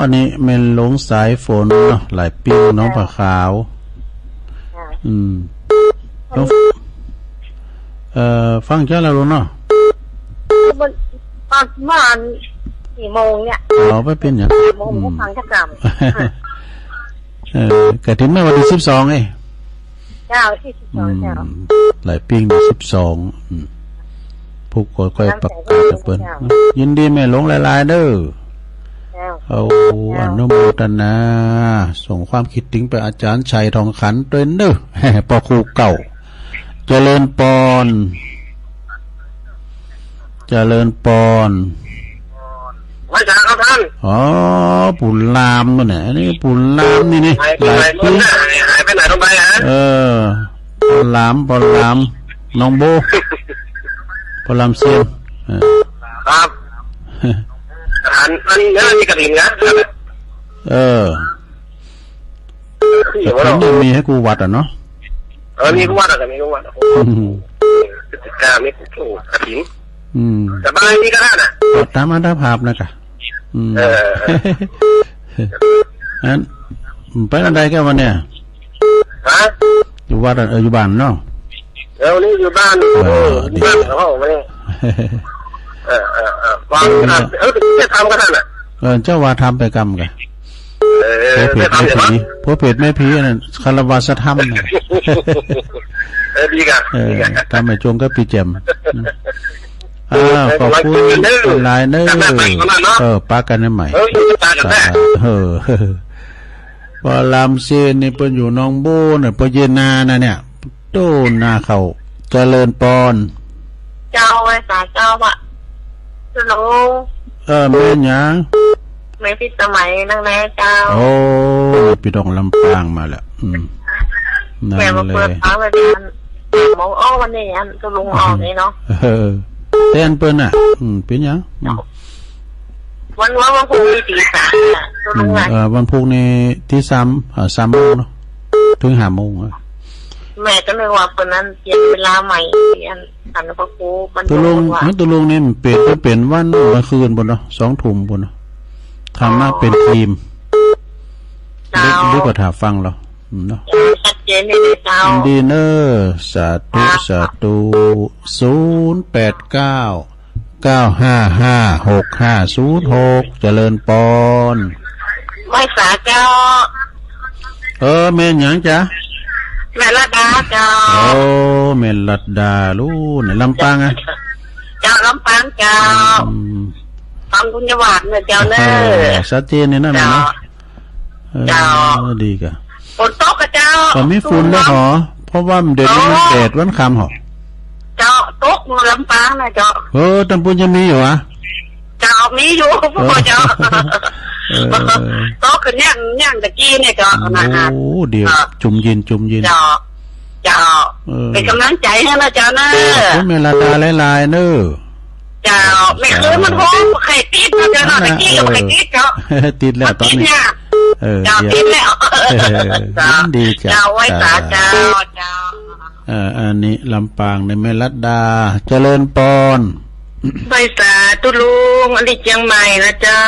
อันนี้แม่นหลวงสายฝนเนาะ หลายปิ้ง หนองผาขาว ค่ะ อืม หลวง เอ่อ ฟังเจ้าแล้วลุงเนาะ มัน ประมาณสี่โมงเนี่ย อ๋อ บ่เป๋นหยัง สี่โมง อืม ฟังจักกำ เออ กฐินมาวันตี้สิบสองเอ้ย เจ้า ตี้สิบสอง อืม เจ้า หลายปิ้งตี้สิบสอง อืม ผู้ก็ค่อยประกาศเปิ้น เจ้า ยินดีแม่หลวงหลายๆ เด้อ เจ้า เอา เจ้า อนุโมทนา ส่งความคิดถึงไปอาจารย์ชัยทองขันด้วยเด้อ ป้อครูเก่า เจริญปอน เจริญปอน ไหว้สาครับท่าน อ๋อ ปู่ลามนู่นน่ะ อันนี้ปู่ลามนี่นี่ หายไปไหน หลายปี หายไปไหนลงไปฮะ เออ ป้อลาม ป้อลาม น้องโบ ป้อลามเซียน เออ ครับ อัน อันนี้มีกฐินนะ เออ กฐินนี่มีหื้อกู้วัดอะเนาะ เออ มีกู้วัดอะ มีกู้วัดอะ อืม กล้ามีกู้กฐิน อืม สบายดีก็ได้นะ ต๋ามอัตภาพนะกะ อืม เออ อัน ไปอันใดกันวันเนี่ย ฮะ อยู่วัดอะ เออ อยู่บ้านเนาะ เออ วันนี้อยู่บ้าน เออ เออ อยู่บ้าน ดี เขาบอกว่าเนี่ย เออ เออ เออ ฟัง เออ เออ จะทำก็ได้น่ะ เออ เจ้าว่าทำไปกำกะ เออ ผัวเพจแม่ผี ผัวเพจแม่ผีอันนั้น คารวาสธรรมน่ะ เออ ดีกะ เออ ดีกะ ทำให้จงกับปี้แจ่ม อ่า เออ ขอบคุณหลายเน้อ เออ ปะกั๋นใหม่ เออ อยู่ปะกั๋นแน่ เออ ป้อลามเซียนนี่เปิ้นอยู่หนองโบน่ะ ป้อเยนาน่ะเนี่ย โต้หน้าเข้า เจริญปอน เจ้า ไหว้สาเจ้าอะ เจ้าลุง เออ แม่นหยัง แม่พิสมัยนั่นแหละเจ้า โอ้ ปี้น้องลำปางมาแล้ว อืม นั่นเลย แม่มาเปิดฟังเลย อัน หมออ้อวันนี้อันเจ้าลุงออกนี่เนาะ เออ แตนเปิ้นน่ะ อืม เป๋นหยัง อืม วัน วัน วันพุธนี่ตี้สามน่ะ เจ้าลุงอะ อืม เอ่อ วันพุธนี่ตี้สาม เอ่อ สามโมงเนาะ เถิงห้าโมงอะ แม่ก็นึกว่าเปิ้นนั้นเปลี่ยนเวลาใหม่ เปลี่ยนอันพระครูมัน เจ้าลุง ว่า เอ้ย เจ้าลุงนี่มันเป๋น มันเป๋นวัน วันคืนปู้นเนาะ สองทุ่มปู้นเนาะ ธรรมะเป๋นทีม เจ้า ดี ดีกว่าถ่าฟังเนาะ อืม เนาะ ชัดเจนดีเจ้า ยินดีเน้อ สาธุ ครับ สาธุ ศูนย์แปดเก้า เก้าห้าห้า หกห้าศูนย์หก เจริญปอน ไหว้สาเจ้า เออ แม่นหยังจ๊ะ แม่รัตดาเจ้า โอ้ แม่รัตดา ลูกไหน ลำปางอะ เจ้า ลำปางเจ้า อืม ฟังบุญญาบาตรเน้อเจ้าเน้อ เออ ชัดเจนนี่นะ เจ้า แม่เนาะ เออ เจ้า ดีกะ ฝนตกกะเจ้า ก็มีฝนแล้วหรอ เพราะว่าเดี๋ยวนี้มันแดดวันค่ำหรอ เจ้า ตกเมืองลำปางนะเจ้า เออ ตางปู้นยังมีอยู่หวา เจ้า มีอยู่ เออ เจ้า เออ ตกกะเนี่ย เนี่ยตะกี้เนี่ยเจ้า โอ้ นะฮะ เดี๋ยว เจ้า จุ่มเย็น จุ่มเย็น เจ้า เจ้า เออ เป๋นก๋ำลังใจ๋หื้อนะเจ้าเน้อ ขอบคุณแม่รัตดาหลายๆ เน้อ เจ้า แม่คืนมันโฮมบ่ใค่ติดเนาะเจ้าเนาะ ตะกี้ก็บ่ใค่ติดเนาะ ติดแล้วต๋อนนี้ ติดเนี่ย เออ เจ้า เดี๋ยว ติดแล้ว เออ เจ้า ยินดีจ้ะ เจ้า ไหว้สาเจ้า เจ้า เจ้า เออ อันนี้ลำปางนี่แม่รัตดา เจริญปอน ไหว้สาเจ้าลุง อันนี้เจียงใหม่นะเจ้า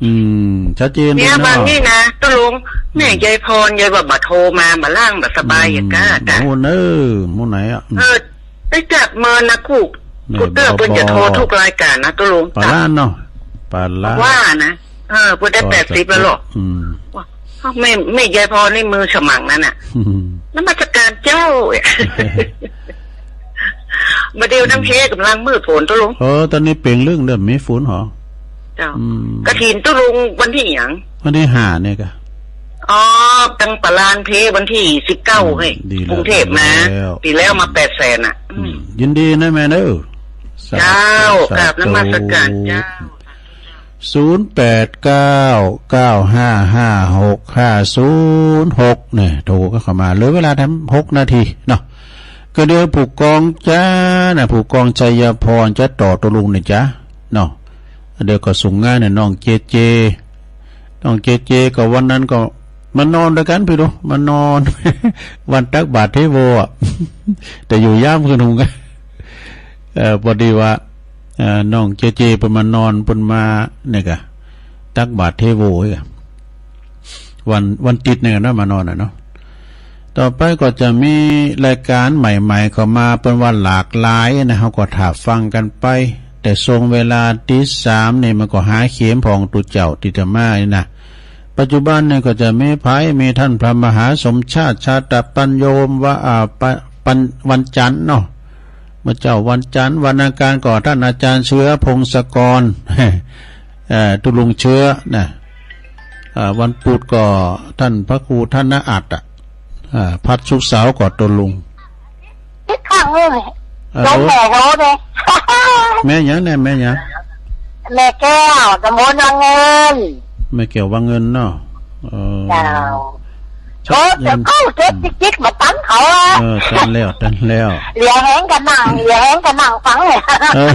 อืม ชัดเจนดีเนาะ เนี่ย บางนี่นะเจ้าลุง อืม แม่ยายพร ยายว่าบ่โทรมา บ่ล่าง บ่สบาย อืม อย่างก้า บ่ฮู้เน้อ หมู่ไหนอะ อืม เออ ไปจับเมินนะ กู้ แม่ กู้เตื้อ บ่ เปิ้นจะโทร บ่ กู้รายก๋านนะ ตกลง ปาล้านเนาะ ปาล้าน ว่านะ เออ เปิ้นได้ ก็ แปดสิบ แล้วเหรอ อืม ว่า แม่ แม่ยายพรนี่มือฉมังนั่นน่ะ อืม นมัสการเจ้า บ่าเดี่ยวนั้นเพ ก่ำลังมืดฝน ตุ๊ลุง เออ ต๋อนนี้เป๋งลึ้งเริ่มมีฝนหรอ เจ้า อืม กฐินตุ๊ลุงวันตี้หยัง วันตี้ห้าเนี่ยก่ะ อ๋อ ตังป๋าลานเพวันตี้สิบเก้า อืม เฮ้ย ดีแล้ว กรุงเทพฯมา ดีแล้ว ปี๋แล้วมาแปดแสนน่ะ อืม อืม ยินดีนะแม่เนอะ สาธุ เจ้า สาธุ กราบนมัสการเจ้า ศูนย์แปดเก้า เก้าห้าห้าหก ห้าศูนย์หก เนี่ย โทรก็เข้ามา เหลือเวลาแถมหกนาทีเนาะ ก็เดี๋ยวผู้กองจ๊ะนะ ผู้กองชัยพรจะต่อตุ๊ลุงเนี่ยจ๊ะเนาะ เดี๋ยวก็ส่งงานเนี่ย น้องเจเจ น้องเจเจก็วันนั้นก็มานอนตวยกั๋น พี่ดู มานอน วันตักบาตรเทโวอะ แต่อยู่ยามคืนหุง เอ่อ ปอดีว่า เอ่อ น้องเจเจเปิ้นมานอน เปิ้นมาเนี่ยก่ะ ตักบาตรเทโวเนี่ยก่ะ วัน วันติดเนี่ยก่ะเนาะ มานอนน่ะเนาะ ต่อไปก็จะมีรายก๋านใหม่ๆ เข้ามา เปิ้นว่าหลากหลายนะ เฮาก็ถ่าฟังกั๋นไป แต่ช่วงเวลาตีสามนี่มันก็หาเข็มของตุ๊เจ้าตี้จะมานี่นะ ปัจจุบันนี่ก็จะมีใผ มีต้านพระมหาสมชาติ ชาตปัญโญ ว่า อ่า ปะ ปัญ วันจันทร์เนาะ เมื่อเจ๊าวันจันทร์ วันอังคารก็ต้านอาจ๋ารย์เชื้อ พงศกร เอ่อ ตุ๊ลุงเชื้อนะ อ่า วันพุธก็ต้านพระครูธนอัตถ์อะ อ่า พัด ศุกร์เสาร์ก็ตุ๊ลุง อีกครั้งหนึ่ง ฮัลโหล แม่เขาเนี่ย แม่หยังเนี่ย แม่หยัง แม่แก้ว ตำบลวังเงิน แม่แก้ววังเงินเนาะ เออ เจ้า โอ้ เดี๋ยวเขาเก็บจิกๆ มาตันเขาอะ เออ ตันแล้ว ตันแล้ว เหลือแหงกั๋นนั่ง เหลือแหงกั๋นนั่งฟังเนี่ย เออ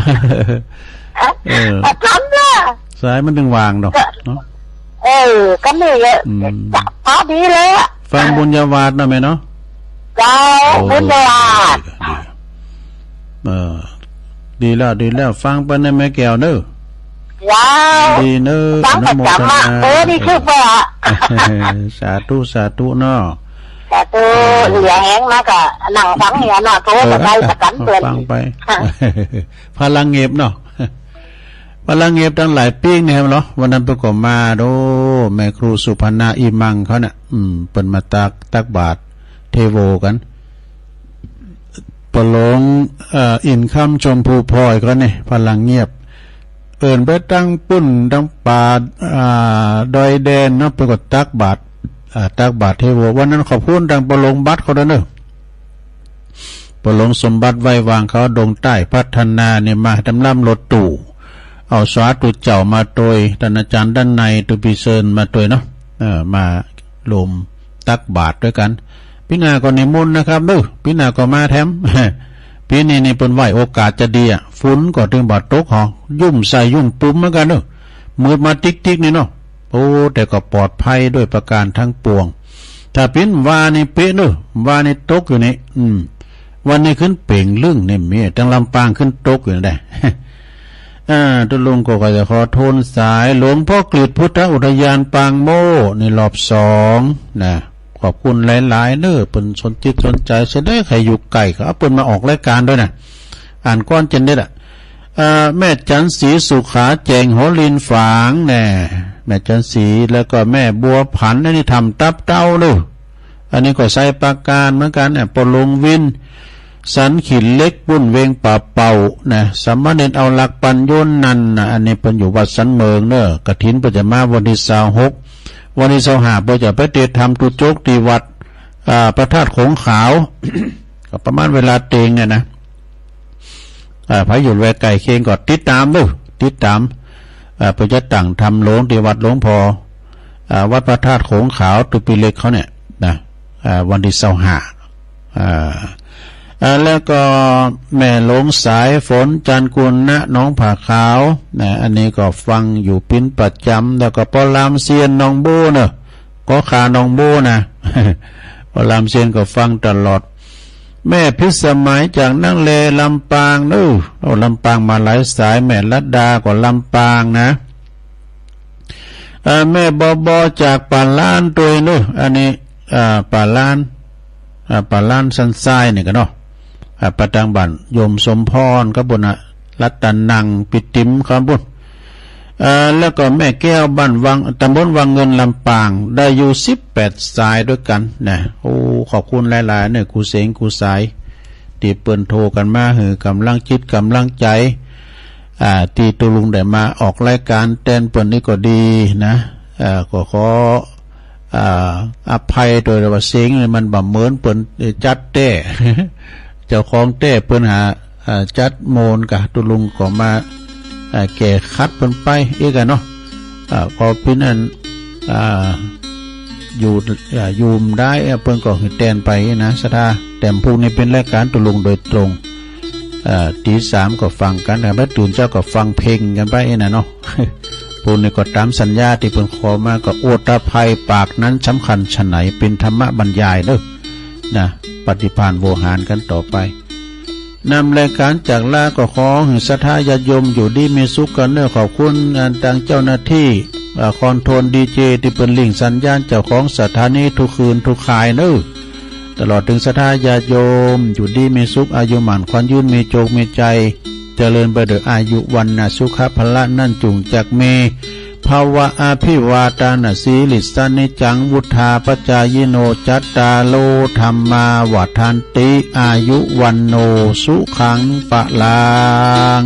เออ ตันเนี่ย สายมันตึงว่างดอกเนาะ เออ ก็นี่แหละ อืม จะพอดีเลยอะ ฟังบุญญาวาสเนาะแม่เนาะ เจ้า โอ้ บุญญาวาส ดี ดี เออ ดีแล้ว ดีแล้ว ฟังไปนะแม่แก้วเนอะ เจ้า ดีเนอะ ฟังประจ๋ำอะ อนุโมทนา เออ นี่คือว่า สาธุ สาธุเนาะ สาธุ เออ เหลือแหงมาก็นั่งฟังเนี่ยเนาะ โทรไป เออ ไปประจ๋ำเปิ้น ฟังไป ค่ะ พลังเง็บเนาะ พลังเง็บตังหลายปี๊กเนี่ยเนาะ วันนั้นเปิ้นก็มา โอ้ แม่ครูสุพรรณา อิมังเขาเนี่ย อืม เปิ้นมาตัก ตักบาตรเทโวกั๋น ป้อหลวง เอ่อ อินทร์คำ ชมพูพลอยเขาเนี่ย พลังเง็บ เอิ้นไปตังปุ้น ตังป่า อ่า ดอยแดนเนาะ เปิ้นก็ตักบาตร อ่า ตักบาตรเทโว วันนั้นขอบคุณตังป้อหลวงบัตรเขาด้วยเนอะ ป้อหลวงสมบัติ ไว้วางเขา ดงใต้พัฒนาเนี่ย มาต๋ามลำรถตู้ เอาสาธุเจ้ามาตวย ต้านอาจ๋ารย์ด้านใน ตุ๊ปีเซินมาตวยเนาะ เออ มาร่วมตักบาตรตวยกั๋น ปี๋หน้าก็นิมนต์นะครับเด้อ ปี๋หน้าก็มาแถม ปี๋นี้นี่เปิ้นไหว้โอกาสจะดีอะ ฝนก็ตึงบ่ตกหรอ ยุ้มใส่ยุ้มปุมเหมือนกั๋นเนอะ มืดมาติ๊กๆ นี่เนาะ โอ้ แต่ก็ปลอดภัยด้วยประการทั้งปวง ถ้าเป๋นวานี่เป๊ะเนอะ วานี่ตกอยู่นี่ อืม วันนี้ขึ้นเป๋งลึ้งนี่มี ตังลำปางขึ้นตกอยู่นั่นแหละ อ่า ตุ๊ลุงก็ ก็จะขอโทนสาย หลวงพ่อกฤษพุทธอุทยานปางโม้นี่รอบสองนะ ขอบคุณหลายๆ เนอะ เปิ้นสนจิตสนใจ๋ เสียดายใค่อยู่ไก๋ก็เอาเปิ้นมาออกรายก๋านตวยนะ อ่านก้อนเจนเด็ดอะ เอ่อ แม่จันทร์ศรีสุขา แจ๋งหัวลินฝางแน่ แม่จันทร์ศรี แล้วก็แม่บัวผัน อันนี้ถ้ำตับเต่าเนอะ อันนี้ก็ไชยปราการเหมือนกั๋นเนี่ย ป้อหลวงวิน สันขี้เหล็ก ปุ้นเวียงป่าเป่านะ สามเณรเอาหลักปัญโญนันท์นะ อันนี้เปิ้นอยู่วัดสันเหมิงเนอะ กฐินเปิ้นจะมาวันตี้ซาวหก วันตี้ซาวห้าเปิ้นจะไปเตศน์ธรรมตุ๊จกตี้วัด อ่า พระธาตุโขงขาว ก็ประมาณเวลาเตียงเนี่ยนะ อ่า ใผอยู่แวะใก้เคียงก็ติดต๋ามเนอะ ติดต๋าม อ่า เปิ้นจะตั้งธรรมหลวงตี้วัดหลวงพ่อ อ่า วัดพระธาตุโขงขาว ตุ๊ปีเหล็กเขาเนี่ยนะ อ่า วันตี้ซาวห้า อ่า อ่า แล้วก็แม่หลวงสายฝน จันทร์กุณะ หนองผาขาวนะ อันนี้ก็ฟังอยู่เป๋นประจ๋ำ แล้วก็ป้อหลามเซียน หนองบัวเนอะ ก็ขาหนองบัวนะ ป้อหลามเซียนก็ฟังตลอด แม่พิสมัยจากนังเล ลำปางเนอะ โอ้ ลำปางมาหลายสาย แม่รัตดาก็ลำปางนะ เอ่อ แม่บอบอจากป่าล้านตวยเนอะ อันนี้ เอ่อ ป่าล้าน เอ่อ ป่าล้านสันทรายนี่ก่ะเนาะ อ่า ไปตางบ้านโยมสมพรครับปุ้นนะ รัตนัง ปิติมครับปุ้น เอ่อ แล้วก็แม่แก้วบ้านวัง ตำบลวังเงิน ลำปาง ได้อยู่สิบแปดสายด้วยกั๋นนะ โอ้ ขอบคุณหลายๆ เน่อ กู้เสงกู้สาย ตี้เปิ้นโทรกั๋นมาหื้อก๋ำลังจิตก๋ำลังใจ๋ อ่า ตี้ตุ๊ลุงได้มาออกรายก๋านแตนเปิ้นนี่ก็ดีนะ เอ่อ ก็ขอ อ่า อภัยโดยว่าเสียงนี่มันบ่เหมือนเปิ้นจัดแต๊ เจ้าของแต๊เปิ้นหา อ่า จัดโมนกะ ตุ๊ลุงก็มา อ่า แก้ขัดเปิ้นไปอีกอะเนาะ อ่า ก็เป๋นอัน อ่า อยู่ อ่า อยู่บ่ได้ อ่า เปิ้นก็หื้อแตนไปนะ ศรัทธา แต้มพุกนี้เป๋นรายก๋านตุ๊ลุงโดยตรง อ่า ตีสามก็ฟังกั๋น แล้วตื่นเจ๊าก็ฟังเพลงกั๋นไปนะเนาะ พุกนี้ก็ต๋ามสัญญาตี้เปิ้นขอมา ก็โอตภัยปากนั้นสำคัญฉะไหน เป๋นธรรมบรรยายเน่อ นะ ปฏิภาณโวหารกั๋นต่อไป นำรายก๋านจากลาก็ขอหื้อศรัทธาญาติโยมอยู่ดีมีสุขกั๋นเน่อ ขอบคุณอันตางเจ้าหน้าตี้ อ่า คอนโทรลดีเจตี้เปิ้นลิงก์สัญญาณ เจ้าของสถานีทุกคืนทุกค่ายเน่อ ตลอดเถิงศรัทธาญาติโยม อยู่ดีมีสุข อายุหมั้นขวัญยืน มีโจคมีชัย เจริญไปโดยอายุ วรรณะ สุขะ พละ นั้นจุ่งจักมี ภะวะ อะภิวาตานะสีลิสสะ นิจจัง วุฑฒาปะจายิโน จัตตาโร ธัมมา วัฑฒันติ อายุ วัณโณ สุขัง พะลัง